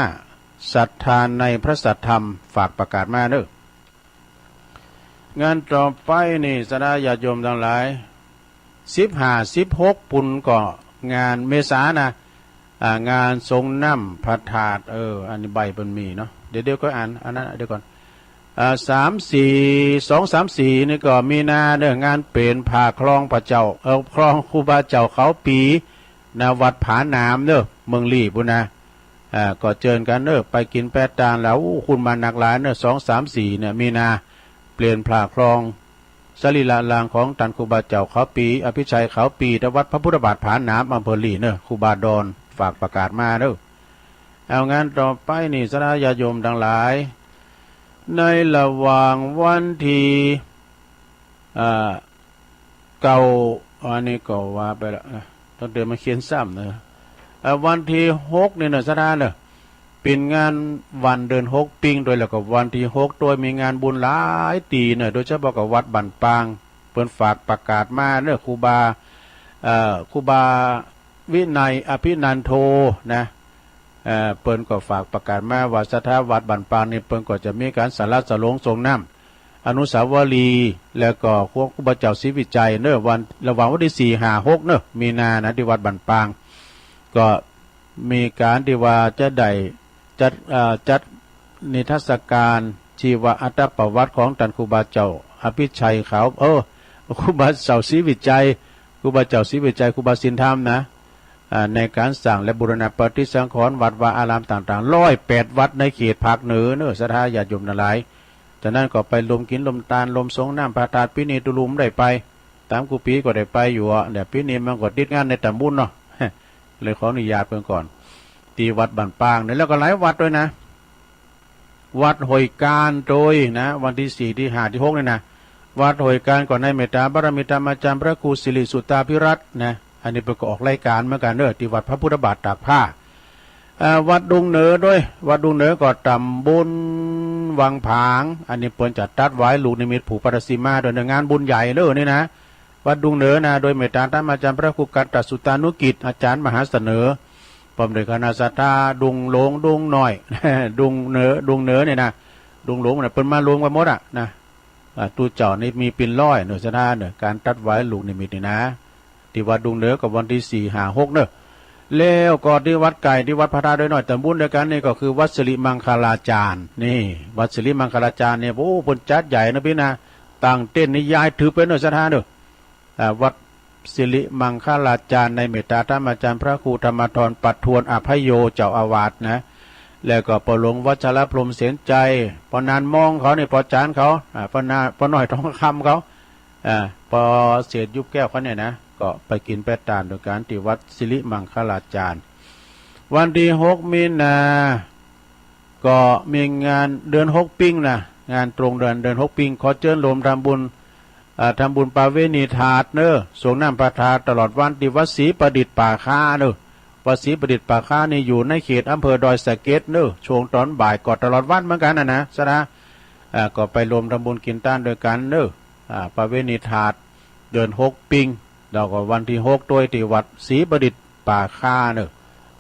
ศรัทธาในพระสัทธรรม ฝากประกาศมาเนอะ งานต่อไปนี่ศรัทธาญาติโยมทั้งหลาย สิบห้า สิบหก ปูนก็งานเมษานะ อ่า งานสรงน้ำพระธาตุ เออ อันนี้ใบเปิ้นมีเนาะ เดี๋ยว เดี๋ยวก็อ่าน อันนั้น เดี๋ยวก่อน อ่า สาม สี่ สอง สาม สี่ นี่ก็มีนาเนอะ งานเปลี่ยนผ้าครองพระเจ้า เอ่อ ครองครูบาเจ้าเขาปี นะ วัดผาหนามเนอะ เมืองลี้ปู้นนะ อ่า ก็เจิญกันเนอะ ไปกินไปตานแล้ว อู้ คนมานักหลายเนอะ สอง สาม สี่ เนี่ย มีนา เปลี่ยนผ้าครอง สรีระร่างของต้านครูบาเจ้าเขาปี อภิชัยเขาปี ตี้วัดพระพุทธบาทผาหนาม อำเภอลี้เนอะ ครูบาดอน ฝากประกาศมาเนอะ เอา งานต่อไปนี่ศรัทธาญาติโยมทั้งหลาย ในระหว่างวันตี้ อ่า เก้า อันนี้ก็ว่าไปแล้วนะ ต้องเดินมาเขียนซ้ำเนอะ เอ่อ วันตี้หกนี่เนอะ ศรัทธาเนอะ เป๋นงานวันเดือนหกปิ้งตวย แล้วก็วันตี้หกตวยมีงานบุญหลายตี้เนอะ โดยเฉพาะก็วัดบ้านปาง เปิ้นฝากประกาศมาเนอะ ครูบา เอ่อ ครูบาวินัยอภินันโทนะ เอ่อ เปิ้นก็ฝากประกาศมาว่าศรัทธาวัดบ้านปางนี่ เปิ้นก็จะมีการสละสลงสรงน้ำอนุสาวรีย์ แล้วก็ครูบาเจ้าศรีวิชัยเนอะ วัน ระหว่างวันตี้สี่ ห้า หก เนอะ มีนานะ ตี้วัดบ้านปาง ก็มีการตี้ว่าจะได้จัด เอ่อ จัดนิทรรศการชีวอัตประวัติของต้านครูบาเจ้าอภิชัยเขา เออ ครูบาเจ้าศรีวิชัย ครูบาเจ้าศรีวิชัย ครูบาสินธรรมนะ อ่า ในการสร้างและบูรณะปฏิสังขรณ์วัดวาอารามต่างๆ ร้อยแปดวัดในเขตภาคเหนือเนอะ ศรัทธาญาติโยมทั้งหลาย ฉะนั้นก็ไปโลมกินโลมตาน โลมสรงน้ำพระธาตุ ปี๋นี้ตุ๊ลุงได้ไป ตามกู้ปี๋ก็ได้ไปอยู่อะ แต่ปี๋นี้มันก็ติดงานในตำบลเนาะ เลยขออนุญาตเปิ้นก่อน ตี้วัดบ้านปางเนี่ย แล้วก็หลายวัดตวยนะ วัดห้วยกาญตวยนะ วันตี้สี่ ตี้ห้า ตี้หกนี่นะ วัดห้วยกาญก็ในเมตตาบารมีธรรมอาจารย์พระครูสิริสุตตาภิรัตน์นะ อันนี้เปิ้นก็ออกรายการเหมือนกันเนอะ ตี้วัดพระพุทธบาทตากผ้า เอ่อ วัดดงเหนือตวย วัดดงเหนือก็ตำบลวังผาง อันนี้เปิ้นจะตัดวายลูกนิมิตผูกปาราสีมาตวยเนอะ งานบุญใหญ่เนอะนี่นะ วัดดุงเหนือนะ โดยเมตตาธรรมอาจารย์พระครูกันตสุตานุกิจ อาจารย์มหาเสนอ พร้อมด้วยคณะศรัทธา ดุงหลวง ดุงน้อย ดุงเหนือ ดุงเหนือเนี่ยนะ ดุงหลวงเนี่ย เปิ้นมารวมกันหมดอะนะ อ่า ตู้เจ้านี่มีเป็นร้อยเนอะ ศรัทธาเนอะ การตัดไหว้ลูกนิมิตนี่นะ ที่วัดดุงเหนือก็วันที่สี่ ห้า หก เนอะ แล้วก็ที่วัดไก่ ที่วัดพระธาตุน้อย ตำบลเดียวกันนี่ก็คือวัดสิริมังคลาจารย์ นี่ วัดสิริมังคลาจารย์เนี่ย โอ้ เปิ้นจัดใหญ่นะพี่นะ ตั้งเต็นท์นี่ย้ายถือเป็นเนอะ ศรัทธาเนอะ อ่า วัดสิริมังคลาจารย์ ในเมตตาธรรมอาจารย์พระครูธรรมธร ประทวนอภัยโย เจ้าอาวาสนะ แล้วก็ป้อหลวงวัชรพรหมเสนใจ ป้อนานมองเขานี่ ป้อจานเขา อ่า ป้อนา ป้อน้อยทองคำเขา อ่า ป้อเสดยุบแก้วเขาเนี่ยนะ ก็ไปกินไปตานด้วยกันที่วัดสิริมังคลาจารย์ วันที่หกมีนา ก็มีงานเดือนหกปิงนะ งานตรงเดือน เดือนหกปิง ขอเจิญโฮมทำบุญ อ่า ทำบุญประเวณีธาตุเนอะ สรงน้ำพระธาตุตลอดวันที่วัดศรีประดิษฐ์ป่าค้าเนอะ วัดศรีประดิษฐ์ป่าค้านี่อยู่ในเขตอำเภอดอยสะเก็ดเนอะ ช่วงตอนบ่ายก็ตลอดวันเหมือนกันนะนะ ศรัทธา อ่า ก็ไปรวมทำบุญกินทานด้วยกันเนอะ อ่า ประเวณีธาตุเดือนหกปิง แล้วก็วันที่หกด้วยที่วัดศรีประดิษฐ์ป่าค้าเนอะ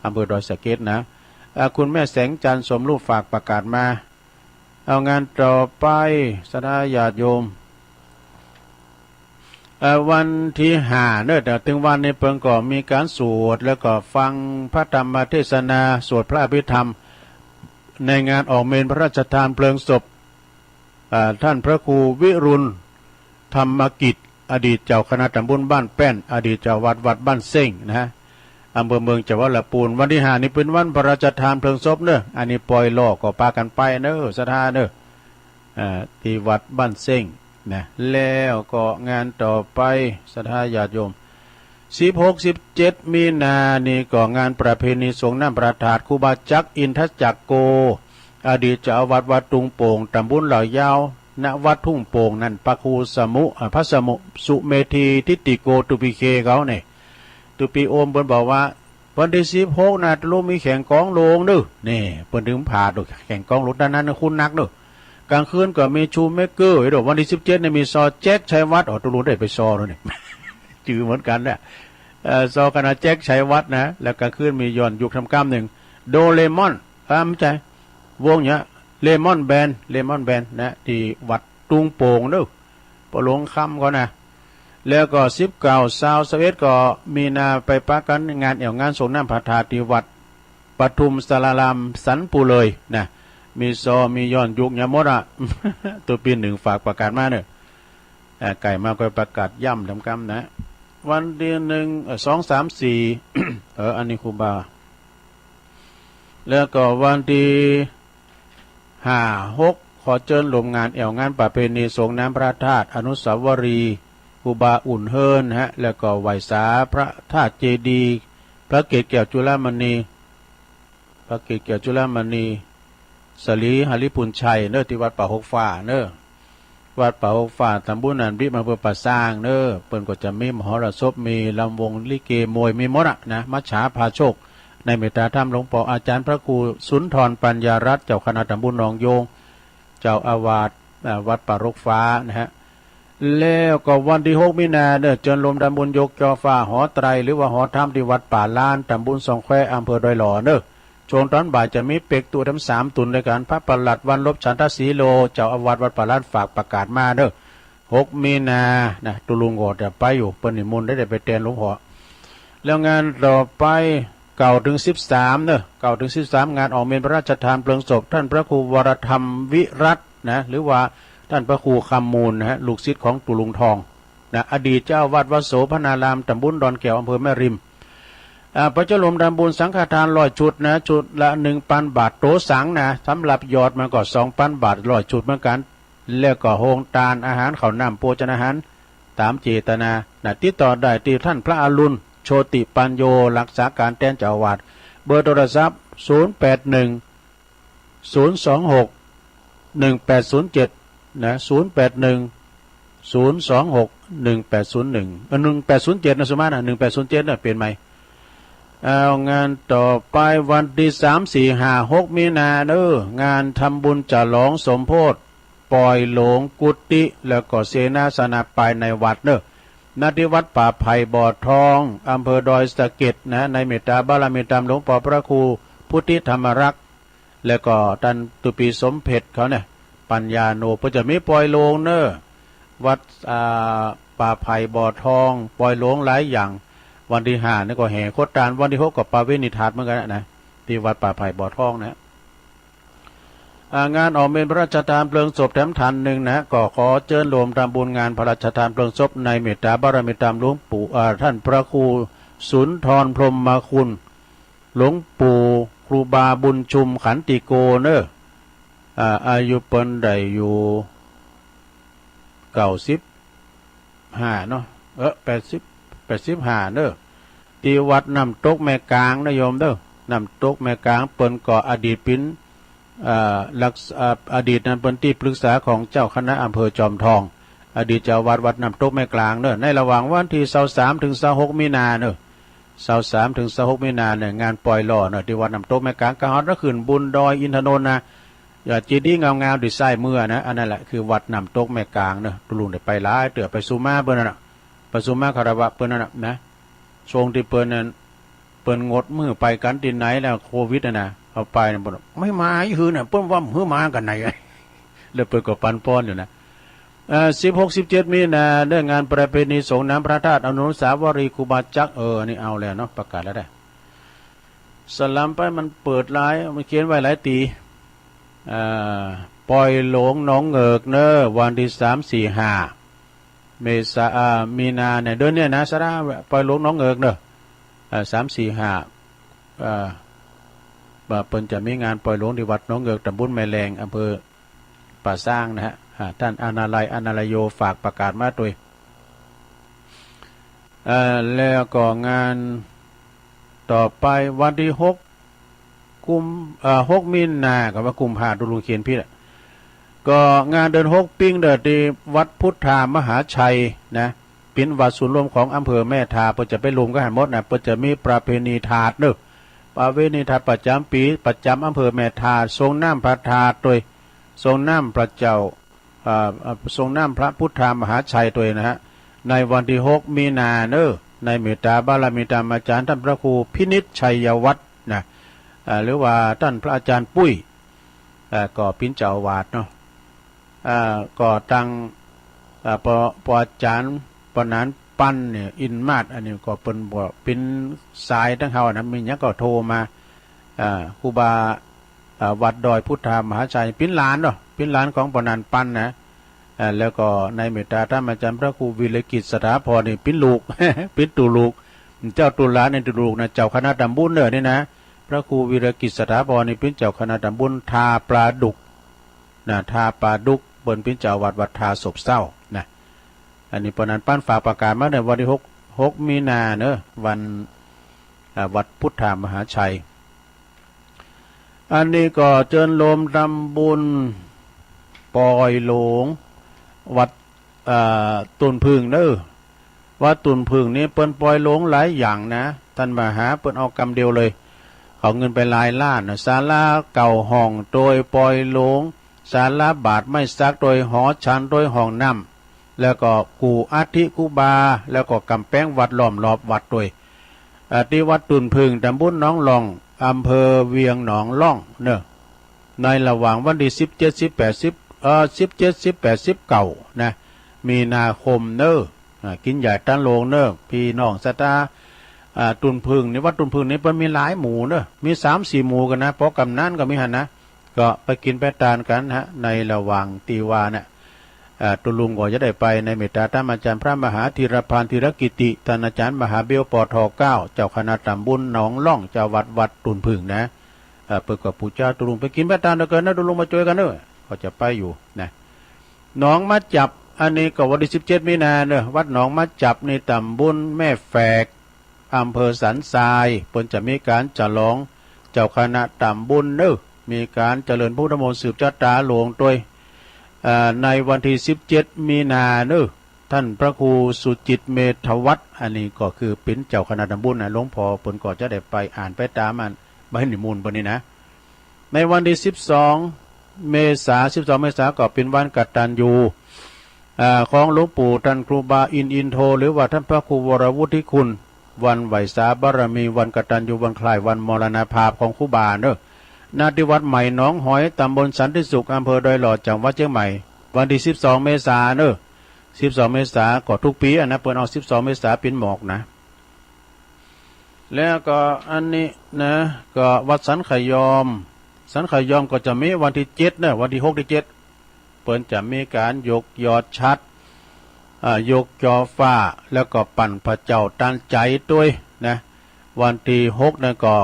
อำเภอดอยสะเก็ดนะ อ่า คุณแม่แสงจันทร์สมรูปฝากประกาศมา เอางานต่อไป ศรัทธาญาติโยม เอ่อ วันที่ห้าเนอะ แต่ถึงวันนี้เปิ้นก็มีการสวด แล้วก็ฟังพระธรรมเทศนา สวดพระอภิธรรม ในงานออกเมรุพระราชทานเพลิงศพ อ่า ท่านพระครูวิรุณธรรมกิจ อดีตเจ้าคณะตำบลบ้านแป้น อดีตเจ้าวัดวัดบ้านเซ้งนะฮะ อำเภอเมืองจังหวัดลำพูน วันที่ห้านี้เป็นวันพระราชทานเพลิงศพเนอะ อันนี้ปล่อยหลอกก็ปากันไปเนอะ ศรัทธาเนอะ อ่า ที่วัดบ้านเซ้งนะ แล้วก็งานต่อไป ศรัทธาญาติโยม สิบหก สิบเจ็ด มีนานี้ก็งานประเพณีสรงน้ำพระธาตุครูบาจักรอินทจักโก อดีตเจ้าอาวาสวัดตุงโป่ง ตำบลเหล่ายาว ณ วัดทุ่งโป่งนั่น พระครูสมุ อ่า พระสมุสุเมธีทิติโก ตุปีเคเขาเนี่ย ตุปีโอมเปิ้นบอกว่า วันที่สิบหกนะ ตะลุงมีแข่งกลองโลงเด้อ นี่ เปิ้นถึงพาดอก แข่งกลองโลง ด้านนั้นคุ้นนักเด้อ กลางคืนก็มีชูเมเกอร์ ไอ้ดอก วันที่สิบเจ็ดเนี่ยมีซอแจ็คชัยวัฒน์ อ๋อ ตะลุงได้ไปซอแล้วเนี่ย จื่อเหมือนกันเนี่ย เอ่อ ซอคณะแจ็คชัยวัฒน์นะ แล้วกลางคืนมีย้อนยุคทำกล้ามหนึ่ง โดเรมอน อ่า ไม่ใช่ วงเนี้ย เลมอนแบนด์ เลมอนแบนด์นะ ที่วัดตุงโป่งเด้อ ปอหลวงคำเขานะ แล้วก็สิบเก้า ซาว สิบเอ็ด ก็มีนาไปปะกันงานแอ่วงานสรงน้ำพระธาตุที่วัดปทุมสารารามสันปูเลยนะ มีซอ มีย้อนยุคเนี่ยหมดอะ ตัวปีหนึ่งฝากประกาศมาเนอะ อ่า ไก่มาก็ประกาศย่ำทำกำนะ วันที่หนึ่ง เอ่อ สอง สาม สี่ เออ อันนี้ครูบา แล้วก็วันที่ ห้า หก ขอเจิญร่วมงานแอ่วงานประเพณีสรงน้ำพระธาตุอนุสาวรีย์ครูบาอุ่นเฮินฮะ แล้วก็ไหว้สาพระธาตุเจดีย์ พระเกศแก้วจุลมณี พระเกศแก้วจุลมณี สลีหริปุญชัยเนอะ ที่วัดป่าหกฟ้าเนอะ วัดป่าหกฟ้า ตำบลหนานบิบ อำเภอป่าซางเนอะ เปิ้นก็จะมีมหรสพ มีลำวงลิเก มวย มีหมดอะนะ มัจฉาพาโชค ในเมตตาธรรมหลวงปออาจารย์พระครูสุนทรปัญญารัตน์ เจ้าคณะตำบลหนองโยง เจ้าอาวาส อ่า วัดป่าหกฟ้านะฮะ แล้วก็วันที่หกมีนาเนอะ เจิญร่วมทำบุญยกจอฟ้าหอไตร หรือว่าหอธรรมที่วัดป่าล้าน ตำบลสองแคว อำเภอดอยหล่อเนอะ ช่วงตอนบ่ายจะมีเป็กตุเต็มสามตุนด้วยกัน พระประหลัดวันลบฉันทศรีโล เจ้าอาวาสวัดป่าล้านฝากประกาศมาเนอะ หกมีนานะ ตุลุงก็จะไปอยู่ เปิ้นนิมนต์ได้ ได้ไปแตนหลวงพ่อ แล้วงานต่อไป เก้าถึงสิบสามเนอะ เก้าถึงสิบสาม งานออกเมรุพระราชทานเพลิงศพท่านพระครูวรธรรมวิรัตน์นะ หรือว่าท่านพระครูคำมูลนะฮะ ลูกศิษย์ของตุลุงทองนะ อดีตเจ้าวัดวัดโสภณาราม ตำบลดอนแก้ว อำเภอแม่ริม อ่า ประชาชนร่วมทำบุญสังฆทานร้อยชุดนะ ชุดละหนึ่งพันบาท โตสังนะ สำหรับยอดมันก็สองพันบาท ร้อยชุดเหมือนกัน แล้วก็โฮงทานอาหารข้าวน้ำโภชนาหารตามเจตนานะ ติดต่อได้ที่ท่านพระอรุณ โชติปัญโญ รักษาการแทนเจ้าอาวาส เบอร์โทรศัพท์ ศูนย์แปดหนึ่ง ศูนย์สองหก หนึ่งแปดศูนย์เจ็ด นะ ศูนย์แปดหนึ่ง ศูนย์สองหก หนึ่งแปดศูนย์หนึ่ง เอ่อ หนึ่งแปดศูนย์เจ็ด นะ สุมานะ หนึ่งแปดศูนย์เจ็ด นะ เปลี่ยนใหม่ เอางานต่อไปวันที่สาม สี่ ห้า หก มีนาเนอะ งานทำบุญฉลองสมโภช ปล่อยโลงกุฏิ แล้วก็เสนาสนะภายในวัดเนอะ ณ ที่วัดป่าไผ่บ่อทอง อำเภอดอยสะเก็ดนะ ในเมตตาบารมีตามหลวงปอพระครูพุทธิธรรมรักษ์ แล้วก็ต้านตุปีสมเพ็จเขาเนี่ย ปัญญาโน เปิ้นจะมีปอยโลงเน่อ วัด อ่า ป่าไผ่บ่อทอง ปอยโลงหลายอย่าง วันตี้ห้านี่ก็แห่โคตาน วันตี้หกก็ประเวณีทาสเหมือนกันนะ ที่วัดป่าไผ่บ่อทองนะ อ่า งานออกเมรุพระราชทานเพลิงศพแถมฐานหนึ่งนะ ก็ขอเจิญโฮมทำบุญงานพระราชทานเพลิงศพในเมตตาบารมีตามหลวงปู่ อ่า ท่านพระครูสุนทรพรหมคุณ หลวงปู่ครูบาบุญชุมขันติโกเนอะ อ่า อายุเปิ้นได้อยู่ เก้าสิบห้าเนาะ เออ แปดสิบ แปดสิบห้าเนอะ ที่วัดน้ำตกแม่กลางนะโยมเด้อ น้ำตกแม่กลาง เปิ้นก็อดีตเปิ้น เอ่อ รักษ- เอ่อ อดีตนั้นเปิ้นตี้ปรึกษาของเจ้าคณะอำเภอจอมทอง อดีตเจ้าวัดวัดน้ำตกแม่กลางเนอะ ในระหว่างวันตี้ซาวสามถึงซาวหกมีนาเนอะ ซาวสามถึงซาวหกมีนาเนี่ย งานปอยหล่อเนอะ ที่วัดน้ำตกแม่กลาง กะฮอดนะ ขึ้นบุญดอยอินทนนท์นะ ยอดเจดีย์งามๆ ตี้ซ้ายมือนะ อันนั้นแหละคือวัดน้ำตกแม่กลางเนอะ ตุ๊ลุงได้ไปหลายเตื้อ ไปสุมาเปิ้นนั่นน่ะ ไปสุมาคารวะเปิ้นนั่นน่ะนะ ช่วงตี้เปิ้นนั้น เปิ้นงดมื้อไปกั๋นตี้ไหนแล้ว โควิดน่ะนะ เอาไปน่ะ เปิ้น ไม่มาอีหือน่ะ เปิ้นว่าหื้อมากั๋นไหน แล้วเปิ้นก็ปันป้อนอยู่นะ เอ่อ สิบหก สิบเจ็ดมีนาเนอะ งานประเพณีส่งน้ำพระธาตุอนุสาวรีย์ครูบาจักร เออ อันนี้เอาแล้วเนาะ ประกาศแล้วได้ สลัมไปมันเปิดหลาย มันเขียนไว้หลายตี้ เอ่อ ปอยหลวงหนองเหงือกเนอะ วันตี้สาม สี่ ห้า เมษา อ่า มีนาเนี่ย เดือนเนี่ยนะ สาระปอยหลวงหนองเหงือกเนอะ เอ่อ สาม สี่ ห้า เอ่อ ว่าเปิ้นจะมีงานปอยหลวงตี้วัดหนองเหงือก ตำบลแม่แลง อำเภอป่าซางนะฮะ อ่า ต้านอานาลัย อานาลัยโย ฝากประกาศมาตวย เอ่อ แล้วก็งานต่อไปวันตี้หก กุม- เอ่อ หกมีนา ก็ว่ากุมภา ตุ๊ลุงเขียนผิดอะ ก็งานเดือนหกปิ้งเด้อ ตี้วัดพุทธามหาชัยนะ เป๋นวัดศูนย์รวมของอำเภอแม่ทา เปิ้นจะไปรวมกั๋นหั้นหมดนะ เปิ้นจะมีประเพณีทาสเนอะ ประเพณีทาสประจ๋ำปี๋ ประจ๋ำอำเภอแม่ทา ส่งน้ำพระธาตุตวย ส่งน้ำพระเจ้า อ่า อ่า ส่งน้ำพระพุทธามหาชัยตวยนะฮะ ในวันตี้หกมีนาเนอะ ในเมตตาบารมีตามอาจ๋ารย์ต้านพระครูพินิจชัยวัฒน์นะ อ่า หรือว่าต้านพระอาจ๋ารย์ปุ้ย อ่า ก็เป๋นเจ้าอาวาสเนาะ อ่า ก็ตัง อ่า ปอ- ปออาจ๋ารย์ปอหนานปันเนี่ย อินมาศ อันนี้ก็เปิ้นบอกเป๋นสายตังเฮานะ มีหยังก็โทรมา อ่า ครูบา อ่า วัดดอยพุทธามหาชัย เป๋นหลานเนาะ เป๋นหลานของปอหนานปันนะ อ่า แล้วก็ในเมตตาธรรมอาจ๋ารย์พระครูวีรกิจสถาพรนี่เป๋นลูก เป๋นตุ๊ลูก เจ้าตุ๊หลานนี่ตุ๊ลูกนะ เจ้าคณะตำบลเน่อนี่นะ พระครูวีรกิจสถาพรนี่เป๋นเจ้าคณะตำบลท่าปลาดุกนะ ท่าปลาดุก เปิ้นเป๋นเจ้าวัดวัดท่าสบเศร้านะ อันนี้ปอหนานปันฝากประกาศมาในวันตี้หก หกมีนาเนอะ วัน อ่า วัดพุทธามหาชัย อันนี้ก็เจิญโฮมทำบุญปอยหลวง วัด อ่า ต้นผึ้งเนอะ วัดต้นผึ้งนี่เปิ้นปอยหลวงหลายอย่างนะ ต้านมหาเปิ้นเอากำเดียวเลย เอาเงินไปหลายล้านนะ ศาลาเก้าห้องตวยปอยหลวง ศาลาบาทไม้สักตวย หอฉันตวย ห้องน้ำ แล้วก็กู่อัฐิครูบา แล้วก็ก๋ำแปงวัดล้อมรอบวัดตวย อ่า ตี้วัดต้นผึ้ง ตำบลหนองล่อง อำเภอเวียงหนองล่องเนอะ ในระหว่างวันตี้สิบเจ็ด สิบแปด สิบ เอ่อ สิบเจ็ด สิบแปด สิบเก้านะ มีนาคมเนอะ อ่า กิ๋นใหญ่ต้านโลงเนอะ ปี้น้องศรัทธา อ่า ต้นผึ้งนี่ วัดต้นผึ้งนี่เปิ้นมีหลายหมู่เนอะ มีสามสี่หมู่กั๋นนะ ปอกำนันก็มีหั้นนะ ก็ไปกิ๋นไปตานกั๋นฮะ ในระหว่างตี้ว่าน่ะ อ่า ตุ๊ลุงก็จะได้ไปในเมตตาธรรมอาจ๋ารย์พระมหาธีรพันธ์ ธีรกิติ ต้านอาจ๋ารย์มหาเบล ปอทอเก้า เจ้าคณะตำบลหนองล่อง เจ้าวัดวัดต้นผึ้งนะ อ่า เปิ้นก็ปู๋จาตุ๊ลุง ไปกิ๋นไปตานเดียวกั๋นนะ ตุ๊ลุงมาจ้วยกั๋นเนอะ ก็จะไปอยู่นะ หนองมะจับ อันนี้ก็วันตี้สิบเจ็ดมีนาเนอะ วัดหนองมะจับนี่ตำบลแม่แฝก อำเภอสันทราย เปิ้นจะมีก๋านฉลองเจ้าคณะตำบลเนอะ มีก๋านเจริญพุทธมนต์สืบชะตาหลวงตวย เอ่อ ในวันตี้สิบเจ็ดมีนาเนอะ ต้านพระครูสุจิตเมธวัฒน์ อันนี้ก็คือเป๋นเจ้าคณะตำบลนะ หลวงพ่อเปิ้นก็จะได้ไปอ่านไปตามอันใบนิมนต์เปิ้นนี่นะ ในวันตี้สิบสองเมษา สิบสองเมษาก็เป๋นวันกตัญญู อ่า ของหลวงปู่ท่านครูบาอินทร์อินโท หรือว่าท่านพระครูวรวุฒิคุณ วันไหว้สาบารมี วันกตัญญู วันคล้ายวันมรณภาพของครูบาเนอะ ณ ที่วัดใหม่หนองหอย ตำบลสันติสุข อำเภอดอยหล่อ จังหวัดเชียงใหม่ วันที่สิบสองเมษาเนอะ สิบสองเมษา ก็ทุกปีอะนะ เปิ้นเอาสิบสองเมษาเป๋นหมอกนะ แล้วก็อันนี้นะ ก็วัดสันขยอม สันขยอมก็จะมีวันที่เจ็ดเนอะ วันที่หกที่เจ็ด เปิ้นจะมีการยกยอดฉัตร อ่า ยกจอฟ้า แล้วก็ปั่นพระเจ้าตันใจ๋ตวยนะ วันที่หกนั้นก็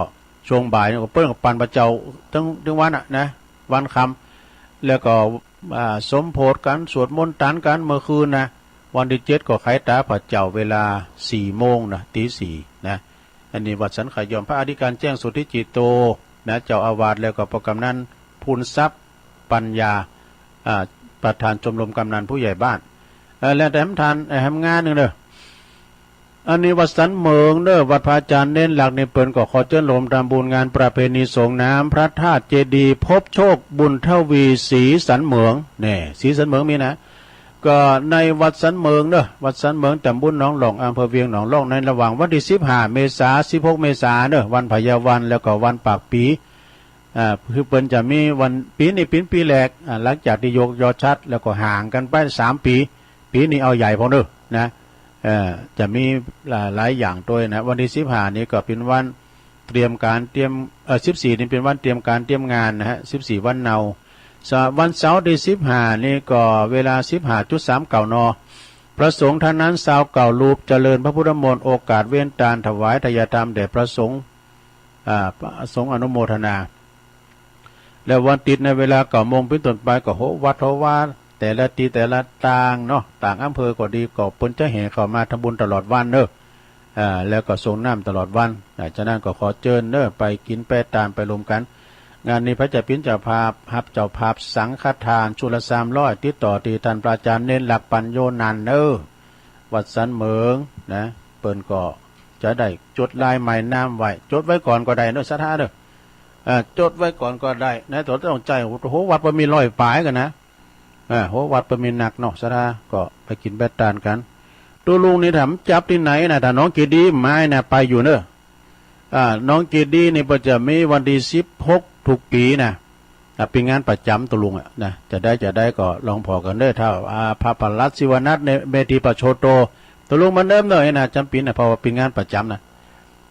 ช่วงบ่ายก็เปิ้นก็ปั่นพระเจ้าตึง ตึงวันอะนะ วันค่ำ แล้วก็ อ่า สมโภชกั๋น สวดมนต์ตันกั๋นเมื่อคืนนะ วันที่เจ็ดก็ไขต๋าพระเจ้าเวลาสี่โมงนะ ตีสี่นะ อันนี้วัดสันขยอม พระอธิการแจ้งสุทธิจิตโตนะ เจ้าอาวาส แล้วก็พระกำนันภูนทรัพย์ปัญญา อ่า ประธานชมรมกำนันผู้ใหญ่บ้าน เอ่อ แล้วแต่แหมทาน เอ่อ แหมงานหนึ่งเด้อ อันนี้วัดสันเหมิงเด้อ วัดพระอาจารย์เณรหลักนี่เปิ้นก็ขอเจิญโฮมทำบุญงานประเพณีสรงน้ำพระธาตุเจดีย์พบโชคบุญทวีศรีสันเหมิง แน่ ศรีสันเหมิงมีนะ ก็ในวัดสันเหมิงเด้อ วัดสันเหมิง ตำบลหนองหล่อง อำเภอเวียงหนองหล่อง ในระหว่างวันที่สิบห้าเมษา สิบหกเมษาเด้อ วันพญาวัน แล้วก็วันปากปี๋ อ่า คือเปิ้นจะมีวัน ปี๋นี้เป๋นปี๋แรก อ่า หลังจากตี้ยกยอดฉัตรแล้วก็ห่างกั๋นไปสามปี๋ ปี๋นี้เอาใหญ่พอเด้อนะ เอ่อ จะมีหลาย หลายอย่างตวยนะ วันที่สิบห้านี้ก็เป๋นวันเตรียมการเตรียม เอ่อ สิบสี่นี้เป๋นวันเตรียมการเตรียมงานนะฮะ สิบสี่วันเนา สะ วันเสาร์ที่สิบห้านี้ก็เวลาสิบห้าจุดสามเก้า น. พระสงฆ์ท่านนั้นซาวเก้ารูปเจริญพระพุทธมนต์ โอกาสเว้นตานถวายทายธรรมแด่พระสงฆ์ อ่า พระสงฆ์อนุโมทนา แล้ววันอาทิตย์ในเวลาเก้าโมงเป๋นต้นไปก็โฮวัดโฮวา แต่ละตี้แต่ละต่างเนาะ ต่างอำเภอก็ดี ก็เปิ้นจะแห่เข้ามาทำบุญตลอดวันเนอะ อ่า แล้วก็สรงน้ำตลอดวัน อ่า ฉะนั้นก็ขอเจิญเนอะ ไปกิ๋นไปตานไปรวมกั๋น งานนี้ไผจะเป๋นเจ้าภาพ ฮับเจ้าภาพสังฆทานชุดละสามร้อย ติดต่อตี้ท่านพระอาจารย์เณรหลักปัญโญนันท์เนอะ วัดสันเหมิงนะ เปิ้นก็จะได้จดลายหมายนามไว้ จดไว้ก่อนก็ได้เนอะ ศรัทธาเนอะ เอ่อ จดไว้ก่อนก็ได้นะ แต่ต้องใจ๊ โฮวัดเปิ้นมีร้อยป๋ายกั๋นนะ อ่า โฮวัดเปิ้นมีนักเนาะ ศรัทธาก็ไปกิ๋นไปตานกั๋น ตุ๊ลุงนี่ถ้ามันจับตี้ไหนนะ ถ้าหนองเกดีย์ไม้นะ ไปอยู่เนอะ อ่า หนองเกดีย์นี่เปิ้นจะมีวันที่สิบหกทุกปี๋นะ อ่า เป๋นงานประจ๋ำตุ๊ลุงอะนะ จะได้ จะได้ก็ลองผ่อกั๋นเด้อ ถ้า อ่า พระปลัดศิวนัทเนี่ย เมธีปโชโต ตุ๊ลุงเหมือนเดิมเนอะนะ จ๋ำปี๋นะ เพราะว่าเป๋นงานประจ๋ำนะ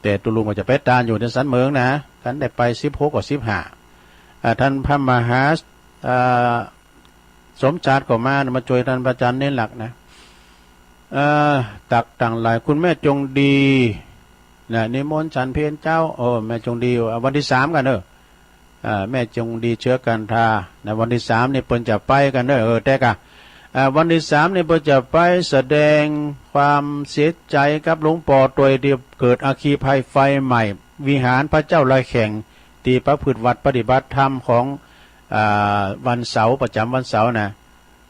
แต่ตุ๊ลุงก็จะไปตานอยู่ตี้สันเหมิงนะ คันได้ไปสิบหกกับสิบห้า อ่า ท่านพระมหา อ่า สมชาติก็มานะ มาจ้วยท่านพระอาจารย์เณรหลักนะ เอ่อ ตักตังหลาย คุณแม่จงดีนะ นิมนต์ฉันเพลเจ้า โอ้ แม่จงดี อ่า วันที่สามกั๋นเนอะ อ่า แม่จงดีเชื้อกันทานะ วันที่สามนี่เปิ้นจะไปกั๋นเนอะ เออ แต่กะ อ่า วันที่สามนี่เปิ้นจะไปแสดงความเสียใจกับหลวงปอตวยตี้เกิดอัคคีภัยไฟไหม้วิหารพระเจ้าระแข่ง ตี้ประพฤติวัตรปฏิบัติธรรมของ อ่า วันเสาร์ ประจ๋ำวันเสาร์นะ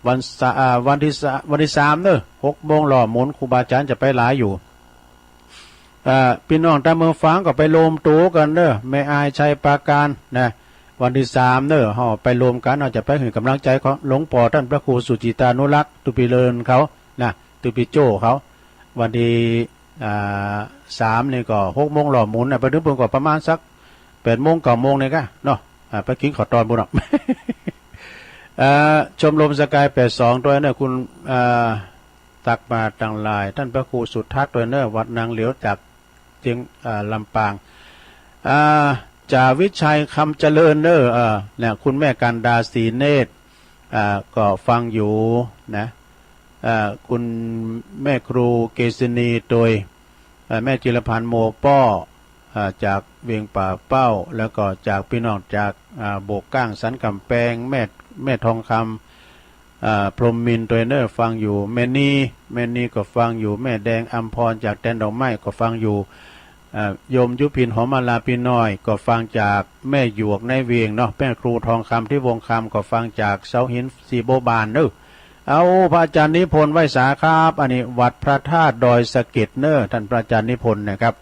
วันเสาร์ อ่า วันที่สาม วันที่สามเนอะ หกโมงล้อหมุน ครูบาอาจ๋ารย์จะไปหลายอยู่ อ่า ปี้น้องตางเมืองฝางก็ไปรวมตั๋วกั๋นเนอะ แม่อายชัยปราการนะ วันที่สามเนอะ เฮาไปรวมกั๋น เฮาจะไปหื้อก๋ำลังใจ๋ของหลวงปอต้านพระครูสุจิตานุรักษ์ ตุ๊ปีเรินเขานะ ตุ๊ปีโจ้เขา วันที่ อ่า สามนี่ก็หกโมงล้อหมุนนะ ไปเถิงปู้นก็ประมาณสักแปดโมงเก้าโมงนี่กะเนาะ อ่า ไปกิ๋นข้าวตอนปู้นเนาะ เอ่อ ชมรมสกายแปดสองตวยเนอะ คุณ เอ่อ ตักบาตรตังหลาย ต้านพระครูสุทัศน์ตวยเนอะ วัดนางเหลียวจากเจียง เอ่อ ลำปาง อ่า จ่าวิชัยคำเจริญเนอะ เอ่อ เนี่ย คุณแม่กันดาศรีเนตร อ่า ก็ฟังอยู่นะ เอ่อ คุณแม่ครูเกษินีตวย เอ่อ แม่จิรพันธ์โมป้อ เอ่อ จากเวียงป่าเป้า แล้วก็จากปี้น้องจาก อ่า โบกก้างสันก๋ำแปง แม่ แม่ทองคำ อ่า พรหมมินทร์ตวยเนอะ ฟังอยู่ แม่นี แม่นีก็ฟังอยู่ แม่แดงอำพรจากแดนดอกไม้ก็ฟังอยู่ อ่า โยมยุพินหอมมาลาปี้น้อย ก็ฟังจากแม่หยวกในเวียงเนาะ แม่ครูทองคำที่วงคำก็ฟังจากเสาหินสีโบบานเนอะ เอา พระอาจารย์นิพนธ์ไหว้สาครับ อันนี้วัดพระธาตุดอยสะเก็ดเนอะ ท่านพระอาจารย์นิพนธ์นะครับ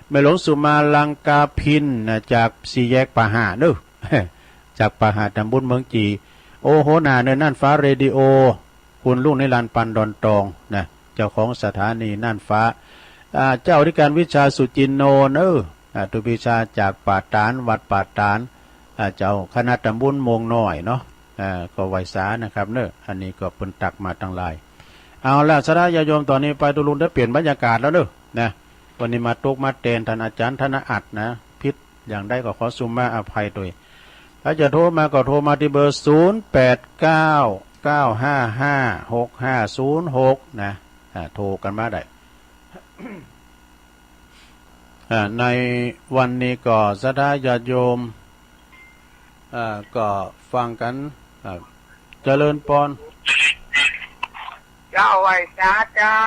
แม่หลวงสุมาลังกาพินนะ จากสี่แยกป่าห่าเนอะ จากป่าห่าตำบลเมืองจี โอ้ หัวหน้าเนอะ น่านฟ้าเรดิโอ คุณลุงนิรันดร์ ปันดอนตองนะ เจ้าของสถานีน่านฟ้า อ่า เจ้าอธิการวิชาสุจินโนเนอะ อ่า ครูปีชาจากป่าตาด วัดป่าตาด อ่า เจ้าคณะตำบลโมงน้อยเนาะ อ่า ก็ไหว้สานะครับเนอะ อันนี้ก็เปิ้นตักมาตังหลาย เอาละ ศรัทธาญาติโยม ตอนนี้ไปตุ๊ลุงได้เปลี่ยนบรรยากาศแล้วเนอะ นะ วันนี้มาตกมาแตนท่านอาจารย์ธนอัตนะ ผิดอย่างใดก็ขอสุมาอภัยโดย ถ้าจะโทรมาก็โทรมาที่เบอร์ ศูนย์แปดเก้า เก้าห้าห้า หกห้าศูนย์หก นะ อ่า โทรกันมาได้ อ่า ในวันนี้ก็ศรัทธาญาติโยม อ่า ก็ฟังกัน อ่า เจริญปอน เจ้าไหว้สาเจ้า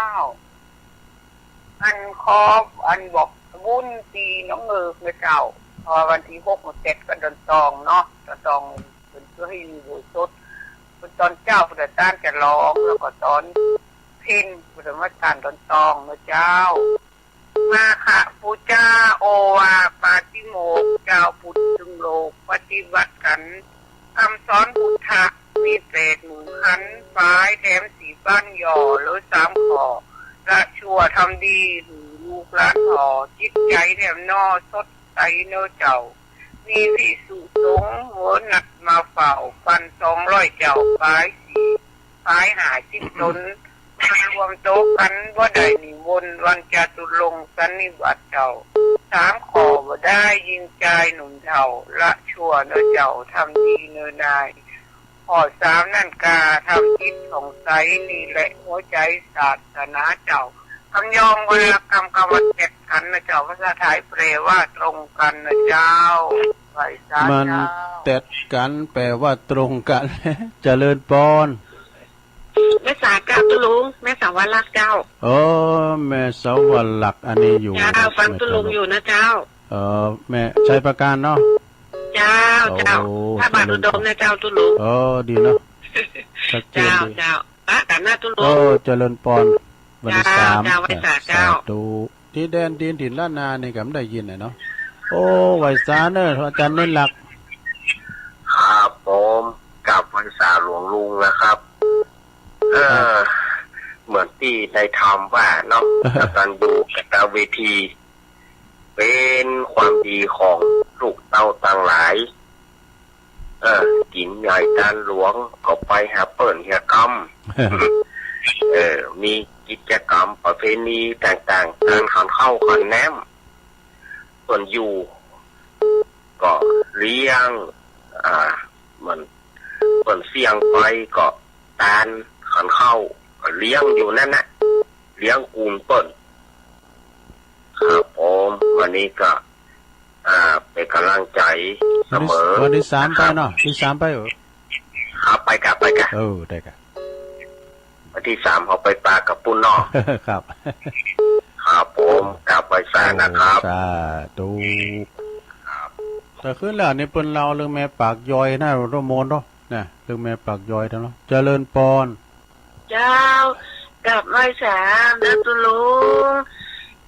อันขออันบอกบุญตีน้องเอิกนะเจ้า เพราะว่าวันที่หกมันเสร็จกันดอนตองเนาะ ดอนตองเป็นเพื่อให้มีบุญสด เป็นตอนเจ้าประธานจะร้อง แล้วก็ตอนเพ็ญประธรรมทานดอนตองนะเจ้า มาคะปูจา โอวาปาติโมกข์ เจ้าปุตตะโลกปฏิบัติกัน คำสอนพุทธะมีแปดหมื่นคัน ฝ่ายแถมสี่บ้านย่อเหลือสามข้อ ละชั่วทำดีหื้อลูกหลานผ่อ จิตใจแถมหน่อสดใสเนอเจ้า มีภิกษุสงฆ์เหวินนัดมาเฝ้า ปันสองร้อยเจ้า ปายสี่ ปายห้าสิบตน มารวมโตกัน บ่ได้นิมนต์วันจาตุรงค์สันนิบาตเจ้า สามข้อบ่ได้ยิงใจหนุ่มเฒ่า ละชั่วเนอเจ้า ทำดีเนอนาย ข้อสามนั่นกา ทำจิตผ่องใส นี่แหละหัวใจศาสนาเจ้า คำยองวรรณกรรมคำว่าแตดกันนะเจ้า ภาษาไทยแปลว่าตรงกันนะเจ้า ไหว้สา มัน เจ้า แตดกัน แปลว่าตรงกัน เจริญปอน แม่สาเจ้าตุ๊ลุง แม่สาวลักษณ์เจ้า อ๋อ แม่สาวลักษณ์ อันนี้อยู่ เจ้า นะ ฟังตุ๊ลุงอยู่นะเจ้า เออ แม่ชัยประการเนาะ เจ้า โอ้ เจ้า พระบาทอุดมนะเจ้าตุ๊ลุง เออ ดีเนาะ ชัดเจน เจ้า ดี เจ้า ปะกันนะตุ๊ลุง โอ้ เจริญปอน วันที่ เจ้า สาม เจ้า ไหว้สาเจ้า สาธุ ที่แดนดินถิ่นล้านนานี่ก็ไม่ได้ยินน่ะเนาะ โอ้ ไหว้สาเนอะ อาจารย์เน้นหลัก ครับผม กราบไหว้สาหลวงลุงนะครับ เออ ครับ เหมือนที่ได้ทำว่าเนาะ อาจารย์ดูกตเวที เป็นความดีของลูกเต้าตังหลาย เออ กิ๋นใหญ่ตานหลวงก็ไปหาเปิ้นเฮียกำ เออ มีกิจกรรมประเพณีต่างๆ ตานขันข้าวขันแน้ม เปิ้นอยู่ก็เลี้ยง อ่า เหมือนเปิ้นเสี้ยงไปก็ตานขันข้าวก็เลี้ยงอยู่นั่นน่ะ เลี้ยงกูลเปิ้น ครับผม วันนี้ก็ อ่า เป็นกำลังใจเสมอ วันที่ วันที่สามไปเนาะ ที่สามไปเออ ครับ ไปกะ ไปกะ เออ ได้กะ วันที่สามเอาไปปะกับปุ้นเนาะ ครับ ครับผม กราบไหว้สานะครับ โอ้ สาธุ ครับ แต่คืนแล้วนี่เปิ้นเล่าเรื่องแม่ปากยอยนะ โรโมนเนาะ นะ เรื่องแม่ปากยอยเนาะ เจริญปอน เจ้า กราบไหว้สาเด้อตุ๊ลุง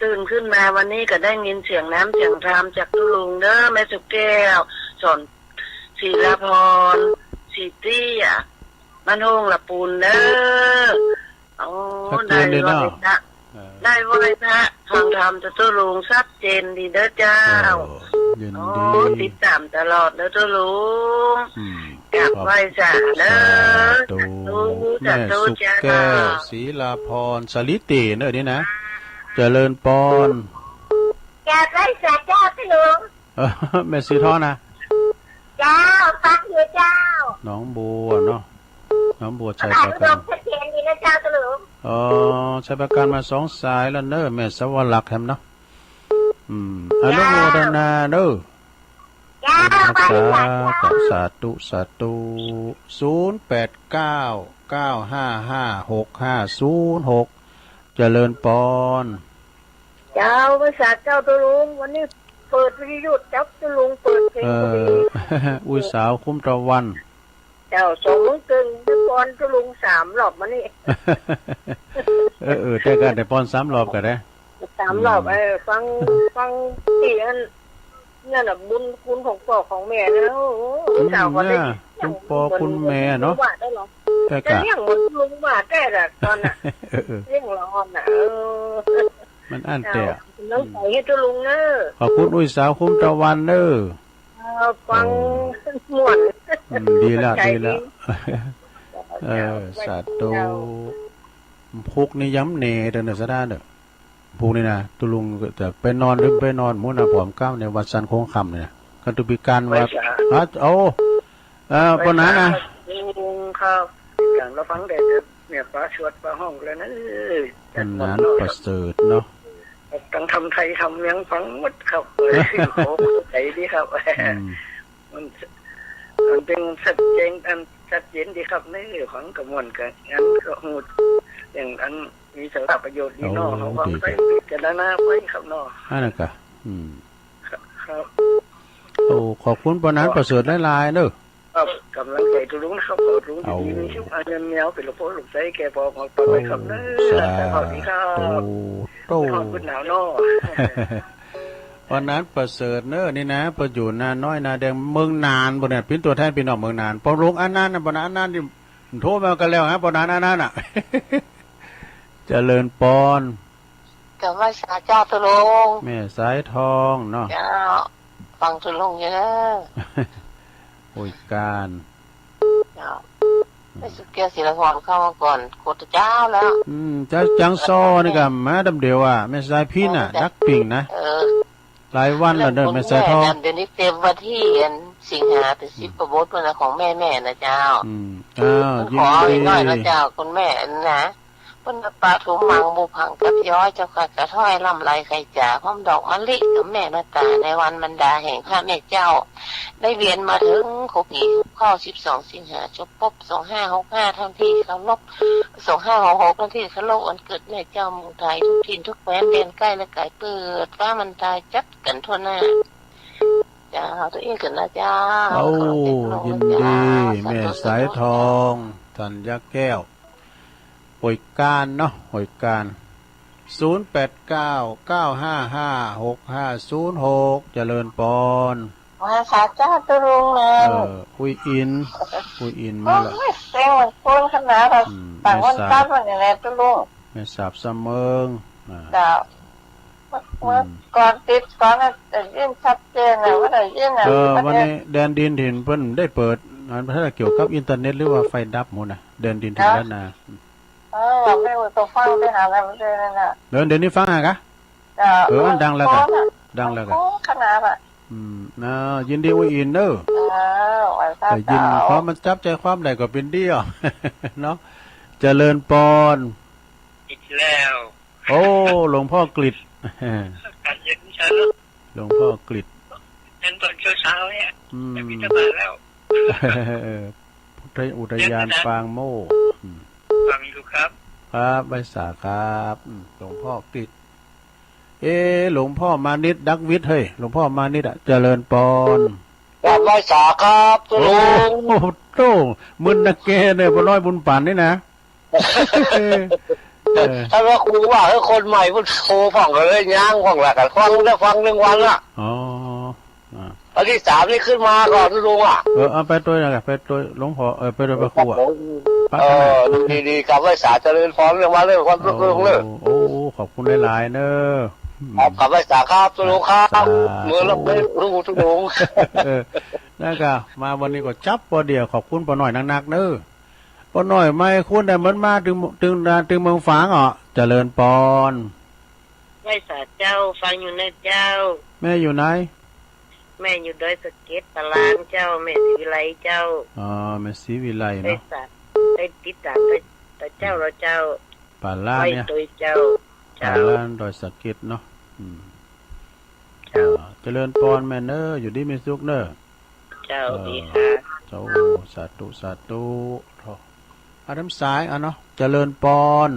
ตื่นขึ้นมาวันนี้ก็ได้ยินเสียงน้ำเสียงธรรมจากตุ๊ลุงเด้อ แม่สุแก้ว สอนศิลาพร ศรีเตี้ย บ้านโฮงละปูนเด้อ โอ้ ชัดเจนเลยเนาะ ได้ไหว้พระ เออ ได้ไหว้พระฟังธรรมจากตุ๊ลุงชัดเจนดีเด้อเจ้า เออ ยินดี โอ้ ติดตามตลอดเด้อตุ๊ลุง อืม กราบไหว้สาเด้อ สาธุ สาธุ แม่ สาธุ สุแก้ว เจ้า ศรีลาพร สาลิเตเนอะนี่นะ เจริญปอน กราบไหว้สาเจ้าตุ๊ลุง เออ แม่สีทองนะ เจ้า ฟังอยู่เจ้า หนองบัวเนาะ หนองบัวชัยประการ ชัดเจนดีนะเจ้าตุ๊ลุง อ๋อ ชัยประการมาสองสายแล้วเนอะ แม่สวรรคแฮมเนาะ อืม อนุโมทนาเนอะ เจ้า สาธุ สาธุ สาธุ ศูนย์แปดเก้า เก้าห้าห้า หกห้าศูนย์หก เจริญปอน เจ้า ไหว้สาเจ้าตุ๊ลุง วันนี้เปิดวิทยุจับตุ๊ลุงเปิดเพลง เออ พอดี อู้สาวคุ้มตะวัน เจ้า สองมื้อเกินได้ปอนตุ๊ลุงสามรอบมานี่ เออ เออ แต่ก็ได้ปอนสามรอบก็ได้ สามรอบ อืม เออ ฟัง ฟังที่อัน นั่นน่ะ บุญคุณของพ่อของแม่นะ โอ้โห อืม สาวก็ได้ เนี่ย คุณพ่อคุณแม่เนาะ ว่าได้เหรอ แต่ แต่ ก็ เลี้ยงหมดลุงมาแต่ละตอนน่ะ เออ เลี้ยงหลอนน่ะ เออ มันอั้นแต่ เอา น้องใส่ให้ตัวลุงเนอะ ขอบคุณอุ้ยสาวคุ้มตะวันเนอะ เออ ฟัง โอ้ ม่วน อืม ดีละ ใจ ดีละ ดี เออ เจ้า สาธุ เจ้า พุกนี่ย้ำเนเด้อเนอะ สะด้าเนอะ พวกนี้นะ ตุลุงจะไปนอนหรือไปนอนหมู่นะ พร้อมกับในวัดสันโค้งคำเนี่ยนะ คันตุปีการว่า ไว้สา ฮะ โอ้ เอ่อ ไว้สา ปอหนานนะ ลุงครับ การเราฟังแต่เนี่ย ปาสวดปาฮ้องแล้วนะ เออ ปอหนานประเสริฐเนาะ ทั้งทำไทยทำเมียงฟังหมดครับ เออ โอ้ ใจดีครับ อืม มัน มันเป็นชัดเจน อันชัดเจนดีครับ ในเรื่องของกระมวลกัน อันก็ฮู้ อย่างอัน มีสาระประโยชน์ดีเนาะ โอ้ เฮาก็ ดี ไปพิจารณาไปครับเนาะ อันนั้นก็ อืม ครับ ครับ โอ้ ขอบคุณปอหนานประเสริฐหลายๆเด้อ ครับ กำลังใจตุลุงนะครับ ขอตุลุง เอา ดีมีสุข เอาเงินแนวเป็นหลวงพ่อหลวงไส้แก่ปอของต่อไปครับเนอะ โอ้ สาธุ สวัสดีครับ โต ขอบคุณหนาวเนาะ ปอหนานประเสริฐเนอะ นี่นะ เปิ้นอยู่นาน้อยนาแดง เมืองน่าน เปิ้นเนี่ย เป็นตัวแทนพี่น้องเมืองน่าน ปอหลวงอนันต์นะ ปอหนานอนันต์นี่ โทรมากันแล้วฮะ ปอหนานอนันต์น่ะ เจริญปอน กราบไหว้สาเจ้าตุลุง แม่สายทองเนาะ เจ้า ฟังตุลุงอยู่เด้อ โอ้ย การ เจ้า อืม แม่สุเกียวศิลพรเข้ามาก่อน โคตรเจ้าแล้ว อืม เจ้าจังซอนี่ก็มาดำเดียวอ่ะ แม่สายพินน่ะ โอ้ ดักปิ่งนะ เออ หลายวันแล้วเด้อ แม่สายทอง เดี๋ยวนี้เต็มวันที่อันสิงหาเป็นสิบกว่าบทแล้วนะ ของแม่ๆนะเจ้า อืม อ้าว ขอ ยินดี อีกหน่อยนะเจ้า คุณแม่นะ เปิ้นว่าปทุมมังบุพพังกับย้อยเจ้าค่ะ กระถ้อยลำไรไข่จ๋า พร้อมดอกมะลิกับแม่มาตา ในวันบรรดาแห่งพระแม่เจ้า ได้เวียนมาถึงครบปี เข้าสิบสองสิงหา จบปบสองห้าหกห้า ท่านที่เคารพ สองห้าหกหก ท่านที่เคารพ วันเกิดแม่เจ้าเมืองไทย ทุกถิ่นทุกแคว้น แดนใกล้และไกล เปิดฟ้ามันตาจัดกันทั่วหน้า เจ้า ตัวเองขึ้นนะเจ้า โอ้ ขอเด็กน้อง ยินดี เจ้า แม่สายทอง ธัญแก้ว ห้วยการเนาะ ห้วยการ ศูนย์แปดเก้า เก้าห้าห้า หกห้าศูนย์หก เจริญปอน มาสาเจ้าตุลุงเนอะ เออ อุ้ยอิน อุ้ยอินมาละ โอ้ย เสียงเหมือนคนขนาดเรา อืม ต่างวัน แม่สา ตัดวันอย่างไรตุลุง แม่สาบเสมิง อ่า เจ้า เมื่อ อืม ก่อนติดก่อนน่ะได้ยินชัดเจนนะ ว่าได้ยินนะ เออ วันนี้แดนดินถิ่นเปิ้นได้เปิด อันนั้นเกี่ยวกับอินเทอร์เน็ตหรือว่าไฟดับหมดนะ แดนดินถิ่น เนาะ ล้านนา เออ ไม่รู้ตัวฟังไปหาอะไรมันเลยนั่นน่ะ เดี๋ยว เดี๋ยวนี้ฟังหากะ เออ เออ มันดังแล้วกะ มันโค้งอะ ดังแล้วกะ มันโค้งขนาดอะ อืม อ่า ยินดีอุ้ยอินเด้อ เออ ไหว้พระ ได้ยิน เจ้า ความมันจับใจความได้ก็เป็นดีอ่ะ เนาะ เจริญปอน อีกแล้ว โอ้ หลวงพ่อกฤษ อากาศเย็นเชียวเนอะ หลวงพ่อกฤษ เย็นตอนเช้าๆเนี่ย อืม ไปบิณฑบาตแล้ว พุทธอุทยาน เย็นขนาด ปางโมกข์ อืม ฟังอยู่ครับ ครับ ไหว้สาครับ อืม หลวงพ่อกฤษ เอ๊ะ หลวงพ่อมานิต ดักวิทย์ เฮ้ย หลวงพ่อมานิตอะ เจริญปอน ครับ ไหว้สาครับ โอ้ โอ้โห มึนนะแกเนี่ย พ่อน้อยบุญปันนี่นะ เออ ท่านว่าครูว่า เฮ้ย คนใหม่มันโทรฟังกันเลย ย่างฟังละกัน ฟังได้ฟังหนึ่งวันละ อ๋อ อ่า อันที่สามนี่ขึ้นมาก่อนลุงอ่ะ เออ เอาไปตัวหนึ่งอะ ไปตัวหลวงพ่อ เออ ไปตัวพระครูอะ ครับผม พระ เออ คณะ ดีๆ ครับ ไหว้สาเจริญพรเรื่องมาเรื่องความรุ่งเรืองเลย โอ้ โอ้ ขอบคุณหลายๆ เนอะ ครับ ครับ ไหว้สาครับลุงครับ สาธุ เมืองรับไม่รู้ทุกลุง เออ แล้วก็มาวันนี้ก็จับพอดี ขอบคุณป้าน้อยนักๆ เนอะ ป้าน้อยไม่ควรได้เหมือนมาถึง ถึง ถึงเมืองฝางอ่ะ เจริญปอน ไหว้สาเจ้า ฟังอยู่นะเจ้า แม่อยู่ไหน แม่อยู่ดอยสะเก็ด ปาลานเจ้า แม่ศรีวิไลเจ้า อ๋อ แม่ศรีวิไลเนาะ ได้สา ได้ติดตามพระเจ้าแล้วเจ้า ปาลานเนี่ย ไหว้โตยเจ้า เจ้า ปาลานดอยสะเก็ดเนาะ อืม เจ้า อ่า เจริญปอนแม่เนอะ อยู่ดีมีสุขเนอะ เจ้า เออ ดีค่ะ เจ้า สาธุ สาธุ เถาะ อาน้ำสาย อ่ะเนาะ เจริญปอน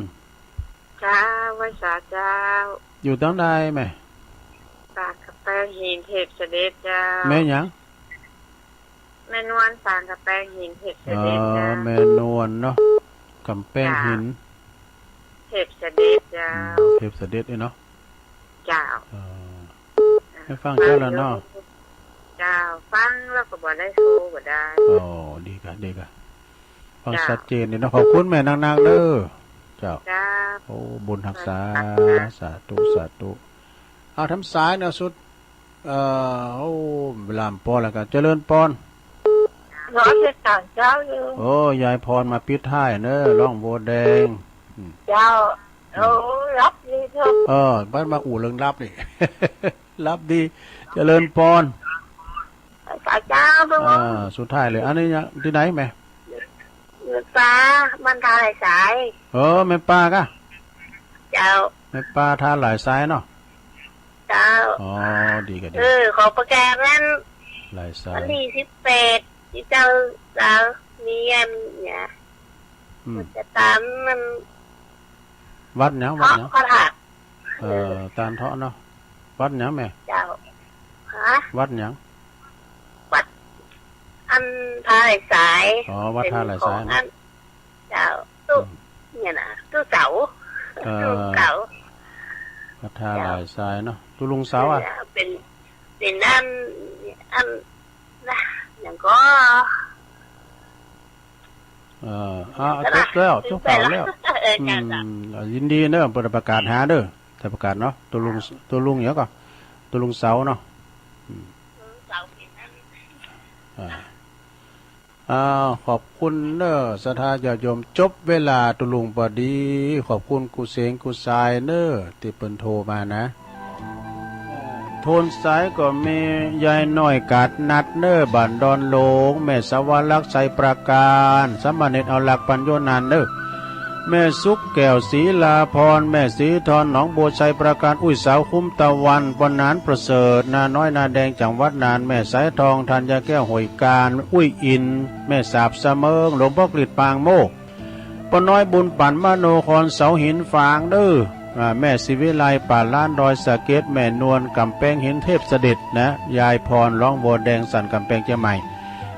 จ้า ไหว้สาเจ้า อยู่ตางใดแม่ สากกำแพงหินเทพเสด็จเจ้า แม่หยัง แม่นวล สากกำแพงหินเทพเสด็จเจ้า อ๋อ แม่นวลเนาะ กำแพงหิน เจ้า เทพเสด็จเจ้า อืม เทพเสด็จเนาะ เจ้า เออ ให้ฟังเจ้าแล้วเนาะ เจ้า ฟังแล้วก็บ่ได้โทรก็ได้ อ๋อ ดีกะ ดีกะ ฟัง เจ้า ชัดเจนดีเนาะ ขอบคุณแม่นักๆ เด้อ เจ้า เจ้า โอ้ บุญฮักษา สาธุ สาธุ เอาทำสายเนาะสุด เอ่อ โอ้ เวลามันปอแล้วก็เจริญปอน รอเสร็จก่อนเจ้าอยู่ โอ้ ยายพรมาปิดท้ายเนอะ ร้องโบแดง อืม เจ้า อืม โอ้ รับดีเถอะ เออ บ้านมาอู่เรื่องรับนี่ รับดี เจริญปอน สาธุเจ้า อ่า สุดท้ายเลย อันนี้เนี่ย ที่ไหนแม่ แม่ป้า บ้านท่าหลายสาย เออ แม่ป้ากะ เจ้า แม่ป้าท่าหลายสายเนาะ เจ้า อ๋อ ดีกะดี เออ ขอประกาศนั้น หลายสาย วันที่สิบแปด ที่เจ้าสาวมีอันเนี่ย อืม จะตามมัน วัดหยัง วัดหยัง พระธาตุ เอ่อ เออ ตาลเทาะเนาะ วัดหยังแม่ เจ้า ฮะ วัดหยัง วัด อันท่าหลายสาย อ๋อ วัดท่าหลายสาย เป็นของ เนาะ อัน เจ้า ตุ๊ อืม เนี่ยนะ ตุ๊เสา เอ่อ ตุ๊เสา วัดท่าหลายสายเนาะ ตุ๊ลุงเสาอะ เออ เป็น เป็นอัน อัน นะ อย่างก็ เอ่อ อ่า จบแล้ว จบข่าวแล้ว เออ อืม เจ้า เจ้า อ่า ยินดีเนอะ เปิ้นประกาศหาเด้อ ถ้าประกาศเนาะ ตุ๊ลุง ตุ๊ลุงหยังก็ ตุ๊ลุงเสาเนาะ อืม ตุ๊ลุงเสาเป็นอัน อ่า อ้าว ขอบคุณเนอะ ศรัทธาญาติโยม จบเวลาตุ๊ลุงปอดี ขอบคุณกู้เสงกู้สายเนอะ ตี้เปิ้นโทรมานะ โทนสายก็มียายน้อยกาดนัดเนอ บ้านดอนหลง แม่สวรรค์ไชยประการ สามเณรเอาหลักปัญโยนันเนอ แม่สุขแก้วศรีลาพร แม่ศรีทอนหนองบัวไชยประการ อุ้ยสาวคุ้มตะวัน ป้อหนานประเสริฐ นาน้อยนาแดงจังหวัดน่าน แม่สายทองธัญญาแก้วห้วยการ อุ้ยอิน แม่สาบเสมิง หลวงพ่อกฤษปางโมกข์ ป้อน้อยบุญปั่นมโนครเสาหินฝางเด้อ อ่า แม่ศรีวิไลป่าล้านดอยสะเก็ด แม่นวลกำแพงหินเทพเสด็จนะ ยายพรร้องบัวแดงสันกำแพงเชียงใหม่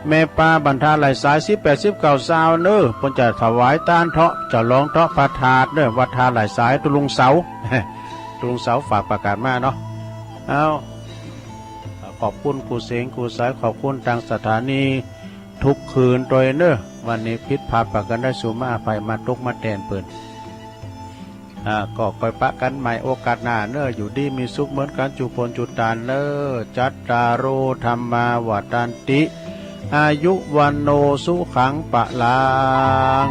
แม่ปาบ้านท่าหลายสาย สิบแปด สิบเก้า ซาวเนอ เปิ้นจะถวายตานเทาะ จะลองเทาะพระธาตุเนอ วัดท่าหลายสาย ตุ๊ลุงเสา ตุ๊ลุงเสาฝากประกาศมาเนาะ เอา ขอบคุณกู้เสงกู้สาย ขอบคุณตางสถานี ทุกคืนตวยเนอ วันนี้ผิดพลาดประการใด สูมาอภัย มาตกมาแตนเปิ้น อ่า ก็ค่อยปะกันใหม่โอกาสหน้าเนอ อยู่ดีมีสุขเหมือนกันจุคนจุตานเนอ จัตตาโร ธัมมา วัฑฒันติ อายุ วัณโณ สุขัง พลัง